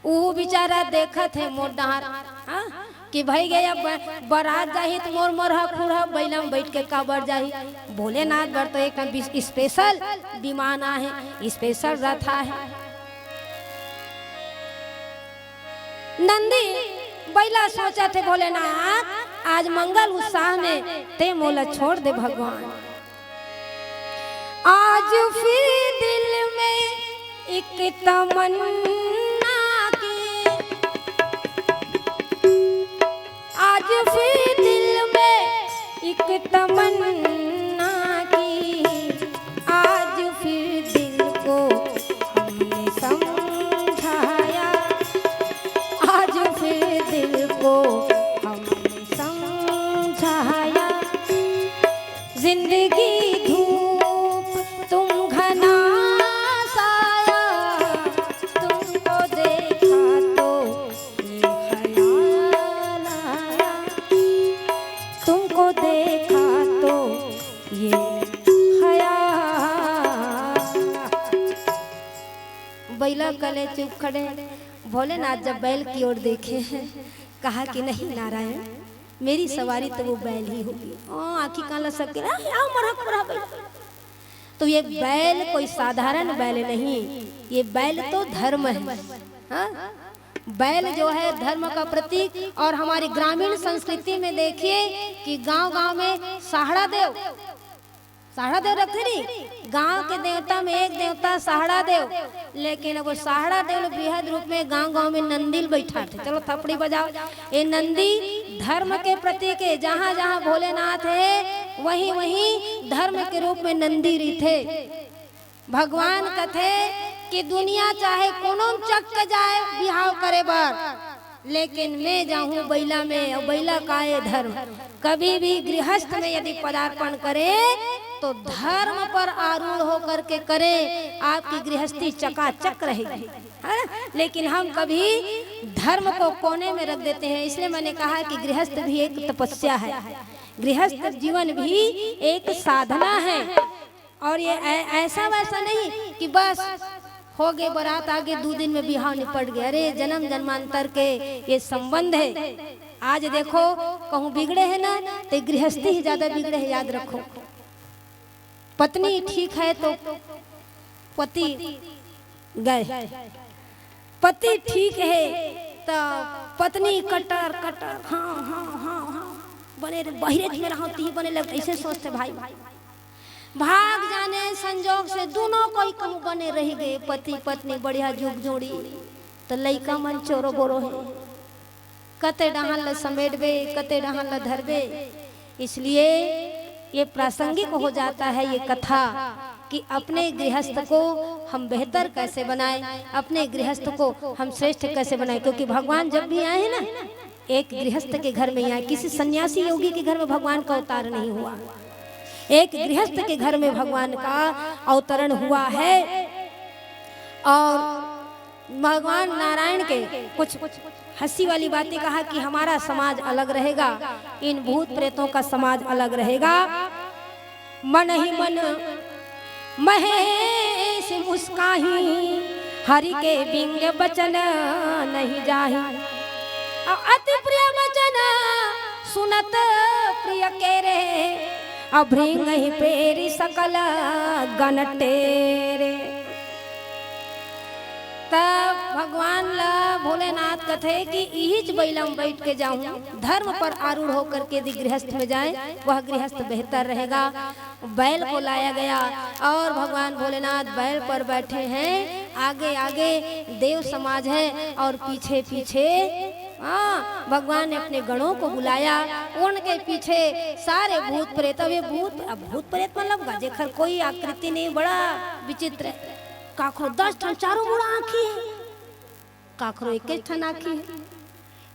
ऊ बेचारा देखत हे मोर डहार, हाँ? कि भई गे अब ब-, बरात जाही त मोर मोर ह खुड़ ह बइला में बैठ के काबर जाही? भोलेनाथ बर तो एक ठन विश-, स्पेशल विमान आहे, स्पेशल रथ आहे। नंदी बइला सोचत हे, भोलेनाथ, आज मंगल उत्साह में ते मोला छोड़ दे भगवान। आज फिर दिल में एक तमन्ना की, आज फिर दिल में एक तमन्ना की, आज फिर दिल को हमने समझाया, आज फिर दिल को हमने समझाया। जिंदगी धूप तुम घना साया, तुमको दे कले चुप खड़े। भोलेनाथ जब बैल की ओर देखे, कहा कि नहीं नारायण, मेरी सवारी तो वो बैल ही होगी। ओ, आँखी कान लसक के, "अरे, आओ मरहक मरहा बैल।" तो ये बैल कोई साधारण बैल नहीं, ये बैल तो धर्म है। हाँ? बैल जो है धर्म का प्रतीक। और हमारी ग्रामीण संस्कृति में देखिए कि गांव-गांव में साहड़ा देव, साहड़ा देव रखते नहीं, गांव के देवता में एक देवता साहड़ा देव, लेकिन अब वो साहड़ा देव ल बृहद रूप में गांव-गांव में नंदी ल बैठाथे। चलो थपड़ी बजाओ। ये नंदी धर्म के प्रतीक है, जहां-जहां भोलेनाथ है, वहीं-वहीं धर्म के रूप में नंदी रहिथे। भगवान कथे कि दुनिया चाहे कोनो चक जाए बिहाव करे बर, लेकिन मैं जाहूं बैला में, और बैला का ये धर्म। कभी भी गृहस्थ में यदि पदार्पण करें तो धर्म पर आरूढ़ होकर के करें, आपकी गृहस्थी चकाचक रहेगी, है ना? लेकिन हम कभी धर्म को कोने में रख देते हैं। इसलिए मैंने कहा कि गृहस्थ भी एक तपस्या है, गृहस्थ जीवन भी एक साधना है। और ये ऐ-, ऐसा वैसा नहीं कि बस हो गए, बारात आ गए, दो दिन में बिहाव निपट गए। अरे, जन्म जन्मांतर के ये संबंध है। आज देखो, कहूँ बिगड़े है ना, तो गृहस्थी ही ज्यादा बिगड़े है, याद रखो। पत्नी ठीक है तो पति गए, पति ठीक है तो पत्नी कटर कटर, हाँ, हाँ, हाँ, हाँ, बने रहे, बहिरे में रहो, ती बने लग, ऐसे सोचते भाई। भाग जाने संजोग से दोनों कोई कहूँ बने रह गए, पति पत्नी बढ़िया जुग जोड़ी, तो लइका मन चोरो बोरो है, कते डहान ल समेटबे, कते डहान ल धरबे। इसलिए ये प्रासंगिक हो जाता है ये कथा कि अपने गृहस्थ को हम बेहतर कैसे बनाएं, अपने गृहस्थ को हम श्रेष्ठ कैसे बनाएं, क्योंकि भगवान जब भी आए हैं ना, एक गृहस्थ के घर में आए, किसी सन्यासी योगी के घर में भगवान का अवतार नहीं हुआ, एक गृहस्थ के घर में भगवान का अवतरण हुआ है। और भगवान नारायण के कुछ हंसी वाली बातें कहा कि हमारा समाज अलग रहेगा, इन भूत प्रेतों का समाज अलग रहेगा। मन ही मन महेश मुस्काही, हरि के बिंग बचन नहीं जाही। अति प्रिय बचन सुनत प्रिय केरे, अभृंग ही पेरी सकल गन टेरे। तब भगवान ला भोलेनाथ कथे कि इहिच बैला म बैठ के जाऊं, धर्म पर आरूढ़ होकर के यदि गृहस्थ में जाए, वह गृहस्थ बेहतर रहेगा। बैल को लाया गया और भगवान भोलेनाथ बैल पर बैठे हैं, आगे आगे देव समाज है और पीछे पीछे, हाँ, भगवान ने अपने गणों को बुलाया। उनके पीछे सारे भूत प्रेत। अब ये भूत, अब भूत प्रेत मतलब का जेखर कोई आकृति नहीं, बड़ा विचित्र है। काखरो दस ठन चारों मुड़ा आँखी है, काखरो एक ठन आँखी है,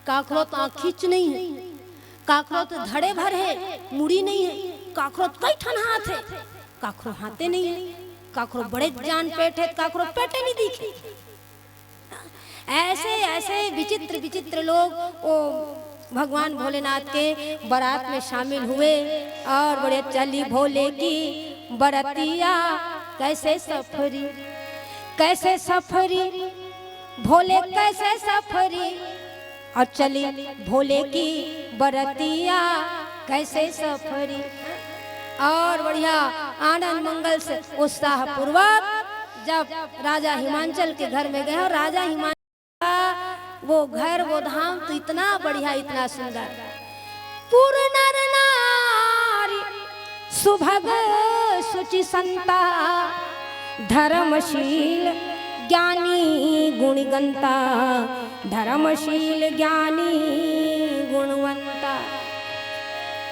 काखरो तो आँखीच नहीं है, काखरो तो धड़े भर है, मुड़ी नहीं है, काखरो तो कई ठन हाथ है, काखरो हाथे नहीं है, काखरो बड़े जान पेट है, काखरो पेटे नहीं दिखे। ऐसे ऐसे विचित्र विचित्र लोग वो भगवान भोलेनाथ के बारात में शामिल हुए और बोले, "चली भोले की बरतिया कैसे सफरी, कैसे सफरी, भोले कैसे सफरी, और चली भोले की बरतिया कैसे सफरी।" और बढ़िया आनंद मंगल से उत्साह पूर्वक जब राजा हिमांचल के घर में गए, और राजा हिमांचल का वो घर, वो धाम तो इतना बढ़िया, इतना सुंदर। पुर नर नारी सुभग सुचि संता, धर्मशील ज्ञानी गुणगंता, धर्मशील ज्ञानी गुणवंता।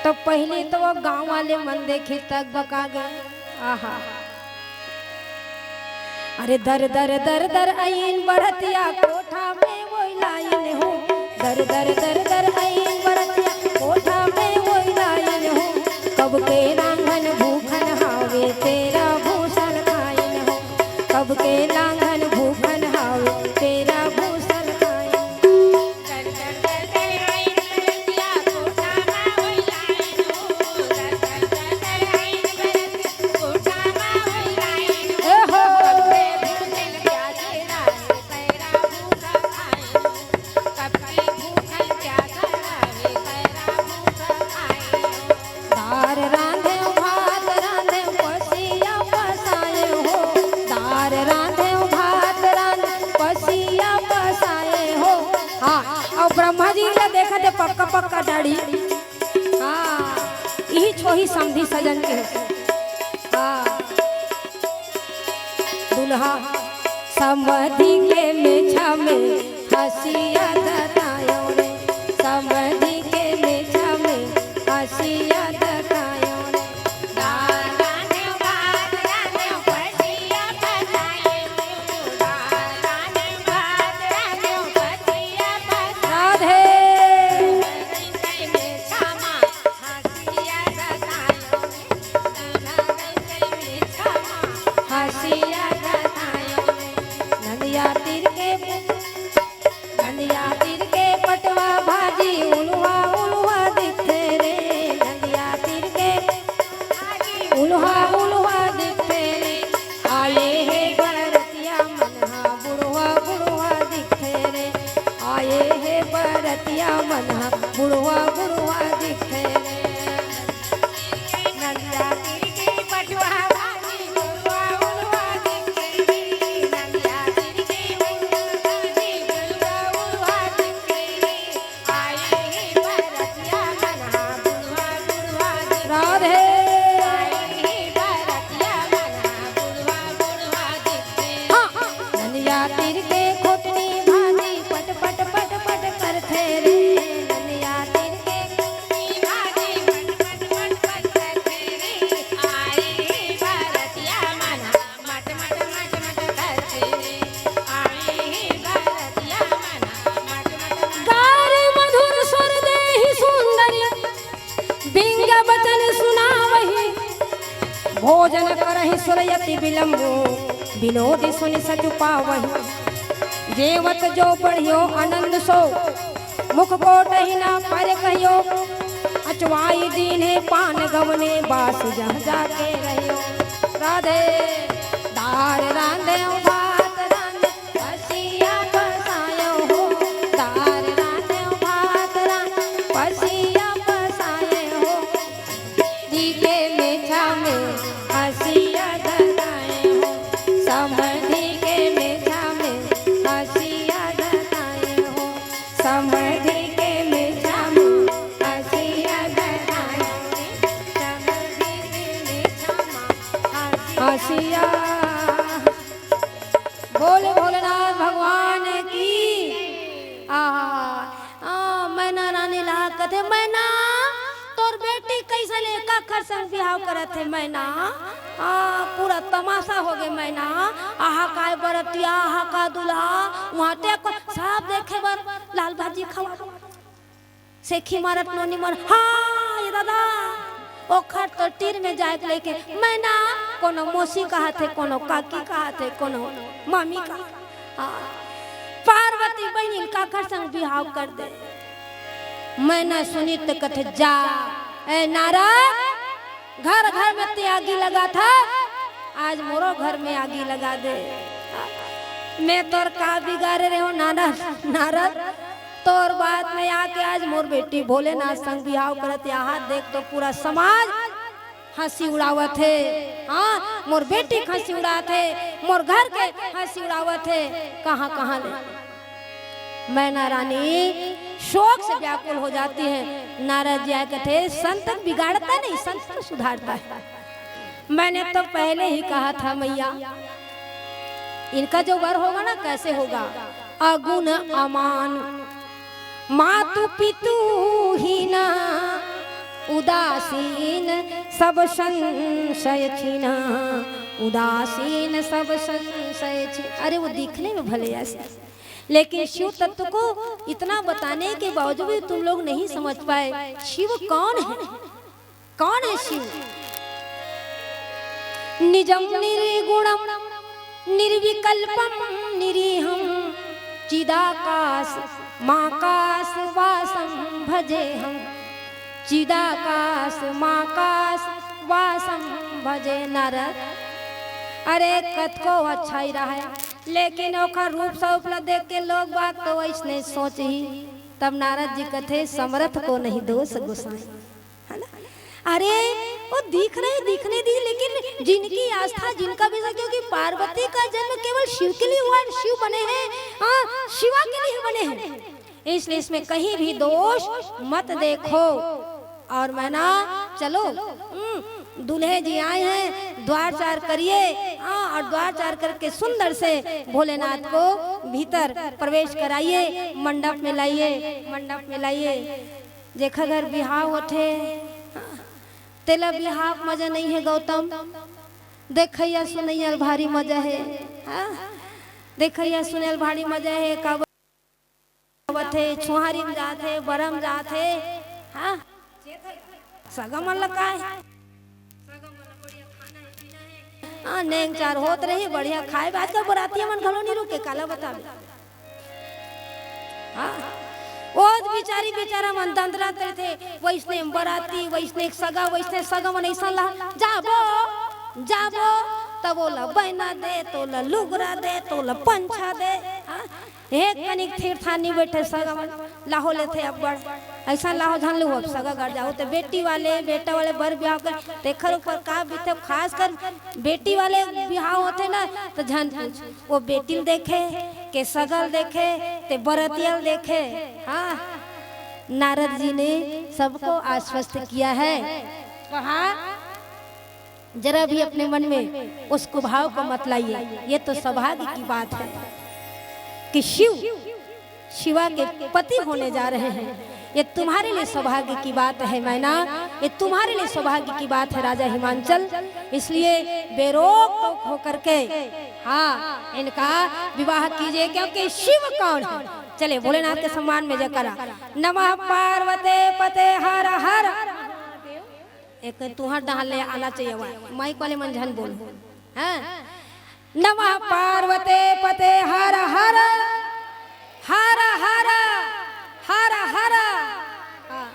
तो पहले तो वो गांव वाले मन देखी तक बका गए। आहा। अरे दर दर दर दर अइन बरतिया कोठा में वोई लाइन हो। दर दर दर दर अइन बरतिया कोठा में वोई लाइन हो। कब के लांघन भूखन हावे तेरा भूसल खाइन हो। कब के लांघन भूखन हावे तेरा भूसल खाइन। ए हो। हाँ, इही छोही समधी सजन के। हाँ, दुल्हा समधी के मेछा में हँसिया दतायो रे, समधी के मेछा में हँसिया दतायो रे। राधे। हँसिया दतायो रे, नंदिया तीर के, नंदिया तीर के पटवा भाजी उलवा उलवा दिखथे रे। नंदिया तीर के उलवा उलवा दिखथे रे। आए हे बरतिया मन हा बुढ़वा बुढ़वा दिखथे रे। आए हे बरतिया मन हा बुढ़वा बुढ़वा दिखथे रे। नंदिया तीर के पटवा भाजी उलवा उलवा दिखथे रे। नंदिया तीर के उलवा भाजी उलवा उलवा दिखथे रे। आए हे बरतिया मन हा बुढ़वा बुढ़वा दिखथे रे। राधे। आए हे बरतिया मन हा बुढ़वा बुढ़वा दिखथे रे। हाँ, हाँ। नंदिया तीर के खोतनी भाजी पट पट पट पट करथे रे। नंदिया तीर के खोतनी भाजी पट पट पट पट करथे रे। आए हे बरतिया मन हा मट मट मट मट करथे रे। आए हे बरतिया मन हा मट मट मट। गारी मधुर स्वर देहि सुंदरी, बिंग बचन सुनावही। भोजन करहि सुरयति विलंबु, विनोद सुनि सचु पावही। जेवत जो बढ़ियो आनंद सो, मुख कोटहि न पर कहियो। अचवाई दीन्हे पान गवने, बास जहाँ जाके रहियो। राधे। दार रांधे भात रांधे, पसिया पसायो हो। दार रांधे भात रांधे, पसिया पसायो हो। दी के मेछा में हँसिया दताए हो, समधी के मेछा में हँसिया दताए हो, समधी के मेछा में हँसिया दताए हो, समधी के मेछा में हँसिया। बोल भोलेनाथ भगवान की। आहा, आ, मैना रानी ला कथे, "मैना, तोर बेटी कइसन हे, काखर संग बिहाव करत हे मैना? आ, पूरा तमाशा होगे मैना। आहा काय बरतिया, आहा का दूल्हा, उहाँ ते को सब देखे बर लाल भाजी खवा।" सेखी मारत नोनी मर, हाँ, ये दादा, ओखर तो तीर में जाए के लेके, मैना, कोनो मौसी कहत हे, कोनो काकी कहत हे, कोनो मामी का। हाँ, पार्वती बहिनी काखर संग बिहाव कर दे। मैना सुनी त कथे, "जा, ए नारद, घर घर में ते आगी लगाथस, आज मोरो घर में आगी लगा दे। मैं तोर का बिगारे रेहों नारद, नारद, तोर बात में आके आज मोर बेटी भोलेनाथ संग बिहाव करत हे। हाथ देख तो पूरा समाज हँसी उड़ावत हे। हाँ, मोर बेटी के हँसी उड़ात हे, मोर घर के हँसी उड़ावत हे। कहाँ कहाँ ले।" मैना रानी शोक से व्याकुल हो जाती है। नारद जी आए कथे, "संत बिगाड़ता नहीं, संत तो सुधारता है।" मैंने तो पहले ही कहा था मैया, इनका जो वर होगा ना, कैसे होगा? अगुण अमान, मातु पितु हीना, उदासीन सब संशय छीना, उदासीन सब संशय छीना। अरे, वो दिखने में भले ऐसे, लेकिन शिव तत्व को इतना बताने के बावजूद भी तुम लोग नहीं समझ पाए, शिव कौन है? कौन है शिव? निजं निर्गुणं निर्विकल्पं निरीहं, चिदाकाशमाकाशवासं भजेहं, चिदाकाशमाकाशवासं भजे। नारद, अरे, कतको अच्छा ही रहा है, लेकिन ओखर रूप स्वरूप ला देख के लोग बाग तो वैसने सोचही। तब नारद जी कथे, "समरथ को नहीं दोष गोसाई।" है ना? अरे, वो दिख रहे, दिखने दी, लेकिन जिनकी आस्था, जिनका विश्वास, क्योंकि पार्वती का जन्म केवल शिव के लिए हुआ है, शिव बने हैं, हाँ, शिवा के लिए बने हैं। इसलिए इसमें कहीं भी दोष मत देखो। और मैना, चलो, हम्म, दूल्हे जी आए हैं, द्वार चार करिए, हाँ, और द्वार चार करके सुंदर से भोलेनाथ को भीतर प्रवेश कराइए, मंडप में लाइए, मंडप में लाइए। जेखर घर बिहाव होथे, तेला बिहाव मजा नहीं है गौतम, देखइया सुनइया ल भारी मजा है, हाँ? देखइया सुने ल भारी मजा है, काबर आवत हे, छुहारी म जात हे, बरम जात हे, हाँ? सगा मन ल काय? हाँ, नेंग चार होत रही, बढ़िया खाए बर। आजकल बरातिया मन घलो नहीं रुके, काला बताबे। हाँ? ओ बिचारी बिचारा मन दंदरा रहिथे, वइसने बराती, वइसने सगा, वइसने सगा मन अइसन ला, जाबो, जाबो, तब ओला बैना दे, तोला लुगरा दे, तोला पंछा दे, हाँ? एक कनिक थिर थार नी बइठे सगा मन, लाहो लेथे अब्बड़। अइसन लाहो झन लुहो, अब सगा घर जाओ ते बेटी वाले, बेटा वाले बर बिहाव कर, तेखर ऊपर का बीते, खास कर बेटी वाले बिहाव होथे ना, त झन पूछ। वो बेटी ल देखे, के सगा ल देखे, ते बरतिया ल देखे। हाँ, नारद जी ने सबको आश्वस्त किया है। कहा, जरा भी अपने मन में उस कुभाव को मत लाइए। ये तो सौभाग्य की बात है कि शिव, शिवा के पति होने जा रहे हैं। ये तुम्हारे लिए सौभाग्य की बात है मैना, ये तुम्हारे लिए सौभाग्य की बात है राजा हिमांचल। इसलिए बेरोक टोक होकर के, हाँ, इनका विवाह कीजिए, क्योंकि शिव कौन है? चले भोलेनाथ के सम्मान में जयकारा। नमः पार्वते पते हर हर। एक तुहर डहान ले आना चाहिए, माइक वाले मन झन बोल। हाँ? नमः पार्वते पते हर हर, हर हर, हर हर। हाँ।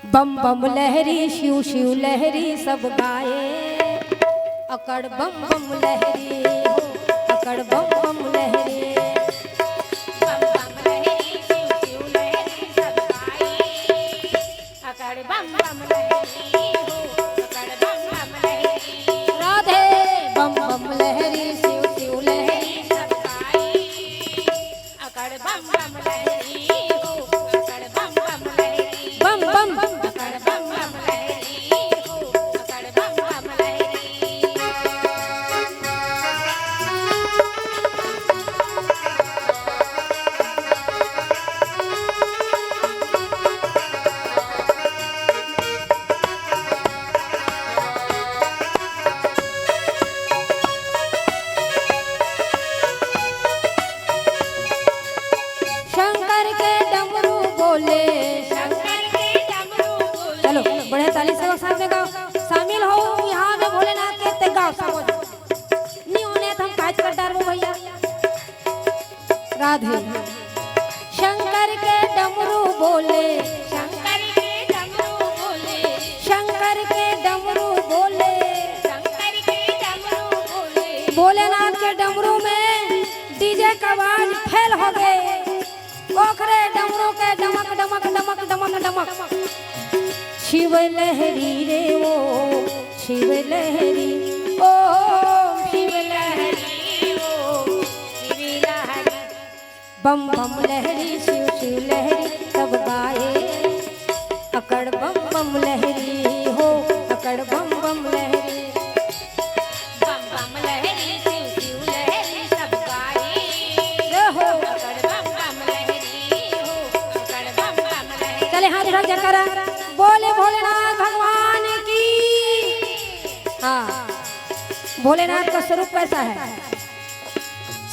बम बम लहरी शिव शिव लहरी सब गाए, अकड़ बम बम लहरी हो, अकड़ बम बम लहरी। बम बम लहरी शिव शिव लहरी सब गाए। अकड़ बम बम लहरी हो, अकड़ बम बम लहरी। राधे। बम बम लहरी शिव शिव लहरी सब गाए। अकड़ बम बम लहरी हो, अकड़ बम बम लहरी। बम बम। अकड़ बम बम लहरी हो, अकड़ बम बम लहरी। शंकर के डमरू बोले। शंकर के डमरू बोले। चलो, बढ़िया ताली से साथ में गाओ। शामिल हो यहाँ में भोलेनाथ के, ते गाओ सब। नी होने त हम काज कर डारबो भैया। राधे। शंकर के डमरू बोले। शंकर के डमरू बोले। शंकर के डमरू बोले। शंकर के डमरू बोले। भोलेनाथ के डमरू में डीजे का आवाज फेल हो गए। ओखरे डमरू के डमक, डमक, डमक, डमक, डमक। शिव लहरी रे ओ, शिव लहरी, ओ शिव लहरी, ओ शिव लहरी। बम बम लहरी, शिव शिव लहरी, सब गाए। अकड़ बम बम लहरी हो, अकड़ बम बम लहरी। बम बम लहरी, शिव शिव लहरी, सब गाए। जय हो। अकड़ बम बम लहरी हो, अकड़ बम बम लहरी। चले हाथ उठा जयकारा, बोले भोलेनाथ भगवान की। हाँ, भोलेनाथ का स्वरूप कैसा है?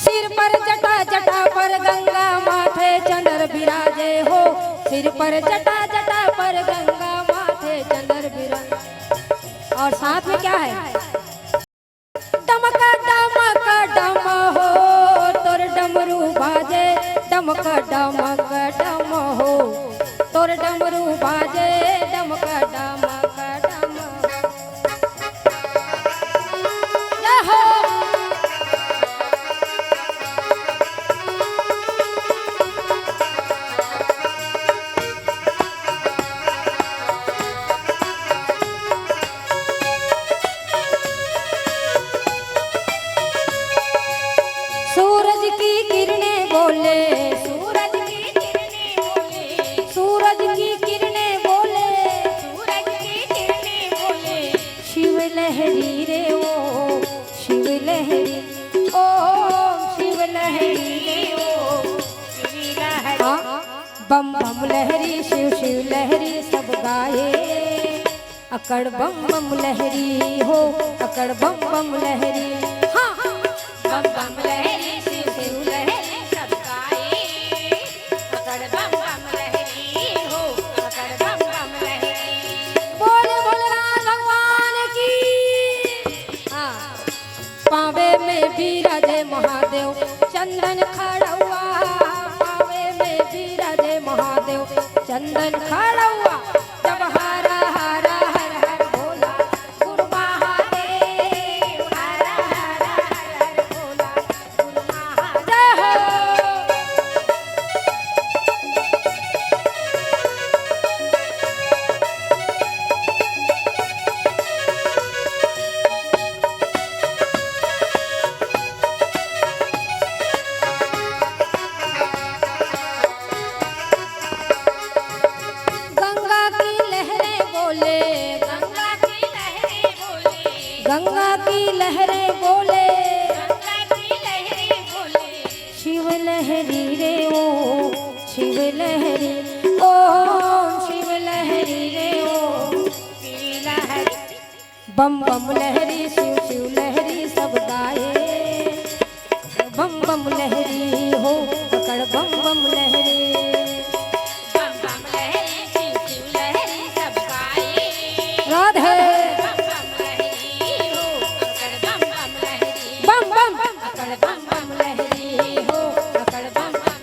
सिर पर जटा, जटा पर गंगा, माथे चंद्र विराजे हो। सिर पर जटा, जटा पर गंगा, माथे चंद्र विराज। और साथ में क्या है? डमक डमक डम हो, तोर डमरू बाजे, डमक डमक डम हो, तोर डमरू बाजे, डमक डमक डम। जय हो। सूरज की किरणें बोले, सूरज की किरणें लहरी रे ओ शिव लहरी, ओ शिव लहरी रे ओ शिव लहरी। हाँ, बम बम लहरी शिव शिव लहरी सब गाए। अकड़ बम बम लहरी हो, अकड़ बम बम लहरी। हाँ, बम बम लहरी शिव शिव लहरी सब गाए। अकड़ बम बम लहरी हो, अकड़ बम बम लहरी। बोले भोलेनाथ भगवान की। हाँ। पावे में बिराजे महादेव चंदन खड़ौआ, पावे में बिराजे महादेव चंदन खड़ौआ। जब हरा हरा हर हर भोला गुरु महादेव, हरा हरा हर हर भोला गुरु महादेव। जय हो। गंगा की लहरें बोले, गंगा की लहरें बोले, गंगा की लहरें बोले, गंगा की लहरें बोले। शिव लहरी रे ओ शिव लहरी, ओ शिव लहरी रे ओ शिव लहरी। बम बम लहरी शिव शिव लहरी सब गाए। बम बम लहरी हो, अकड़ बम बम लहरी। बम बम लहरी शिव शिव लहरी सब गाए। राधे। बम बम लहरी हो, अकड़ बम बम लहरी। बम बम। अकड़ बम बम लहरी हो, अकड़ बम बम।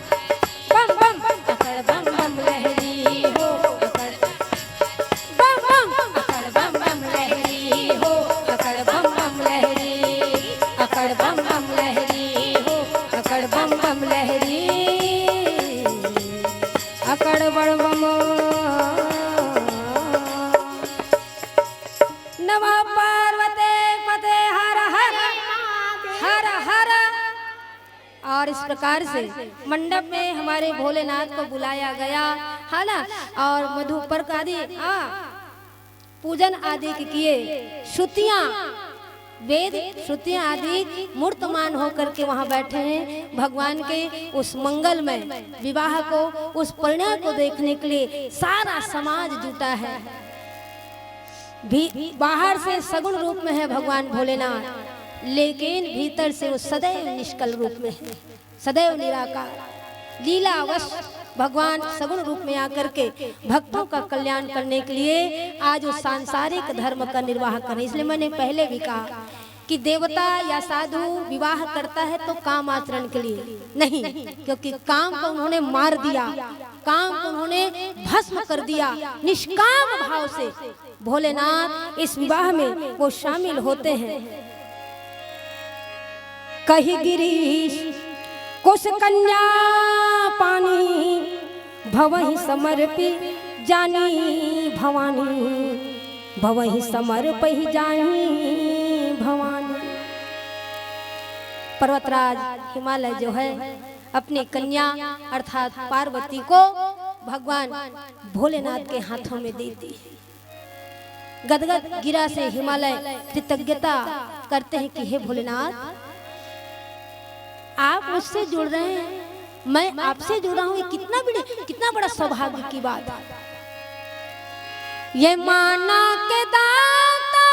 बम बम। अकड़ बम बम लहरी हो, अकड़ बम बम। अकड़ बम बम लहरी हो, अकड़ बम बम लहरी। अकड़ बम बम लहरी हो, अकड़ बम बम लहरी। अकड़ बम बम। नमः पार्वती पते हर हर, हर हर। और इस प्रकार से मंडप में हमारे भोलेनाथ को बुलाया गया, है ना। और मधुपर्क आदि, हाँ, पूजन आदि के किए, श्रुतियां, वेद श्रुतियां आदि मूर्तमान होकर के वहां बैठे हैं। भगवान के उस मंगलमय विवाह को, उस परिणय को देखने के लिए सारा समाज जुटा है। भी, बाहर से सगुण रूप में है भगवान भोलेनाथ, लेकिन भीतर से वो सदैव निष्कल रूप में है, सदैव निराकार। लीलावश भगवान सगुण रूप में आकर के भक्तों का कल्याण करने के लिए आज उस सांसारिक धर्म का निर्वाह करें। इसलिए मैंने पहले भी कहा कि देवता या साधु विवाह करता है तो काम आचरण के लिए नहीं, क्योंकि काम को उन्होंने मार दिया, काम को उन्होंने भस्म कर दिया। निष्काम भाव से भोलेनाथ इस विवाह में वो शामिल होते हैं। कहि गिरीश कुश कन्या पानी, भवहि समर्पि जानी भवानी, भवहि समर्पहि जानी भवानी। पर्वतराज हिमालय जो है, अपनी कन्या अर्थात पार्वती को भगवान भोलेनाथ के हाथों में दे दी। गदगद गिरा से हिमालय कृतज्ञता करते हैं कि हे भोलेनाथ, आप मुझसे जुड़ रहे हैं, मैं आपसे जुड़ रहा हूँ। ये कितना बड़े, कितना बड़ा सौभाग्य की बात है। ये माना के दाता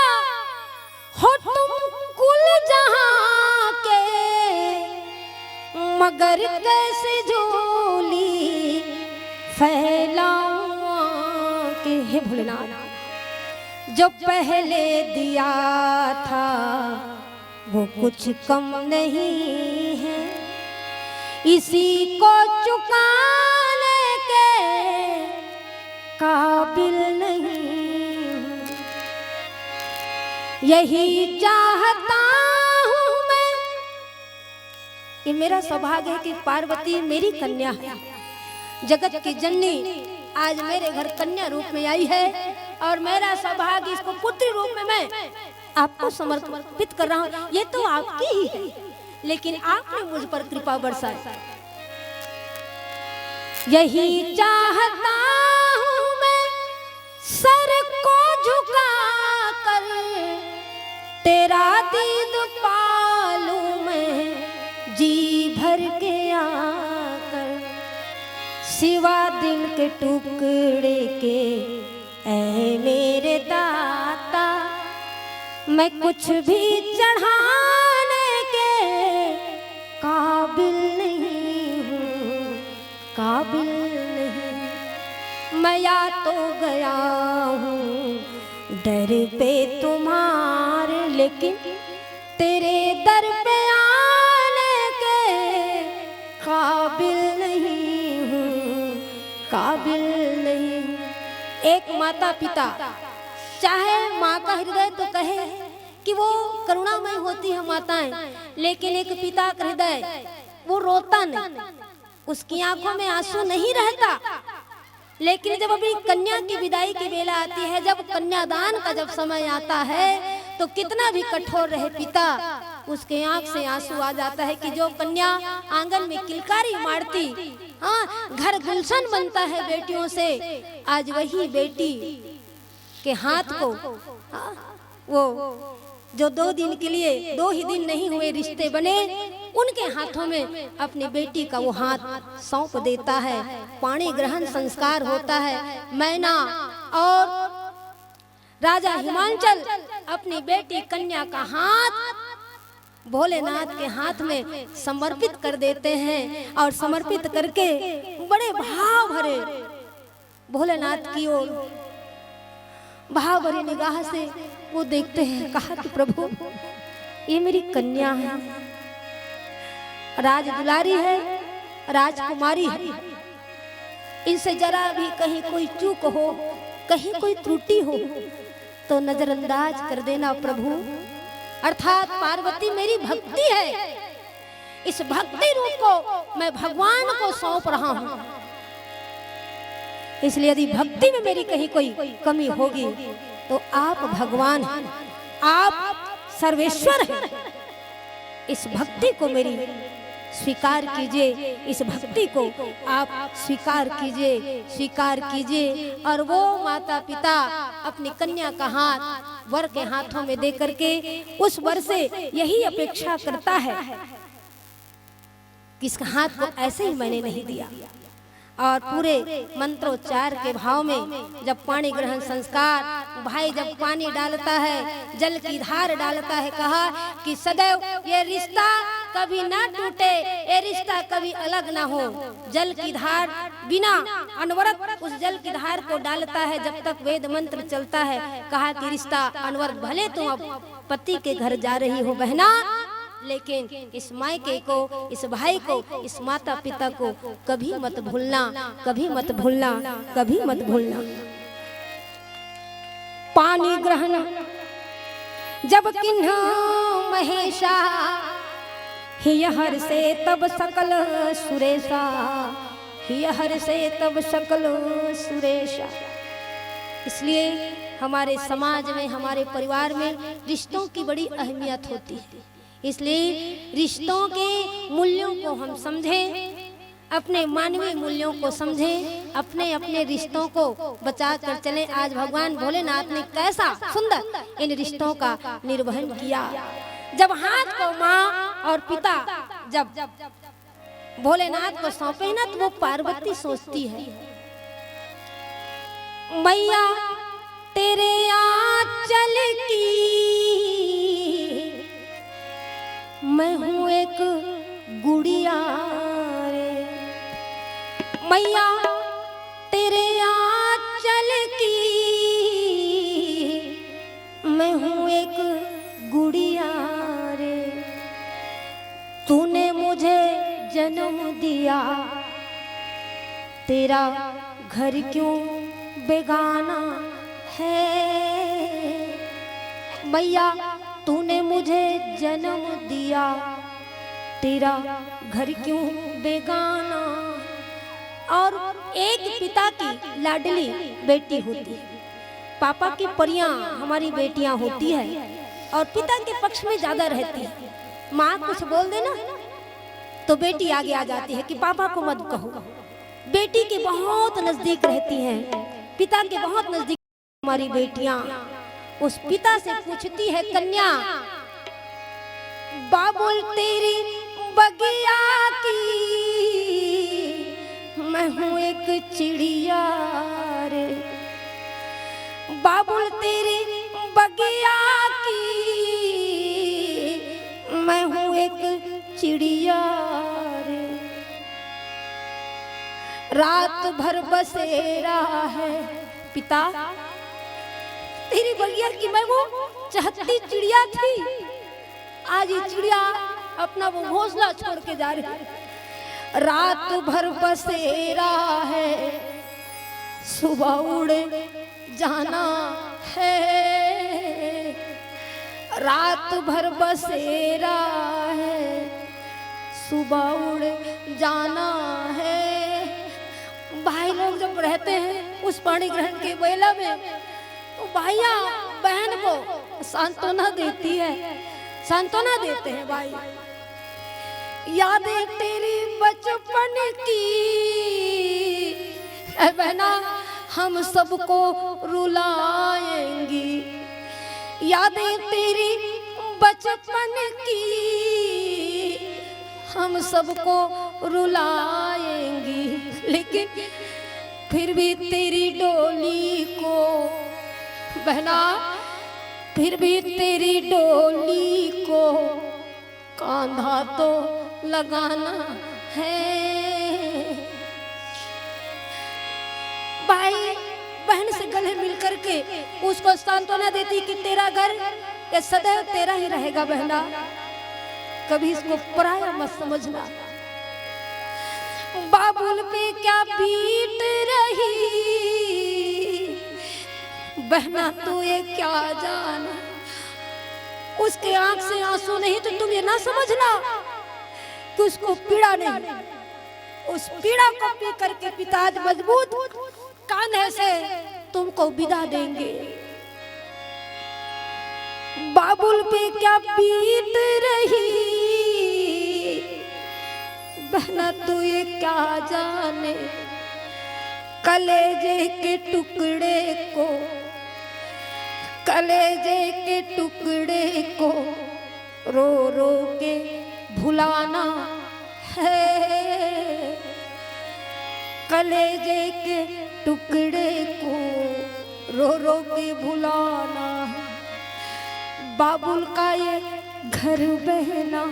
हो तुम कुल जहां के, मगर कैसे झोली फैलाऊं के। हे भोलेनाथ, जो पहले दिया था वो कुछ कम नहीं है, इसी को चुकाने के काबिल नहीं हूँ। यही चाहता हूँ मैं, ये मेरा सौभाग्य है कि पार्वती मेरी कन्या है, जगत की जननी आज मेरे घर कन्या रूप में आई है और मेरा सौभाग्य, इसको पुत्री रूप में मैं आपको समर्पित कर रहा हूँ। ये तो आपकी ही है, लेकिन आपने मुझ पर कृपा बरसाई। यही चाहता हूँ मैं सर को झुका कर, तेरा दीद पालूं मैं जी भर के आकर, सिवा दिल के टुकड़े के, ऐ मेरे दाता, मैं कुछ भी चढ़ाने के काबिल नहीं हूँ, काबिल नहीं। मैं आ तो गया हूँ दर पे तुम्हारे, लेकिन तेरे दर पे आने के काबिल नहीं हूँ, काबिल नहीं हूँ। एक माता पिता, चाहे माँ का हृदय तो कहे कि वो करुणामय होती है माताएं, लेकिन एक पिता का हृदय, वो रोता नहीं, उसकी आंखों में आंसू नहीं रहता। लेकिन जब अपनी कन्या की विदाई की बेला आती है, जब कन्यादान का जब समय आता है, तो कितना भी कठोर रहे पिता, उसके आंख से आंसू आ जाता है कि जो कन्या आंगन में किलकारी मारती, हाँ, घर गुलशन बनता है बेटियों से, आज वही बेटी के हाथ को, हाँ, वो जो दो दिन के लिए, दो ही दिन नहीं हुए रिश्ते बने, उनके हाथों में अपनी बेटी का वो हाथ सौंप देता है। पाणी ग्रहण संस्कार होता है। मैना और राजा हिमांचल अपनी बेटी कन्या का हाथ भोलेनाथ के हाथ में समर्पित कर देते हैं और समर्पित करके बड़े भाव भरे भोलेनाथ की ओर भाव भरी निगाह से वो देखते हैं, कहा कि प्रभु, ये मेरी कन्या है, राज दुलारी है, राजकुमारी है, इनसे जरा भी कहीं कोई चूक हो, कहीं कोई त्रुटि हो, तो नजरअंदाज कर देना प्रभु। अर्थात पार्वती मेरी भक्ति है, इस भक्ति रूप को मैं भगवान को सौंप रहा हूं। इसलिए यदि भक्ति में मेरी कहीं कोई कमी होगी, तो आप भगवान हैं, आप सर्वेश्वर हैं। इस भक्ति को मेरी स्वीकार कीजिए, इस भक्ति को आप स्वीकार कीजिए, स्वीकार कीजिए। और वो माता पिता अपनी कन्या का हाथ वर के हाथों में दे करके उस वर से यही अपेक्षा करता है कि इसका हाथ को ऐसे ही मैंने नहीं दिया। और पूरे मंत्रोच्चार के भाव में जब पाणी ग्रहण संस्कार, भाई जब पानी डालता है, जल की धार डालता है, कहा कि सदैव ये रिश्ता कभी ना टूटे, ये रिश्ता कभी अलग ना हो। जल की धार बिना अनवरत उस जल की धार को डालता है, जब तक वेद मंत्र चलता है। कहा कि रिश्ता अनवरत, भले तुम अब पति के घर जा रही हो बहना, लेकिन इस मायके को, इस भाई को, इस माता पिता को कभी मत भूलना, कभी मत भूलना, कभी मत भूलना। पाणी ग्रहण जब किन्ह महेशा, हिय हर्षे तब सकल सुरेशा, हिय हर्षे तब सकल सुरेशा। इसलिए हमारे समाज में, हमारे परिवार में रिश्तों की बड़ी अहमियत होती है। इसलिए रिश्तों के मूल्यों को हम समझें, अपने मानवीय मूल्यों को समझें, अपने अपने रिश्तों को बचा कर चलें। आज भगवान भोलेनाथ ने कैसा सुंदर इन रिश्तों का निर्वहन किया। जब हाथ को माँ और पिता जब भोलेनाथ को सौंपे ना, तो वो पार्वती सोचती है, मैया तेरे आंचल की मैं हूँ एक गुड़िया रे, मैया तेरे आंचल की मैं हूँ एक गुड़िया रे, तूने मुझे जन्म दिया, तेरा घर क्यों बेगाना है। मैया तूने मुझे जन्म दिया, तेरा घर क्यों बेगाना। और एक पिता की लाडली बेटी होती है, पापा की परियां हमारी बेटियां होती है और पिता के पक्ष में ज्यादा रहती है। माँ कुछ बोल देना तो बेटी आगे आ जाती है कि पापा को मत कहो। बेटी के बहुत नजदीक रहती हैं, पिता के बहुत नजदीक। हमारी बेटियां उस पिता से पूछती है, कन्या, बाबुल तेरी बगिया की मैं हूँ एक चिड़िया रे, बाबुल तेरी बगिया की मैं हूँ एक चिड़िया रे। रात भर बसेरा है पिता, तेरी बगिया की मैं वो चहकती चिड़िया थी, आज ये चिड़िया अपना वो घोंसला छोड़ के जा रही है। रात भर बसेरा है, सुबह उड़ जाना है। रात भर बसेरा है, सुबह उड़ जाना है। भाई लोग जब रहते हैं उस पाणी ग्रहण के बेला में, तो भाइयाँ बहन को सांत्वना देती है, सांत्वना देते हैं भाई। यादें तेरी बचपन की, ऐ बहना, हम सबको रुलाएंगी। यादें तेरी बचपन की हम सबको रुलाएंगी, लेकिन फिर भी तेरी डोली को, बहना, फिर भी तेरी डोली को कांधा तो लगाना है। भाई बहन से गले मिल करके उसको सांत्वना देती कि तेरा घर ये सदैव तेरा ही रहेगा बहना, कभी इसको पराया मत समझना। बाबुल पे क्या बीत रही बहना, तू ये क्या जाने, उसके आंख से आंसू नहीं तो तुम ये ना समझना कि उसको पीड़ा नहीं। उस पीड़ा को पी करके पिता आज मजबूत कांधे से तुमको विदा देंगे। बाबुल पे क्या बीत रही बहना, तू ये क्या जाने, कलेजे के टुकड़े को, कलेजे के टुकड़े को रो रो के भुलाना है। कलेजे के टुकड़े को रो रो के भुलाना है। बाबुल का ये घर बहना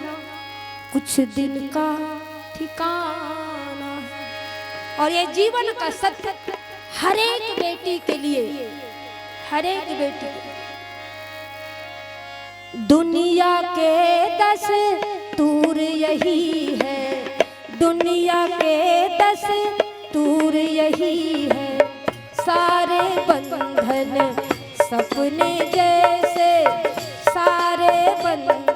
कुछ दिन का ठिकाना है। और ये जीवन का सत्य हर एक बेटी के लिए, हर एक बेटी के लिए। दुनिया के दस्तूर यही है, दुनिया के दस्तूर यही है, सारे बंधन सपने जैसे, सारे बंधन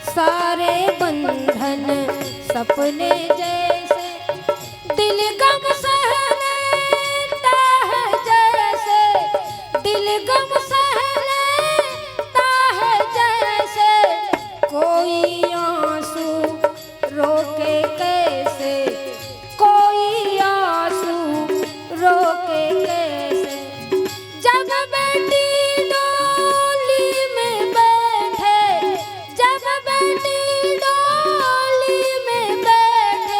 सारे बंधन सपने जैसे, दिल गम सह लेता है जैसे, दिल गम सह लेता है जैसे, कोई आंसू रोके कैसे, कोई आंसू रोके कैसे। जब बेटी डोली में बैठे, जब बेटी डोली में बैठे,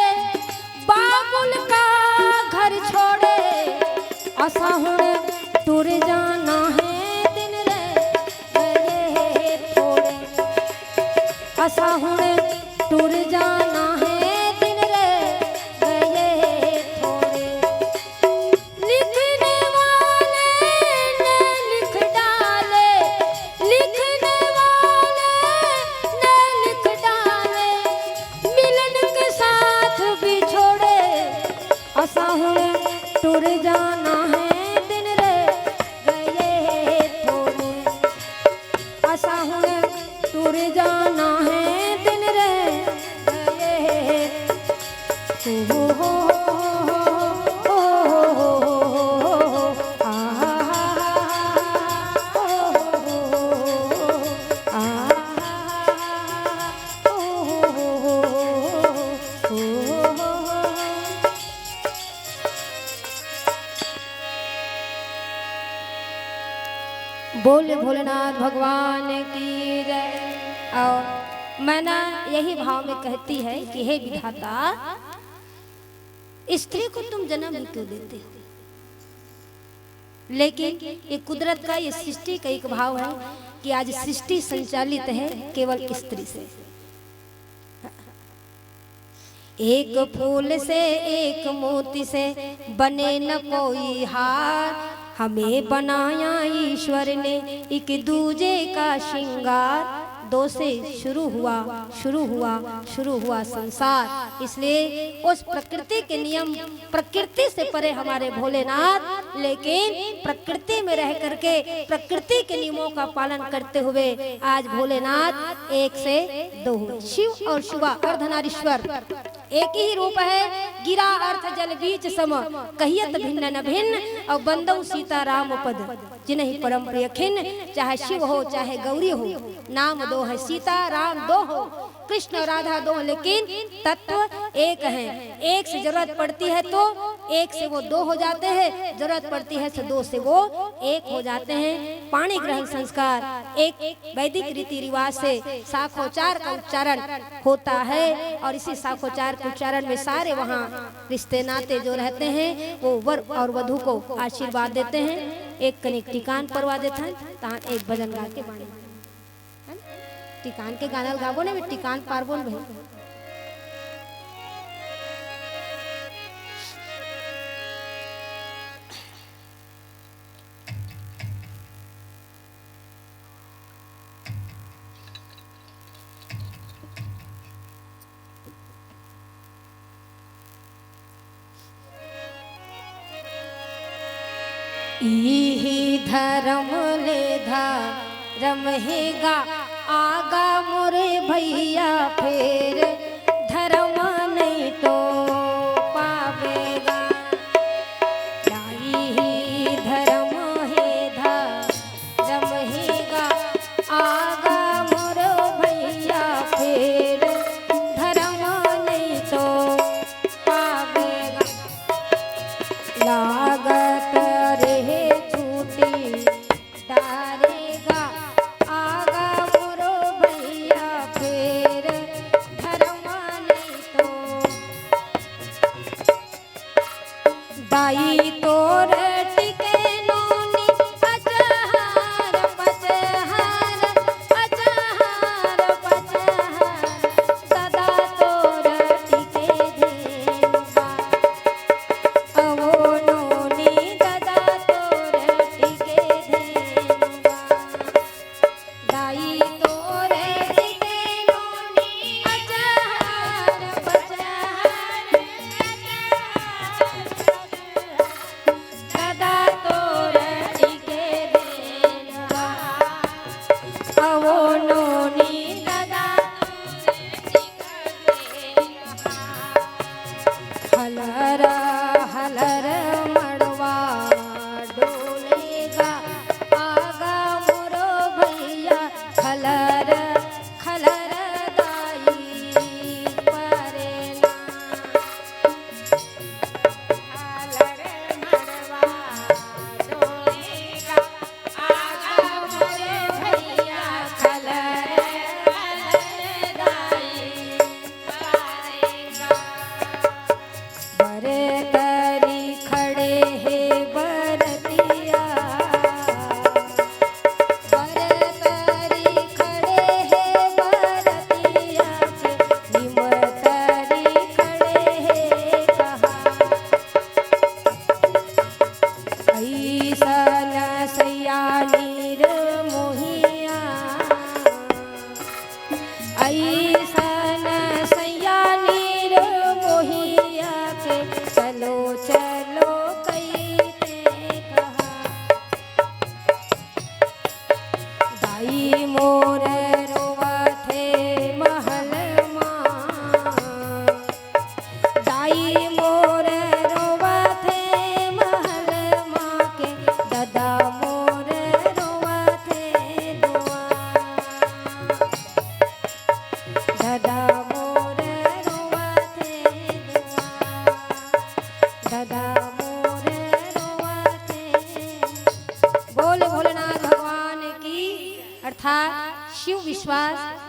बोल भोलेनाथ भगवान की जय। और मैना यही भाव में कहती है कि हे विधाता, स्त्री को तुम जन्म ही क्यों देते हो? लेकिन ये कुदरत का, ये सृष्टि का एक भाव है कि आज सृष्टि संचालित है केवल स्त्री से। एक फूल से, एक मोती से बने न कोई हार, हमें बनाया ईश्वर ने एक दूजे का श्रृंगार। दो से शुरू हुआ, शुरू हुआ, शुरू हुआ संसार। इसलिए उस प्रकृति के नियम, प्रकृति से परे हमारे भोलेनाथ, लेकिन प्रकृति में रह करके, प्रकृति के नियमों का पालन करते हुए आज भोलेनाथ एक से दो हुए। शिव और शिवा, अर्धनारीश्वर, एक ही रूप है। गिरा अर्थ जल बीच सम, कहियत भिन्न न भिन्न, और बंदौ सीता राम पद, जिनहि परम प्रिय खिन्न। चाहे शिव हो, चाहे गौरी हो, नाम दो है, सीता राम दो हो, कृष्ण और राधा दो, लेकिन तत्व एक है। एक से जरूरत पड़ती है तो एक से वो दो हो जाते हैं, जरूरत पड़ती है तो दो से वो एक हो जाते हैं। पाणी ग्रहण संस्कार, एक वैदिक रीति रिवाज से शाखोच्चार का उच्चारण होता है, और इसी शाखोच्चार के उच्चारण में सारे वहाँ रिश्ते नाते जो रहते हैं, वो वर और वधू को आशीर्वाद देते हैं। एक कनिक टिकान परवा देथन, तहाँ एक भजन गा के बाणी। टिकान के गाना ल गाबो ना, टिकान पारबो न भाई। इही धर्म ले धर्म हे गा, आगा मोरे भैया फेर धर्म नहीं तो पावेगा। इही धर्म हे धर्म हे गा, आगा मोरे भैया फेर धर्म नहीं तो पावेगा। लागत रहे छूटी डारेगा, आगा मोरो भैया फेर धर्म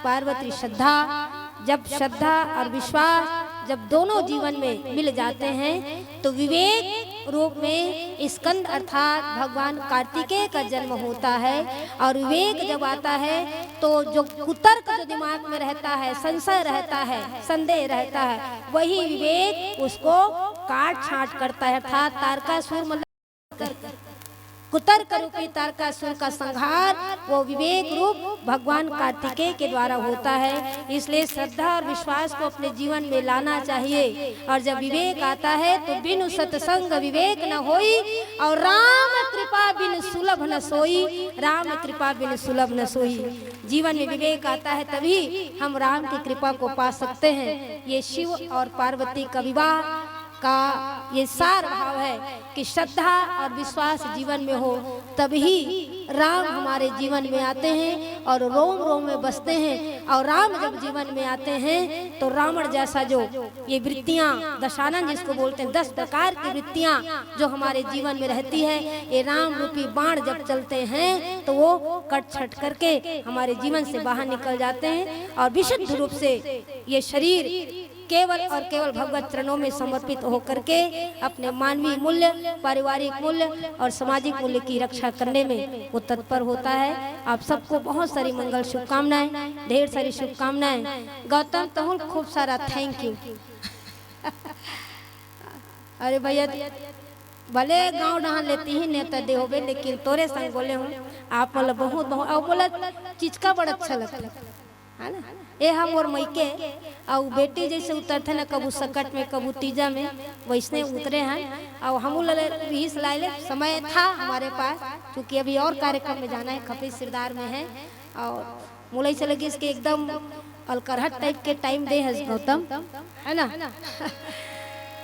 पार्वती श्रद्धा, जब श्रद्धा और विश्वास जब दोनों जीवन में मिल जाते हैं, तो विवेक रूप में स्कंद अर्थात भगवान कार्तिकेय का जन्म होता है। और विवेक जब आता है, तो जो कुतर्क जो दिमाग में रहता है, संशय रहता है, संदेह रहता है, वही विवेक उसको काट छांट करता है, अर्थात तारकासुर, मतलब कुतर्क रूपी तारकासुर का संहार वो विवेक रूप भगवान कार्तिकेय के द्वारा होता है। इसलिए श्रद्धा और विश्वास को अपने जीवन में लाना चाहिए। और जब विवेक आता है, तो बिनु सत्संग विवेक न होई, और राम कृपा बिनु सुलभ न सोई, राम कृपा बिनु सुलभ न सोई। जीवन में विवेक आता है, तभी हम राम की कृपा को पा सकते हैं। ये शिव और पार्वती का विवाह का ये सार भाव है कि श्रद्धा और विश्वास जीवन में हो, तभी राम हमारे जीवन में आते हैं और रोम रोम में बसते हैं। और राम जब जीवन में आते हैं, तो रावण जैसा जो ये वृत्तियां, दशानन जिसको बोलते हैं, दस प्रकार की वृत्तियां जो हमारे जीवन में रहती है, ये राम रूपी बाण जब चलते हैं, तो वो कट छट करके हमारे जीवन से बाहर निकल जाते हैं और विशुद्ध रूप से ये शरीर केवल और केवल भगवत चरणों में समर्पित होकर के अपने मानवीय मूल्य, पारिवारिक मूल्य और सामाजिक मूल्य की रक्षा करने में वो तत्पर होता है। आप सबको बहुत सारी मंगल शुभकामनाएं, ढेर सारी शुभकामनाएं। गौतम, तहुल खूब सारा thank you। अरे भैया, भले गांव डहान लेती ही नेता दे होबे, लेकिन तोरे संग बोले हूँ, आप मतलब बहुत बहुत, और बोला, चिचका बड़ा अच्छा लगता है। है ना? ए हा मोर मइके, अउ बेटी जइसे उतरथे ना, कभू सकट में, कभू तीजा में, वइसने उतरे हैं। अउ हमू ला ले रिहिस लाए ले, समय था हमारे पास, क्योंकि अभी और कार्यक्रम में जाना है, खपरी सिरदार में है। अउ मोला अइसे लगिस कि एकदम अलकरहट type के time दे हस गौतम, है ना?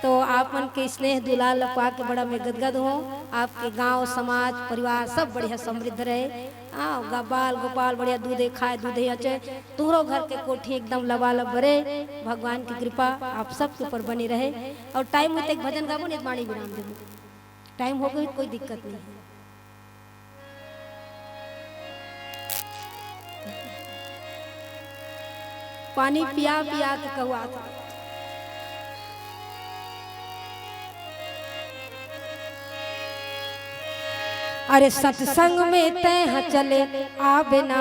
तो आप मन के स्नेह दुलार ल पा के बड़ा मैं गदगद हों। आपके गांव, समाज, परिवार सब बढ़िया समृद्ध रहे। हाँ, ग-, बाल गोपाल बढ़िया दूधे खाए, दूधे अचे, तुहरो घर के कोठी एकदम लबालब बरे। भगवान की कृपा आप सबके ऊपर बनी रहे। और time होते एक भजन गाबो, नहीं तो बाणी विराम देबो। Time हो गई, कोई दिक्कत नहीं है। पानी पिया पिया के कहुआ था। अरे सत्संग में तैं ह चले आबे ना,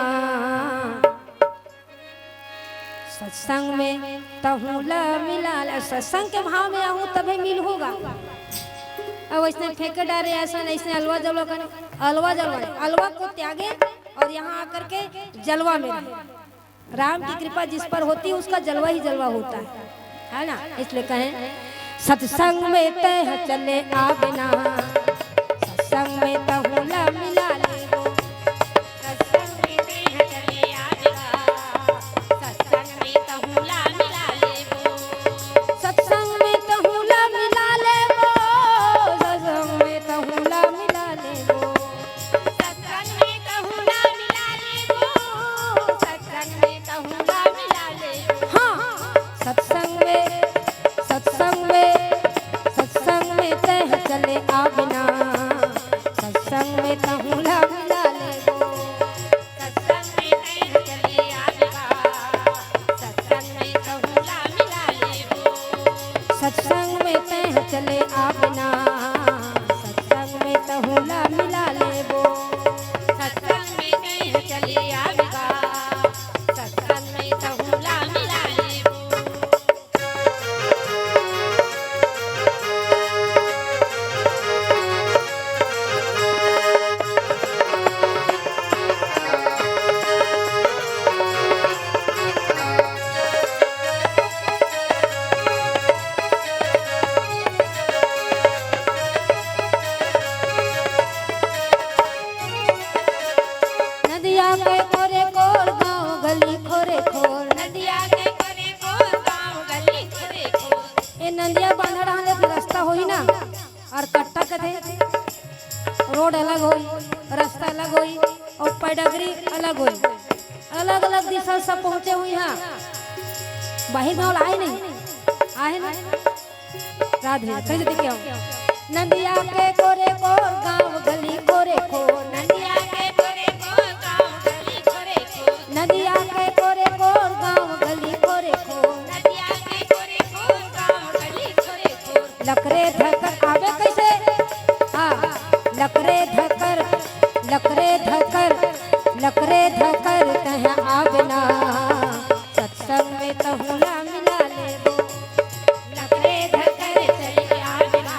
सत्संग में तहूँ ला मिला ले। सत्संग के भाव में आहूँ तभे मिलहूँ गा। अब वइसने फेंके डारे, अइसन, अइसने अलवा जलवा कर, अलवा जलवा, अलवा को त्यागे और यहाँ आकर के जलवा में रहे। राम की कृपा जिस पर होती है, उसका जलवा ही जलवा होता है, है ना? इसलिए कहें, सत्संग में तैं ह चले आबे ना, सत्संग में तहूँ ला मिला लेबो। सत्संग में तहूँ ला मिला लेबो। सत्संग में तहूँ ला मिला लेबो। सत्संग में तहूँ ला मिला लेबो। सत्संग में तहूँ ला मिला लेबो। सत्संग में तहूँ ला मिला लेबो। हाँ, सत्संग में, सत्संग में, सत्संग में तैं ह चले आबे ना, सत्संग में तहूँ ला मिला लेबो। सत्संग में तहूँ ला मिला लेबो। सत्संग में तैं ह चले आबे ना, सत्संग में तहूँ ला मिला लेबो। सत्संग में तैं ह चले आबे गा, सत्संग में तहूँ ला मिला लेबो। नदिया के कोरे कोर गाँव गली खोरे खोर। नदिया के कोरे कोर गाँव गली खोरे खोर। ए नदिया बांधा डाहन ले रस्ता होही ना, और कट्टा कथे रोड अलग होई, रस्ता अलग होई, और पैडगरी अलग होई, अलग-अलग दिशा सब पहुँचे हुई हैं। बाहिर गाँव ला आए नहीं, आए ना? राधे, कहीं से देखे हो? नदिया के कोरे कोर गाँव गली कोरे कोर। नदिया के कोरे कोर गाँव गली कोरे कोर। नदिया के कोरे कोर लकरे धकर आवे कैसे? हाँ, लकरे धकर, लकरे धकर, लकरे धकर तह आवे ना, सत्संग में तहूँ ला मिला लेबो। लकरे धकर चले आवे ना,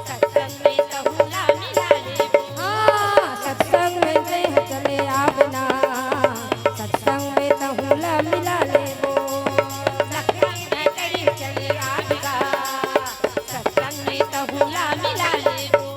सत्संग में तहूँ ला मिला लेबो। हाँ, सत्संग में तह चले आवे ना, सत्संग में तहूँ ला मिला लेबो। सत्संग में तह चले आवे ना, सत्संग में तहूँ ला मिला लेबो।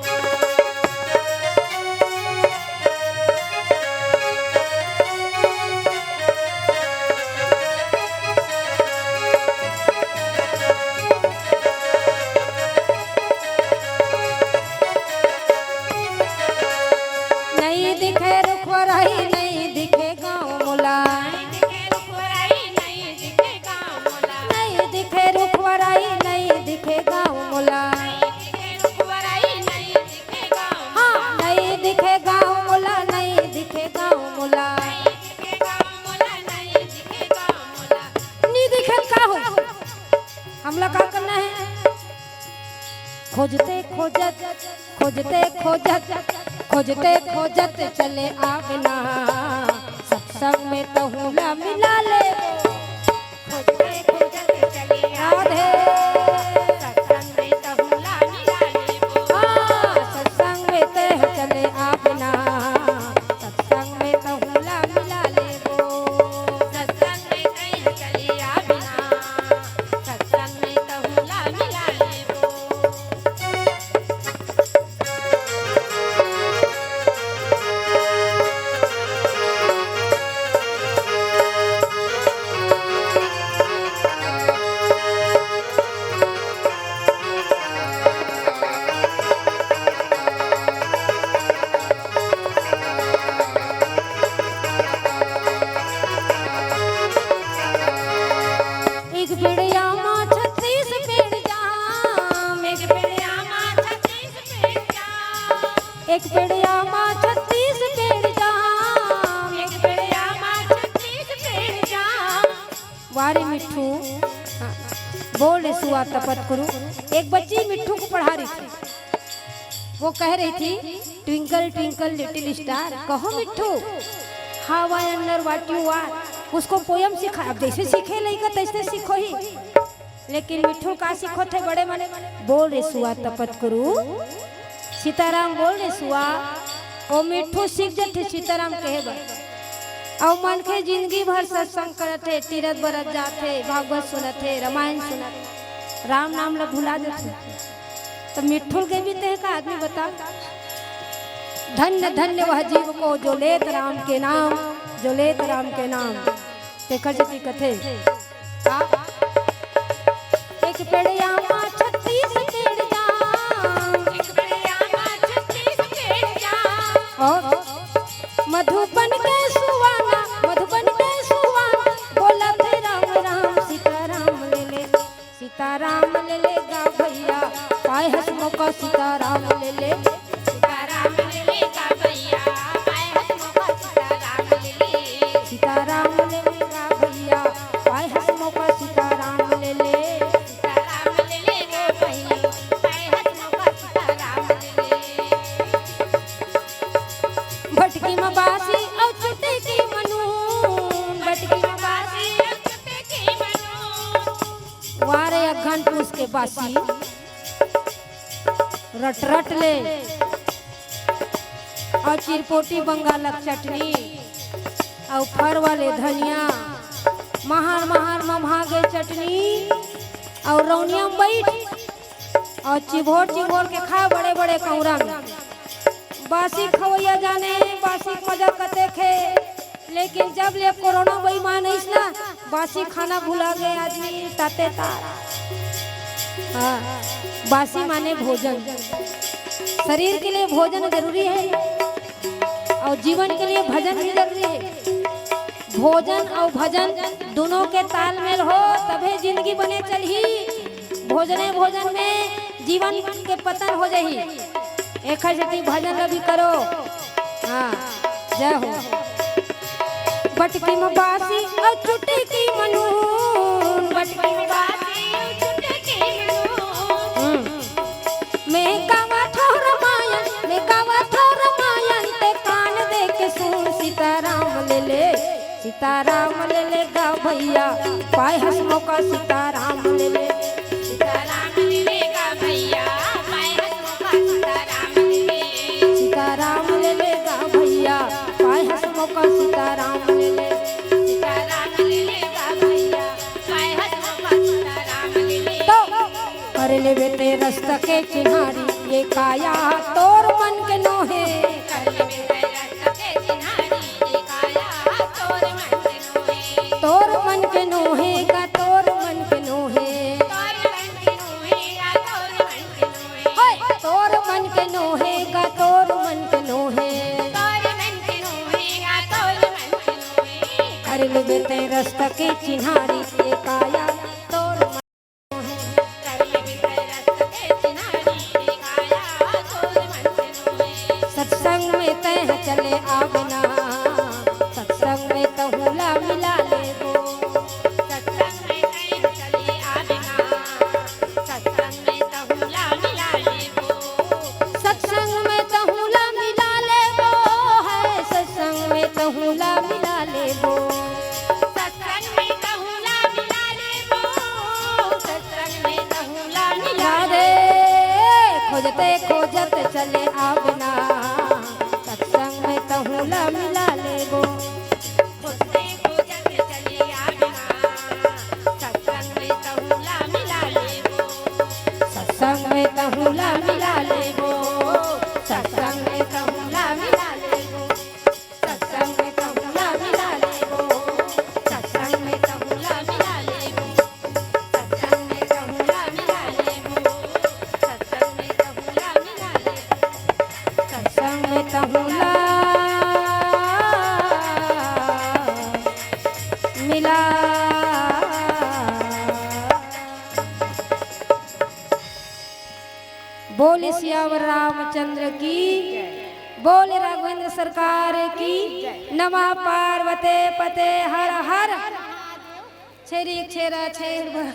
नइ दिखे रुखवराई, नइ दिखे गाँव मोला। नइ दिखे रुखवराई, नइ दिखे गाँव मोला। नइ दिखे रुखवराई, नइ दिखे गाँव मोला। नइ दिखे रुखवराई, नइ दिखे गाँव मोला। हाँ, नइ दिखे गाँव मोला, नइ दिखे गाँव मोला। नइ दिखे गाँव मोला, नइ दिखे गाँव मोला। नइ दिखे का हो? हमला का करना है? खोजते खोजत, खोजते खोजत, खोजते खोजत चले आवे ना, सत्संग में तहूँ ला मिला लेबो। खोजते खोजत चले आवे ना, राधे। सत्संग में तहूँ ला मिला लेबो। हाँ, सत्संग में तह चले आवे ना, सत्संग में तहूँ ला मिला लेबो। सत्संग में तह चले आवे ना, सत्संग में तहूँ ला मिला लेबो। एक पेड़िया मा छत्तीस पेड़ जाम, एक पेड़िया मा छत्तीस पेड़ जाम, एक पेड़िया मा छत्तीस पेड़ जाम, एक पेड़िया मा छत्तीस पेड़ जाम। वाह रे मिट्ठू, हाँ, बोल रे सुआ तपत कुरु। एक बच्ची मिट्ठू को पढ़ा रही थी, वो कह रही थी, "Twinkle twinkle little star, कहो मिट्ठू, how I wonder what you are।" उसको पोयम सिखा। अब जैसे सीखे लइका तैसने सीखो ही, लेकिन मिट्ठू का सीखो थे बड़े मन? बोल रे सुआ तपत कुरु, सीताराम बोल रे सुआ। ओ मिट्ठू सीख जथे सीताराम कहे बर। अउ मनखे जिंदगी भर सत्संग करत हे, तीरथ बरत जात हे, भागवत सुनत हे, रामायण सुनत, राम नाम ल भुला जथे। त मिट्ठू के भी तेह का आदमी बता। धन्य धन्य वह जीव को जो लेत राम के नाम, जो लेत राम के नाम। तेखर सेती कथे, का? एक पेड़िया मा छत्तीस पेड़ जाम, एक पेड़िया मा छत्तीस पेड़ जाम। अउ मधुबन के सुहाना, मधुबन के सुहाना, बोलत हे राम राम सीताराम ले ले। सीताराम ले ले गा भैया, पाय हस मोका सीताराम ले ले। सीताराम ले ले गा भैया, पाय हस मोका सीताराम ले ले। सीताराम ले ले गा भैया, पाय हस मोका सीताराम ले ले। सीताराम ले ले गा भैया, पाय हस मोका सीताराम ले ले। भटकी म बासी अउ चुटकी म नून, भटकी म बासी अउ चुटकी म नून। वाह रे अघन पूस के बासी, रट रट ले, अउ चिरपोटी बंगालक चटनी, अउ फर वाले धनिया, महर महर मम्हा गे चटनी, अउ रौनिया म बइठ, अउ चिभोर चिभोर के खा बड़े बड़े कौरा में। बासी खवैया जाने, बासी के मजा कतेक हे, लेकिन जब ले कोरोना बेईमान आइस ना, बासी खाना भुला गे आदमी, ताते ता। हाँ, बासी माने भोजन। शरीर के लिए भोजन जरूरी हे अउ जीवन के लिए भजन भी जरूरी हे। भोजन अउ भजन दूनों के तालमेल हो, तभे जिंदगी बने चलही। भोजने भोजन में जीवन के पतन हो जाही। एखर सेती भजन ल भी करो। हाँ, जय हो। बटकी म बासी अउ चुटकी म नून, बटकी म बासी अउ चुटकी म नून। सीताराम ले लेगा भैया, पाए हस मोका सीताराम ले ले। सीताराम ले लेगा भैया, पाए हस मोका सीताराम ले ले। सीताराम ले लेगा भैया, पाए हस मोका सीताराम ले ले। सीताराम ले लेगा भैया, पाए हस मोका सीताराम ले ले। तो कर लेबे ते रस्ता के चिन्हारी, ये काया तोर मन के नोहे। कर लेबे ते रस्ता के चिन्हारी, ये काया तोर मन के नोहे। तोर मन के नोहे गा, तोर मन के नोहे। तोर मन के नोहे गा, तोर मन के नोहे। होय, तोर मन के नोहे गा, तोर मन के नोहे। तोर मन के नोहे गा, तोर मन के नोहे। कर लेबे ते रस्ता के चिन्हारी, ये काया तोर मन के नोहे। कर लेबे ते रस्ता के चिन्हारी, ये काया तोर मन के नोहे। सत्संग में तैं चले आबे ना, सत्संग में तहूँ ला मिला लेबो। सत्संग में तैं चले आबे ना, सत्संग में तहूँ ला मिला लेबो। सत्संग में तहूँ ला मिला लेबो, है सत्संग में तहूँ ला मिला लेबो। सत्संग में तहूँ ला मिला लेबो, सत्संग में तहूँ ला मिला रे, खोजते खोजत चले आबे ना, सत्संग में तहूँ ला मिला लेबो। खोजते खोजत चले आबे ना, सत्संग में तहूँ ला मिला लेबो। सत्संग में तहूँ ला मिला लेबो, सत्संग में तहूँ ला मिला लेबो। सत्संग में तहूँ ला मिला लेबो, सत्संग में तहूँ ला मिला लेबो। सत्संग में तहूँ ला मिला लेबो, सत्संग में तहूँ ला मिला लेबो। सत्संग में तहूँ ला मिला। बोल सियावर रामचंद्र की, बोल राघवेंद्र सरकार की। नमः पार्वते पते हर हर। छेरी छेरा छेर ब-